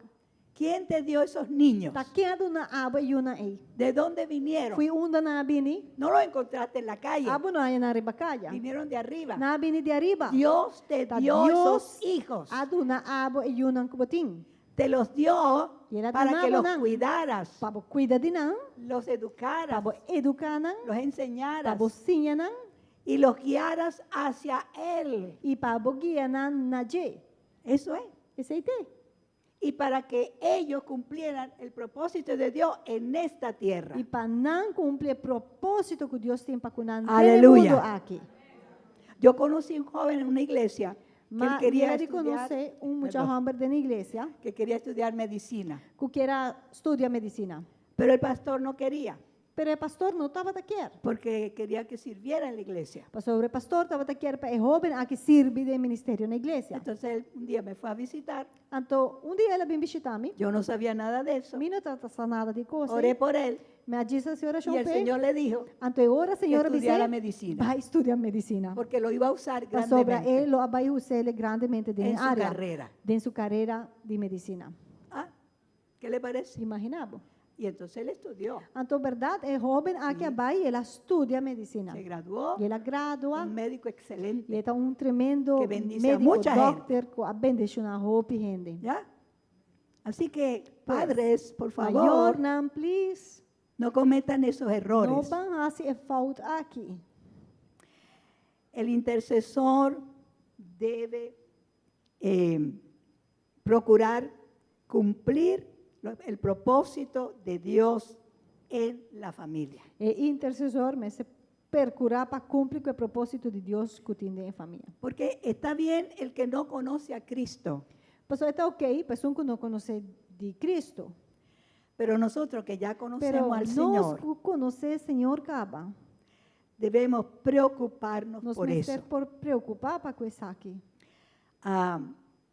¿Quién te dio esos niños? Ta ken a duna abo e yunan ei? ¿De dónde vinieron? Fo'i unda nan a bini? No los encontraste en la calle. Abo no a haña nan riba kaya. Vinieron de arriba. Nan a bini di ariba. Dios te Ta dio Dios esos hijos. a duna abo e yunan ku bo tin. Te los dio I el a para duna que los nan. cuidaras, Pa bo kuida di nan, los educaras, pa bo eduká nan, los enseñaras pa bo siña nan y los guiaras hacia Él. i pa bo guia nan na dje. Eso es. Esei t'e. Y para que ellos cumplieran el propósito de Dios en esta tierra. I pa nan kumpli e propósito ku Dios tin pa ku nan den e Aleluya. mundu aki. Yo conocí un joven en una iglesia que él Ma quería mi a estudiar, konosé un mucha perdón, hòmber den iglesia que quería estudiar medicina, ku ker a studia medisina. pero el pastor no quería. Pero e pastor no tabata kier. Porque quería que sirviera en la iglesia. Pasobra e pastor tabata kier pa e hóben aki sirbi den ministerio na iglesia. Entonces él un día me fue a visitar. Anto un dia el a bin bishitá mi. Yo no sabía nada de eso. Mi no tabata sa nada di kos. Oré por él. Mi a djis hasi orashon Y el p'e. Señor le dijo Anto e ora Señor que estudiara a bis'é, medicina. Bai studia medisina. Porque lo iba a usar Pasobra grandemente. e lo a bai us'é grandemente den En su área. carrera. Den su karera di medisina. Ah, ¿qué le parece? Imaginá bo. Y entonces él estudió. Anto bèrdat, e hóben aki a bai, el a studia medisina. Se graduó. I el a gradua. Un médico excelente. I e ta un tremendo Que bendice a médiko, mucha gente. dòkter, ku a bendishoná hopi hende. ¿Ya? Así que, Pues, padres, por favor, Mayornan, please, no cometan esos no errores. ban hasi e fout aki. El intercesor debe procurar cumplir el propósito de Dios en la familia. E intersesor mester perkurá pa kumpli ku e propósito di Dios ku tin den e famia. Porque está bien el que no conoce a Cristo. Pasobra e ta ok pa esun ku no konosé di Cristo. Pero nosotros que ya Pero conocemos al nos Señor, ku konosé Señor kaba, debemos preocuparnos nos por mester eso. por preokupá pa ku esaki. Ah,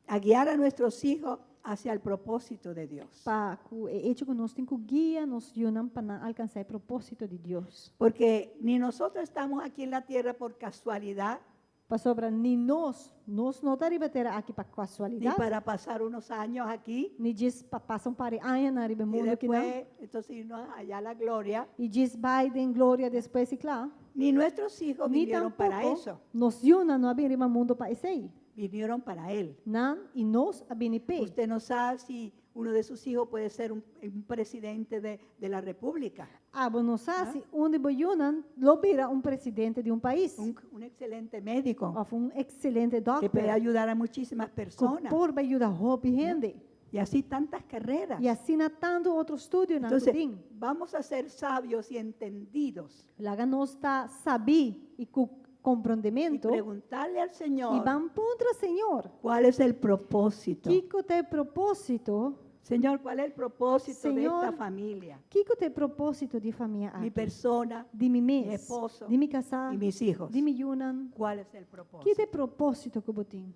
A guiar a nuestros hijos hacia el propósito de Dios. Pa ku e echo ku nos tin ku guia nos yunan pa nan alkansá e propósito di Dios. Porque ni nosotros estamos aquí en la tierra por casualidad, Pasobra ni nos, nos no ta riba tera aki pa ni kasualidat, para pasar unos años aquí ni djis pa pasa un par di añanan riba e y mundu akinan, después entonces irnos allá a la gloria. i djis bai den gloria despues i kla. Ni nuestros hijos Ni vinieron para tampoko eso, nos yunan no a bini riba mundu pa esei. vinieron para Él. Nan i nos a bini p'e. Usted no sabe si uno de sus hijos puede ser un, un presidente de, de la República, Abo no sa si un di bo yunan lo bira un presidente di un pais un, un excelente médico òf un ekselente que puede dòkter ayudar a muchísimas ku personas. por bai yuda hopi hende. Y así tantas carreras. I asina tantu otro studionan ku Entonces, tin. vamos a ser sabios y entendidos Laga nos ta sabí i ku y komprondementu preguntarle al i Señor ban puntra Señor cuál es el propósito. kiko ta e propósito, Señor, ¿cuál es el propósito de esta Señor, familia? kiko ta e propósito di e famia Mi aki? persona Di mi mi mes, esposo di mi kasá, y mis hijos. di mi yunan. ¿Cuál es el Ki propósito? ta e propósito ku bo tin?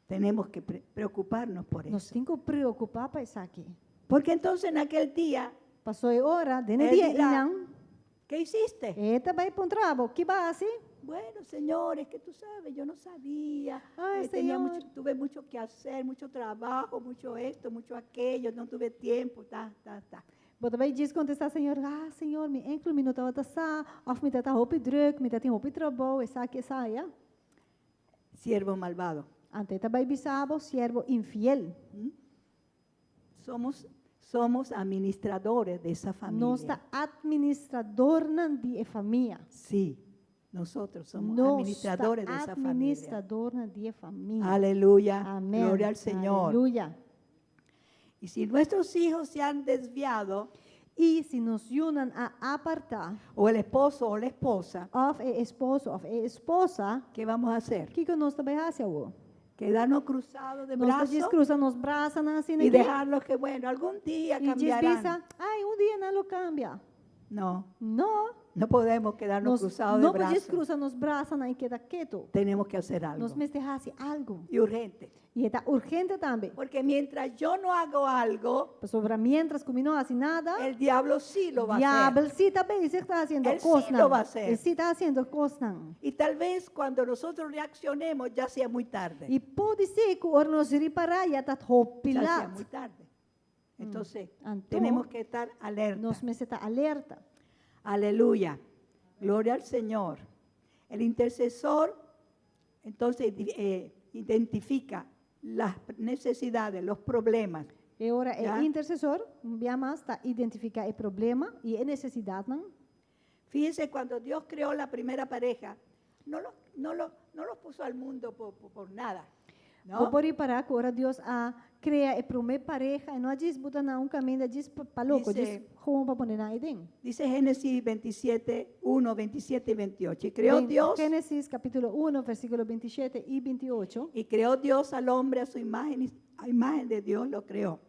Tenemos que pre- preocuparnos por Nos eso. tin ku preokupá pa esaki. Porque entonces en aquel día, Paso e ora, den e Él dia dirá, einan, ¿qué hiciste? e ta bai puntra bo, ki b'a hasi? Bueno, Señor, es que tú sabes, yo no sabía. Ay, eh, tenía Señor. mucho, tuve mucho que hacer, mucho trabajo, mucho esto, mucho aquello, no tuve tiempo, ta, ta, ta. Bo ta bai djis kontestá Señor, ah, Señor, mi enkel mi no tabata sa, òf mi tabata hopi drùk, mi tabatin hopi trabou, esaki, esaya. Siervo malvado. Anto e ta bai bisa bo, siervo infiel. ¿Mm? Somos, somos administradores de esa Nos familia. ta administradornan di e famia. Sí, nosotros somos Nos ta administradores de esa familia. administradornan di e famia. Aleluya. Amén. Gloria al Señor. Aleluya. Y si nuestros hijos se han desviado, I si nos yunan a apartá, o el esposo o la esposa, òf e esposo òf e esposa, ¿qué vamos a hacer? kiko nos ta bai hasi awor? Quedarnos cruzados de Nos ta djis brazos krusa nos brasanan asina y aki dejarlos que, bueno, algún día i djis cambiarán. bisa, ai, un dia nan lo kambia. No, No, no podemos quedarnos nos cruzados de no por djis brazos. krusa nos brasanan i keda ketu. Tenemos que hacer algo. Nos mester hasi algu. Y urgente. I e ta urgente tambe. Porque mientras yo no hago algo, Pasobra miéntras ku mi no hasi nada, el diablo sí lo va a hacer. diabel sí ta bezig ta hasiendo El sí kosnan. lo va a hacer. E sí ta hasiendo kosnan. Y tal vez cuando nosotros reaccionemos ya sea muy tarde. I podisé ku ora nos ripará ya ta hopi Ya sea lat. muy tarde. Entonces, Anto, tenemos que estar alerta. nos mester ta alerta. Aleluya. Gloria al Señor. El intercesor, entonces, identifica las necesidades, los problemas. E ora e Ya. intersesor, un bia mas, ta identifiká e problema i e nesesidatnan. Fíjense, cuando Dios creó la primera pareja, no los, no los, no los puso al mundo por, por- por nada. Bo ¿no? por ripará ku ora Dios a krea e promé pareha, e no a djis buta nan un kaminda djis pa pa loko, Dice- djis gewoon pa pone nan aden. Dice Génesis 27, 1, 27 y 28. Y creó Den Dios, Génesis kapítulo 1, versíkulo 27 i 28. y creó Dios al hombre a su imagen, y a imagen de Dios lo creó.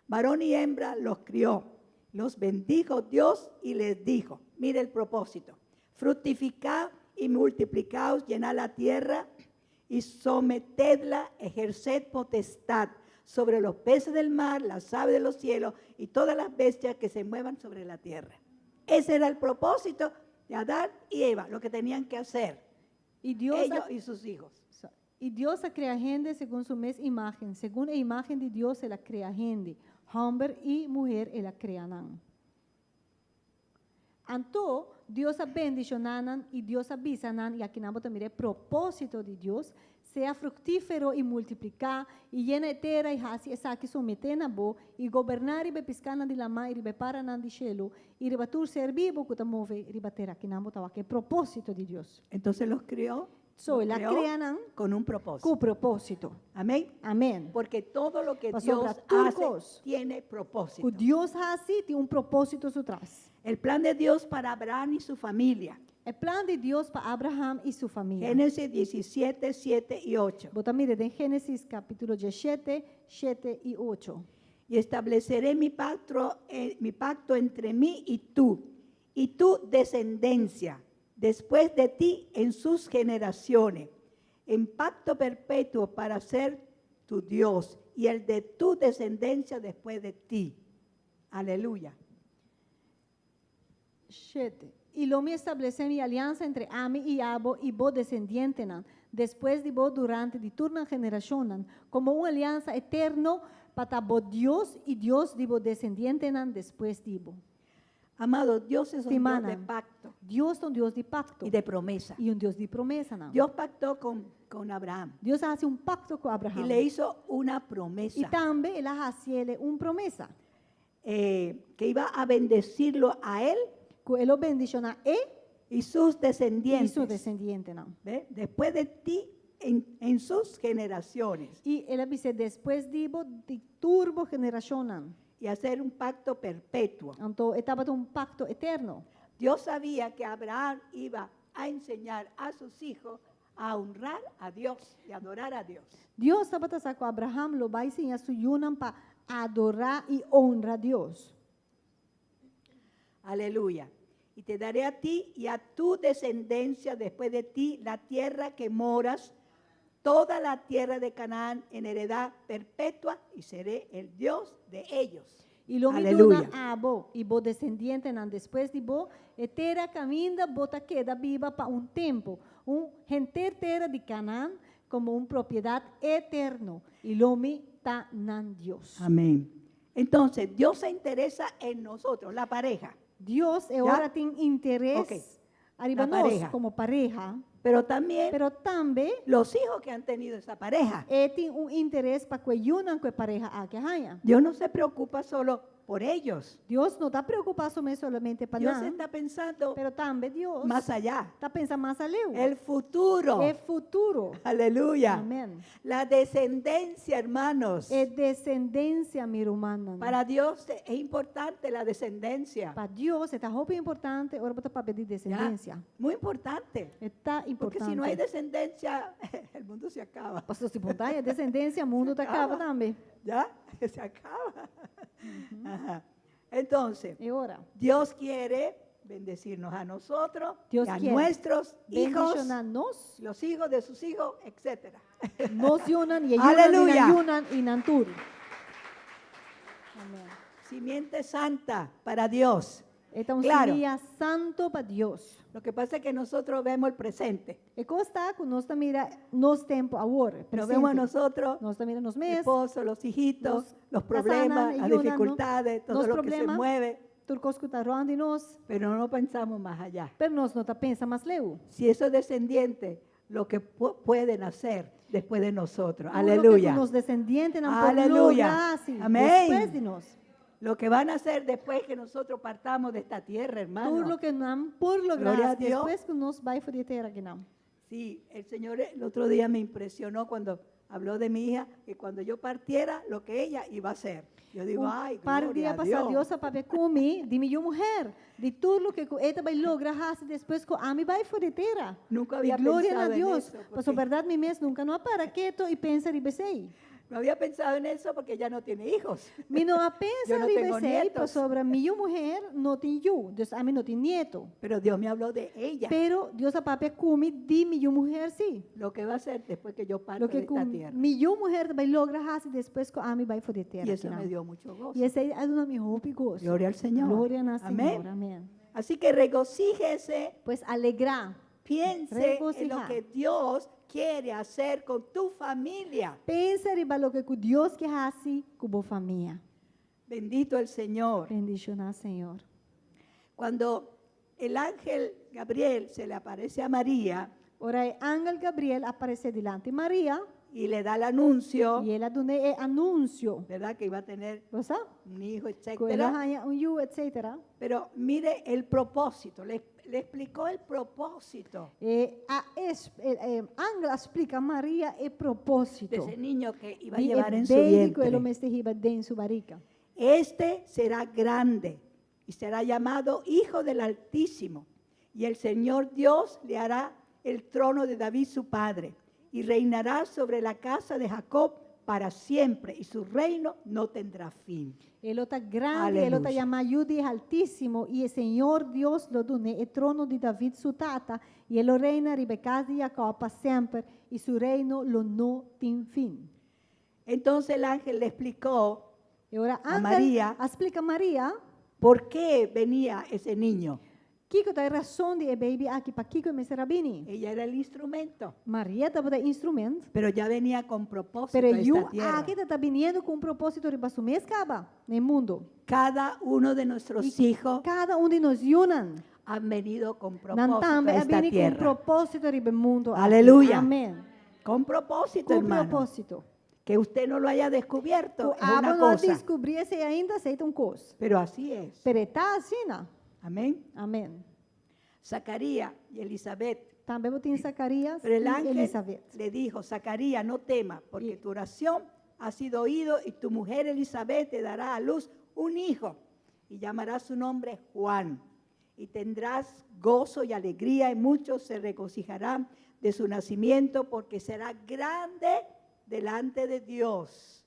Varón y hembra los crió. Los bendijo Dios y les dijo, mire el propósito, fructificad y multiplicaos, llenad la tierra y sometedla, ejerced potestad sobre los peces del mar, las aves de los cielos y todas las bestias que se muevan sobre la tierra. Ese era el propósito de Adán y Eva, lo que tenían que hacer, I Dios a ellos y sus hijos. So, I Dios a krea hende segun su mes imágen, segun e imágen di Dios el a krea hende, hòmber i muhé el a krea nan. Anto, Dios a bendishoná nan i Dios a bisa nan, i aki nan bo ta mira e propósito di Dios, sea fruktífero i multipliká, i yena e tera i hasi esaki someté na bo, i goberná riba e piskanan di lamá i riba e paranan di shelu, i riba tur ser bibu ku ta move riba tera. Aki nan bo ta wak e propósito di Dios. Entonces los crió, So, los el a creó krea nan con un propósito. ku propósito. Amén. Amén. Porque todo lo que Pasobra Dios tur hace kos tiene propósito. Ku Dios hasi tin un propósito su tras. El plan de Dios para Abraham y su familia. E plan di Dios pa Abraham i su famia. Génesis 17, 7 y 8. Bo ta mira den Génesis kapítulo 17, 7 i 8. Y estableceré mi pacto, eh, mi pacto entre mí y tú, y tu descendencia, después de ti en sus generaciones, en pacto perpetuo para ser tu Dios y el de tu descendencia después de ti. Aleluya. 7. I lo mi establesé mi aliansa entre ami i abo i bo desendientenan, despues di bo durante di tur nan generashonnan, komo un aliansa eterno pa ta bo Dios i Dios di bo desendientenan despues di bo. Amado, Dios es un Dios de Stimánan, pacto Dios ta un Dios di pakto y de promesa. i un Dios di promesanan. Dios pactó con Abraham Dios a hasi un pakto ku y Abraham le hizo una i promesa tambe el a hasiele un promesa que iba a bendecirlo a él ku e lo bendishoná e y sus i su descendientes. desendientenan. ¿Ve? Después de ti, en sus generaciones. I el a bis'é despues di bo di tur bo generashonnan. Y hacer un pacto perpetuo. Anto e tabata un pakto eterno. Dios sabía que Abraham iba a enseñar a sus hijos a honrar a Dios y adorar a Dios. Dios tabata sa ku Abraham lo bai siña su yunan pa adorá i honra Dios. Aleluya. Y te daré a ti y a tu descendencia después de ti la tierra que moras, toda la tierra de Canaán en heredad perpetua, y seré el Dios de ellos. I lo mi Aleluya. duna abo i bo desendientenan despues di bo, e tera kaminda bo ta keda biba pa un tempu, un henter tera di Canaan komo un propiedat eterno, i lo mi ta nan Dios. Amén. Entonces, Dios se interesa en nosotros, la pareja. Dios e Ya? ora tin interes Ok. ariba La nos pareja. komo pareha, Pero también pero tambe los hijos que han tenido esa pareja. e tin un interes pa ku e yunan ku e pareha aki a haña. Dios no se preocupa solo por ellos. Dios no ta preokupá su mes solamente pa Dios nan, está pensando pero tambe Dios más allá. ta pensa mas aleu. El futuro. E futuro. Aleluya. Amén. La descendencia, hermanos. E desendensia, mi rumannan. Para Dios es importante la descendencia. Pa Dios e ta hopi importante ora bo ta papia di ¿Ya? desendensia. Muy importante. E ta Porque si no hay importante. descendencia, el mundo se acaba. Pasobra si bo no tin desendensia, mundu ta kaba tambe. ¿Ya? Se acaba. Ajá. Entonces, E ora. Dios quiere bendecirnos a nosotros Dios y a quiere nuestros hijos, Bendishoná nos, los hijos de sus hijos, etcétera. nos yunan i e yunan Aleluya. di nan yunan i nan tur. Amén. Simiente santa para Dios. E ta un Claro. simia santu pa Dios. Lo que pasa es que nosotros vemos el presente. E kos ta ku nos ta mira nos tempu awor, Nos vemos a presente. nosotros, Nos ta mira nos el mes, esposo, los hijitos, nos los problemas, kasánan, las yunan, no? dificultades, todo Nos lo que se problema. mueve, Tur kos ku ta rònt di nos, pero no pensamos más allá. pero nos no ta pensa mas leu. Si esos descendientes, lo que pueden hacer después de nosotros. Tur loke Aleluya. ku nos desendientenan por Aleluya. logra hasi Amén. despues di nos. Lo que van a hacer después que nosotros partamos de esta tierra, hermano. Tur loke nan por logra Gloria a Dios. despues ku nos bai for di e tera akinan. Sí, el Señor el otro día me impresionó cuando habló de mi hija, que cuando yo partiera, lo que ella iba a hacer. Yo digo, Un ay, par gloria dia a pasá Dios. Dios a papia ku mi, di mi yu muher, di tur loke ku e ta bai logra hasi despues ku ami bai for di tera. Nunca I había gloria na pensado en Dios. eso, porque Paso bèrdat mi mes nunka no a para ketu i pensa riba esei. No había pensado en eso porque ella no tiene hijos. Mi no a pensa Yo no riba tengo esei, nietos. pasobra mi yu muher no tin yu, dus ami no tin nieto. Pero Dios me habló de ella, Pero Dios a papia ku mi di mi yu muher sí. lo que va a hacer después que yo parta Loke de esta ku tierra. mi yu muher ta bai logra hasi despues ku ami bai for di tera Y eso akinan. me dio mucho gozo. I esei a duna mi hopi goso. Gloria al Señor. Gloria na Amén. Señor. Amén. Así que regocíjese, Pues alegrá. piense en lo Regocijá. que Dios quiere hacer con tu familia. Pensa riba loke ku Dios ke hasi ku bo famia. Bendito el Señor. Bendishoná Señor. Cuando el ángel Gabriel se le aparece a María Ora e angel Gabriel a aparesé dilanti Maria y le da el anuncio, i el a dun'é e anunsio. ¿verdad? Que iba a tener Bo sa? un hijo, Ku el a etcétera. haña un yu, etcétera. Pero mire el propósito, le explicó el propósito E a es, e, e, angel a splika Maria e de propósito. ese niño que iba a Di e llevar en su baby ku e lo vientre. mester hiba den su barika. Este será grande y será llamado Hijo del Altísimo. Y el Señor Dios le hará el trono de David su padre y reinará sobre la casa de Jacob para siempre y su reino no tendrá fin. E lo ta grandi, e lo ta Aleluya. yamá Yu di Altísimo, i e Señor Dios lo dun'é e trono di David su tata, i e lo reina riba e kas di Jacob pa semper, i su reino lo no tin fin. Entonces el ángel le explicó E ora A angel Maria. a splika Maria por qué venía ese niño. kiko ta e rason di e baby aki, pakiko e mester a bini. Ella era el instrumento, Maria tabata e instrumènt. pero ya venía con propósito Pero a esta yu tierra. aki tabata biniendo ku un propósito riba su mes kaba na mundu. Cada uno de nuestros hijos Kada un di nos yunan han venido con nan propósito tambe a a esta bini ku un tierra. propósito riba e mundu aki. Aleluya. Amèn. Con propósito, Ku hermano. propósito. Que usted no lo haya descubierto Ku es una abo no a cosa. deskubrí esei ainda, esei ta un kos. Pero así es. Pero ta asina. Amén. Amèn. Zacarías y Elizabeth. Tambe bo tin Zacarías Pero el i ángel Elizabeth. le dijo, Zacarías, no temas, porque tu oración ha sido oído y tu mujer Elizabeth te dará a luz un hijo y llamará su nombre Juan. Y tendrás gozo y alegría y muchos se regocijarán de su nacimiento porque será grande delante de Dios.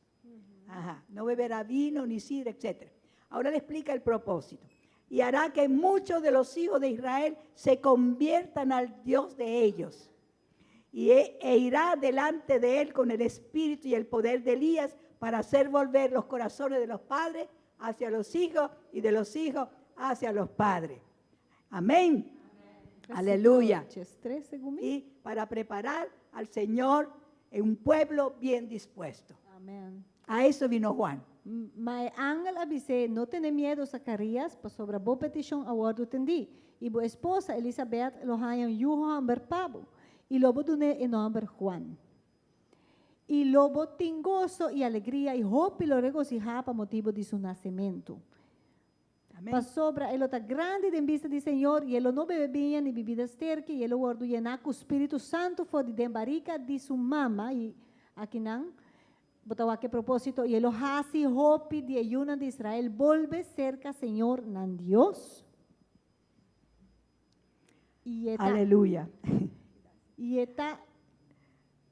Ajá, no beberá vino ni sidra, etc. Ahora le explica el propósito. Y hará que muchos de los hijos de Israel se conviertan al Dios de ellos. Y e irá delante de él con el espíritu y el poder de Elías para hacer volver los corazones de los padres hacia los hijos y de los hijos hacia los padres. Amén. Aleluya. 3, segun mi. Y para preparar al Señor en un pueblo bien dispuesto. Amèn. A eso vino Juan. Ma e angel a bis'é, No tene miedu, Zacarías, pasobra bo petishon a wòrdu tendí, i bo esposa Elisabet lo haña un yu hòmber pa bo, i lo bo dun'é e nòmber Juan. I lo bo tin goso i alegria, i hopi lo regosihá pa motibu di su nasementu. Amén. Pasobra e lo ta grandi den bista di Señor, i e lo no bebe biña ni bibida sterki, i e lo wòrdu yená ku Spiritu Santu for di den barika di su mama, i akinan bo ta wak e propósito, i e lo hasi hopi di e yunan di Israel bolbe serka Señor nan Dios. I e ta, Aleluya. i e ta,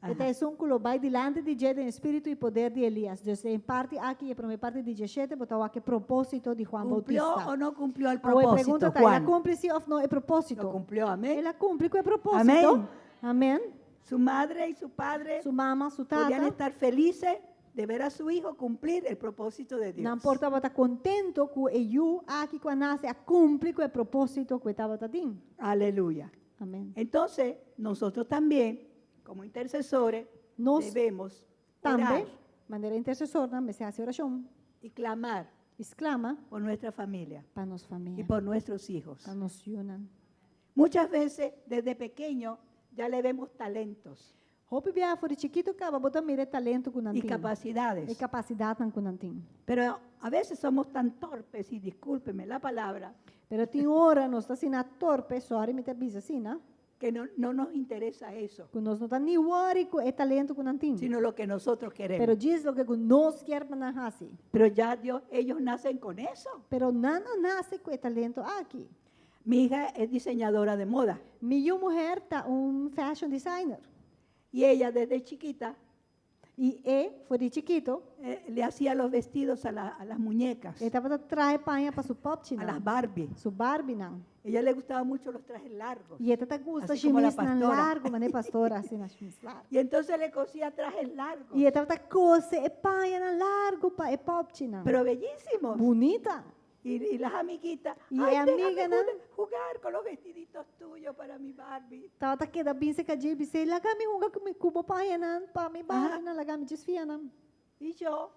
e ta esun ku lo bai dilanti di dje den espíritu i poder di Elías. Dus den parti aki, e promé parti di diesshete, bo ta wak e propósito di Juan ¿Cumplió Bautista. o no cumplió el Awor e propósito, pregunta ta, el a Juan? kumpli si òf no e propósito? Lo cumplió, amén. El a kumpli ku e propósito. Amén. Amén. Su madre y su padre Su mama, su podían tata, estar felices de ver a su hijo cumplir el propósito de Dios. nan por tabata kontentu ku e yu aki ku a nase a kumpli ku e propósito ku e tabata tin. Aleluya. Amén. Entonces, nosotros también, como intercesores, Nos debemos Tambe, orar manera intersesornan mester hasi orashon y clamar i sklama por nuestra familia pa nos y famia, por nuestros hijos. pa nos yunan. Muchas veces, desde pequeño, ya le vemos talentos Hopi biaha for di chikitu kaba bo ta mira e talento ku nan y tin, capacidades. e kapasidatnan ku nan tin. Pero a veces somos tan torpes, y discúlpeme la palabra, Pero tin ora nos ta asina torpe, sorry mi ta bisa asina, que no, no nos interesa eso, ku nos no ta ni wòri ku e talento ku nan tin. sino lo que nosotros queremos. Pero djis loke ku nos kier pa nan hasi. Pero ya Dios, ellos nacen con eso. Pero nan a nase ku e talento aki. Mi hija es diseñadora de moda Mi yu muher ta un fashion designer. y ella desde chiquita I e, for di chikitu, eh, le hacía los vestidos a, la- a las muñecas, e tabata traha paña pa su a popchinan, las Barbie. su Barbienan. Ella le gustaban mucho los trajes largos. I e ta gusta Así como la shimisnan pastora. largu, manera pastora asina shimis largu. Y entonces le cosía trajes largos, I e tabata kose e pañanan largu pa e popchinan. pero bellísimos. Bunita. Y, y las amiguitas, Y ay, amiga, déjame ¿no? jugar con los vestiditos tuyos para mi Barbie. Tabata keda bin serka dje bis'é, Laga mi hunga ku mi ku bo pañanan pa mi Barbienan, laga mi desfia nan. Y yo,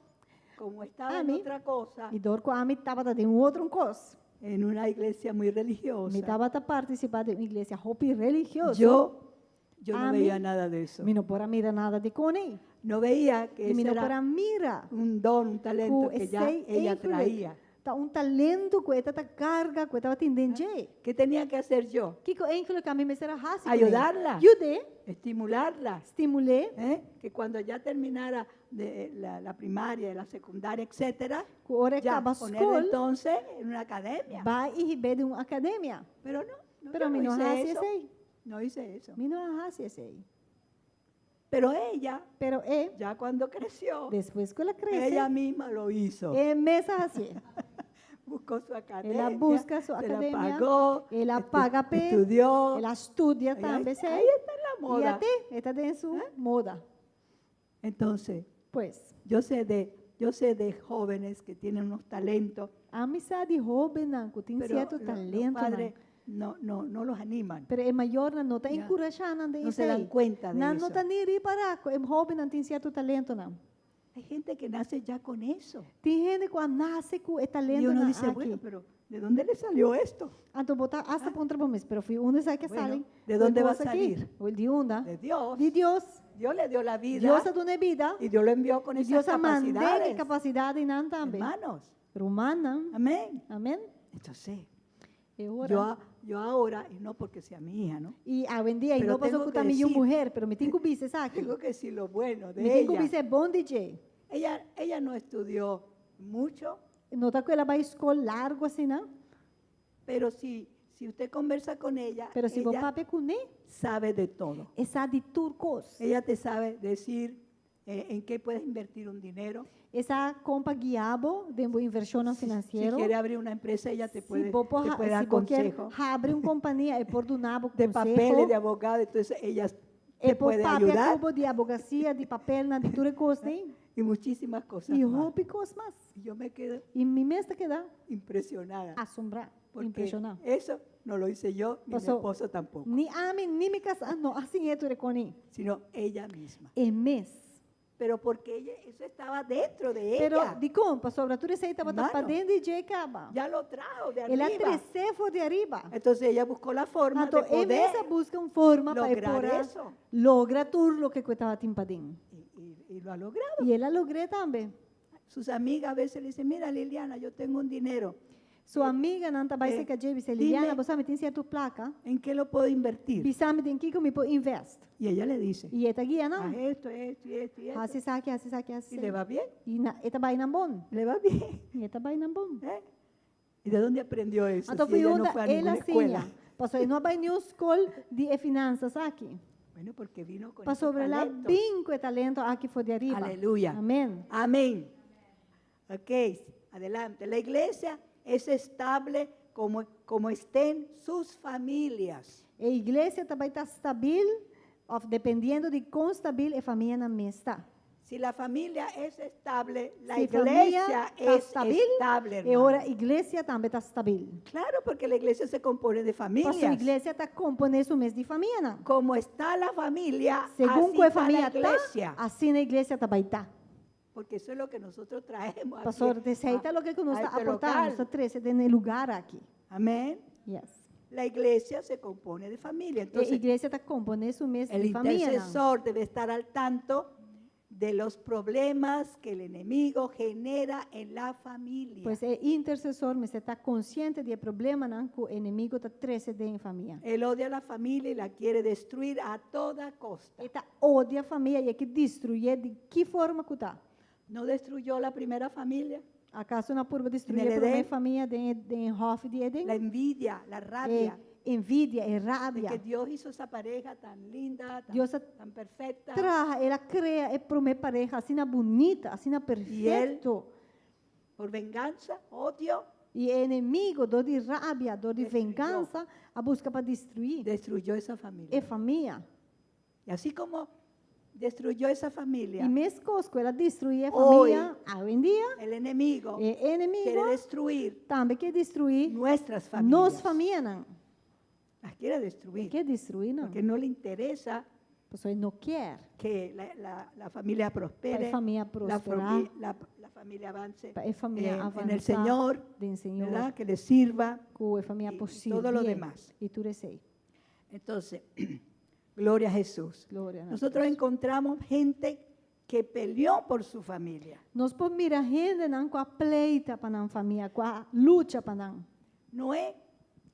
como estaba en Ami. otra cosa, I dor ku ami tabata den un otro kos. en una iglesia muy Mi religiosa, tabata partisipá den un iglesia hopi religioso. yo, yo no Ami. veía nada de eso. Mi no por a mira nada di kone. No veía que I mi ese no por era a mira un don, un talento ku que ya esei ella eigenlijk traía. ta un talento ku e tabata karga, ku e tabatin den dje. ¿Qué tenía que hacer yo? Kiko eigenlijk ami mester a hasi kuné? Ayudarla. Yud'é, Estimularla. stimul'é, ¿eh? Que cuando ya terminara de la, la primaria, la secundaria, etcétera, ku ora e ya kaba ponerla skol, entonces en una academia. bai i hib'é den un akademia. Pero no, no, Pero yo mi no no hice hasi eso. esei. No hice eso. Mi no a hasi esei. Pero ella, Pero e, ya cuando creció, despues ku el a krese, ella misma lo hizo. e mes a hasié. Buscó su academia. El a busca su se la academia, pagó, el a estu- paga p'e, estudió. El a studia Ahí- tambe, ahí sí. está la moda. I at'é, e ta den su moda. Entonces, Pues, Yo sé de jóvenes que tienen unos talentos, ami sa di hóbennan ku tin pero sierto los talentonan. padres no, no, no los animan. Pero e mayornan no ta Ya. enkurashá nan den No se dan esei. cuenta de Nan no eso. ta ni ripará ku e hóbennan tin sierto talentonan. Hay gente que nace ya con eso. Tin hende ku a nase ku e Y uno talentonan dice, aki. bueno, pero ¿de dónde le salió esto? Anto bo ta asta puntra bo mes, pero fo'i unda esaki a Bueno, sali? ¿de dónde va a Kos aki? salir? Wel, di unda? De Dios. Di Dios. Dios le dio la vida Dios a dun'é bida. y Dios lo envió con I esas Dios a mand'é ku capacidades. kapasidatnan tambe. Hermanos, Rumannan. amén. Amèn. Entonces, E ora. yo ahora, y no porque sea mi hija, ¿no? I awendia, i Pero no pasó tengo ku que ta mi yu decir- muhé, pero mi tin ku bisa esaki. Tengo que decir lo bueno de Mi tin ku ella. bisa e bon di dje. Ella no estudió mucho, No ta ku el a bai skol largu asina, no? pero si usted conversa con ella, Pero si bo ella papia kuné, sabe de todo. e sa di tur kos. Ella te sabe decir en qué puedes invertir un dinero. E sa kon pa guia bo den bo invershonnan Si finansiero. quiere abrir una empresa, ella te Si puede, bo por te ha- puede dar si bo kier consejo. habri un kompania, e por duna bo De konseho. papeles, de abogado, entonces ella E te por puede papia ayudar ku bo di abogasia, di papelnan, di tur e kosnan. y muchísimas cosas I más. hopi kos mas. Y yo me quedo I mi mes ta keda impresionada. asombrá, Porque impreshoná. eso no lo hice yo, ni mi Pasó. esposo tampoco, Ni ami, ni mi kasá no a siñ'é tur e kosnan. sino ella misma. E mes. Pero porque ella, eso estaba dentro de Pero ella. dikon, pasobra tur esei tabata Hermano, paden di dje kaba. Ya lo trajo de El a arriba. tres'é for di ariba. Entonces ella buscó la forma Anto de e poder mes a buska un forma pa e lograr por a eso. logra tur loke ku e tabatin paden. Y lo ha logrado. I el a logr'é tambe. Sus amigas a veces le dicen, mira Liliana, yo tengo un dinero. Su amiganan ta bai serka dje bisa, Liliana, dime bo sa mi tin sierto plaka. ¿En qué lo puedo invertir? Bisa mi den kiko mi por invest. Y ella le dice, I e ta guia haz nan. esto, esto y esto y esto. Hasi esaki, hasi esaki, hasi Y le va bien, I na, e ta bai nan bon. le va bien. I e ta bai nan bon. ¿Eh? ¿Y de dónde aprendió eso? Anto Si fo'i ella no unda fue a el a ninguna escuela. siña. Paso e no a bai niun skol di e finanzas aki. Bueno, porque vino con esos Pasobra el a talentos. bin ku e talento aki for di ariba. Aleluya. Amèn. Amén. Ok, adelante. La iglesia es estable como estén sus familias. E iglesia ta bai ta stabil, òf dependiendo di kon stabil e famianan mes ta. Si la familia es estable, la Si famia iglesia ta es stabil, estable, e hermano. ora iglesia tambe ta stabil. Claro, porque la iglesia se compone de Paso familias. iglesia ta komponé su mes di famianan. Como está la familia, Segun así ku e está la famia ta, iglesia. asina iglesia ta bai ta. Porque eso es lo que nosotros traemos aquí Pastor, esei ta loke ku nos a ta este aportá, local. nos ta trese den e lugá aki. Amén. Yes. La iglesia se compone de familia. E Entonces, iglesia ta komponé su mes el di famianan. intercesor debe estar al tanto de los problemas que el enemigo genera en la familia. Pues e intersesor mester ta konsiente di e problemanan ku enemigu ta trese den famia. Él odia a la familia y la quiere destruir a toda costa. E ta odia famia i e ke destruí di ki forma ku ta. ¿No destruyó la primera familia? Akaso no a purba destruí En el e promé Edén. famia den den hòfi di Eden? La envidia, la rabia. E envidia, e De rabia. que Dios hizo esa pareja tan linda, tan, Dios a tan perfecta. traha, el a krea e promé pareha asina bunita, asina perfekto. Por venganza, odio, I e enemigu, dor di rabia, dor di Destruyó. vengansa, a buska pa destruí destruyó esa familia. e famia. Y así como destruyó esa familia, I meskos ku el a destruí e Hoy, famia, awendia, el enemigo e quiere enemigu destruir tambe ke destruí nuestras familias. nos famianan. Las quiere destruir. Ke destruí nan. Porque no le interesa Pasobra e no ke que la familia prospere, pa e famia la, prosperá, la familia avance pa e famia en el avansá Señor, den Señor, ¿verdad? Que le sirva. ku e famia Y por todo lo sirbié demás. I tur esei. Entonces, gloria a Jesús. Gloria na Nosotros Dios. encontramos gente que peleó por su familia. Nos por mira hendenan ku a pleita pa nan famia, ku a lucha pa nan. Noé,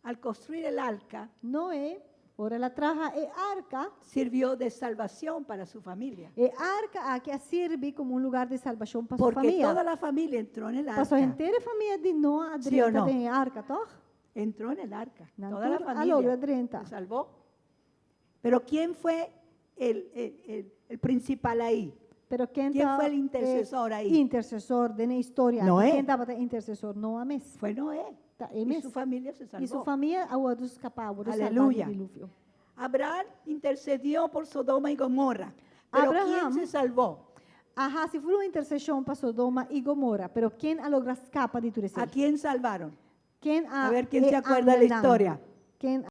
al construir el arca, Noé, ora el a traha e arka, sirvió de salvación para su familia. e arka aki a sirbi komo un lugá di salbashon pa su Porque famia. toda la familia entró en el Paso arca. henter e famia di Noé a Sí o drenta no? den e arka, toch? Entró en el arca. Nan Toda la tur a familia logra drenta. se salvó. Pero ¿quién fue el principal ahí? Pero ken ¿Quién ta fue el intersesor ahí? Intersesor den e historia. Noé. Ken tabata intersesor? Noé mes. Fue Noé. Ta e Y mes. su familia se I su salvó. famia a wòrdu skapá, a wòrdu salbá Aleluya. di diluvio. Abraham intercedió por Sodoma y Gomorra. Pero ¿quién Abraham se salvó? A hasi un interseshon pa Sodoma i Gomora, pero ken a logra skapa di tur ¿A esei? quién salvaron? Ken a A ver, ¿quién se acuerda de la angelnan? historia? Ken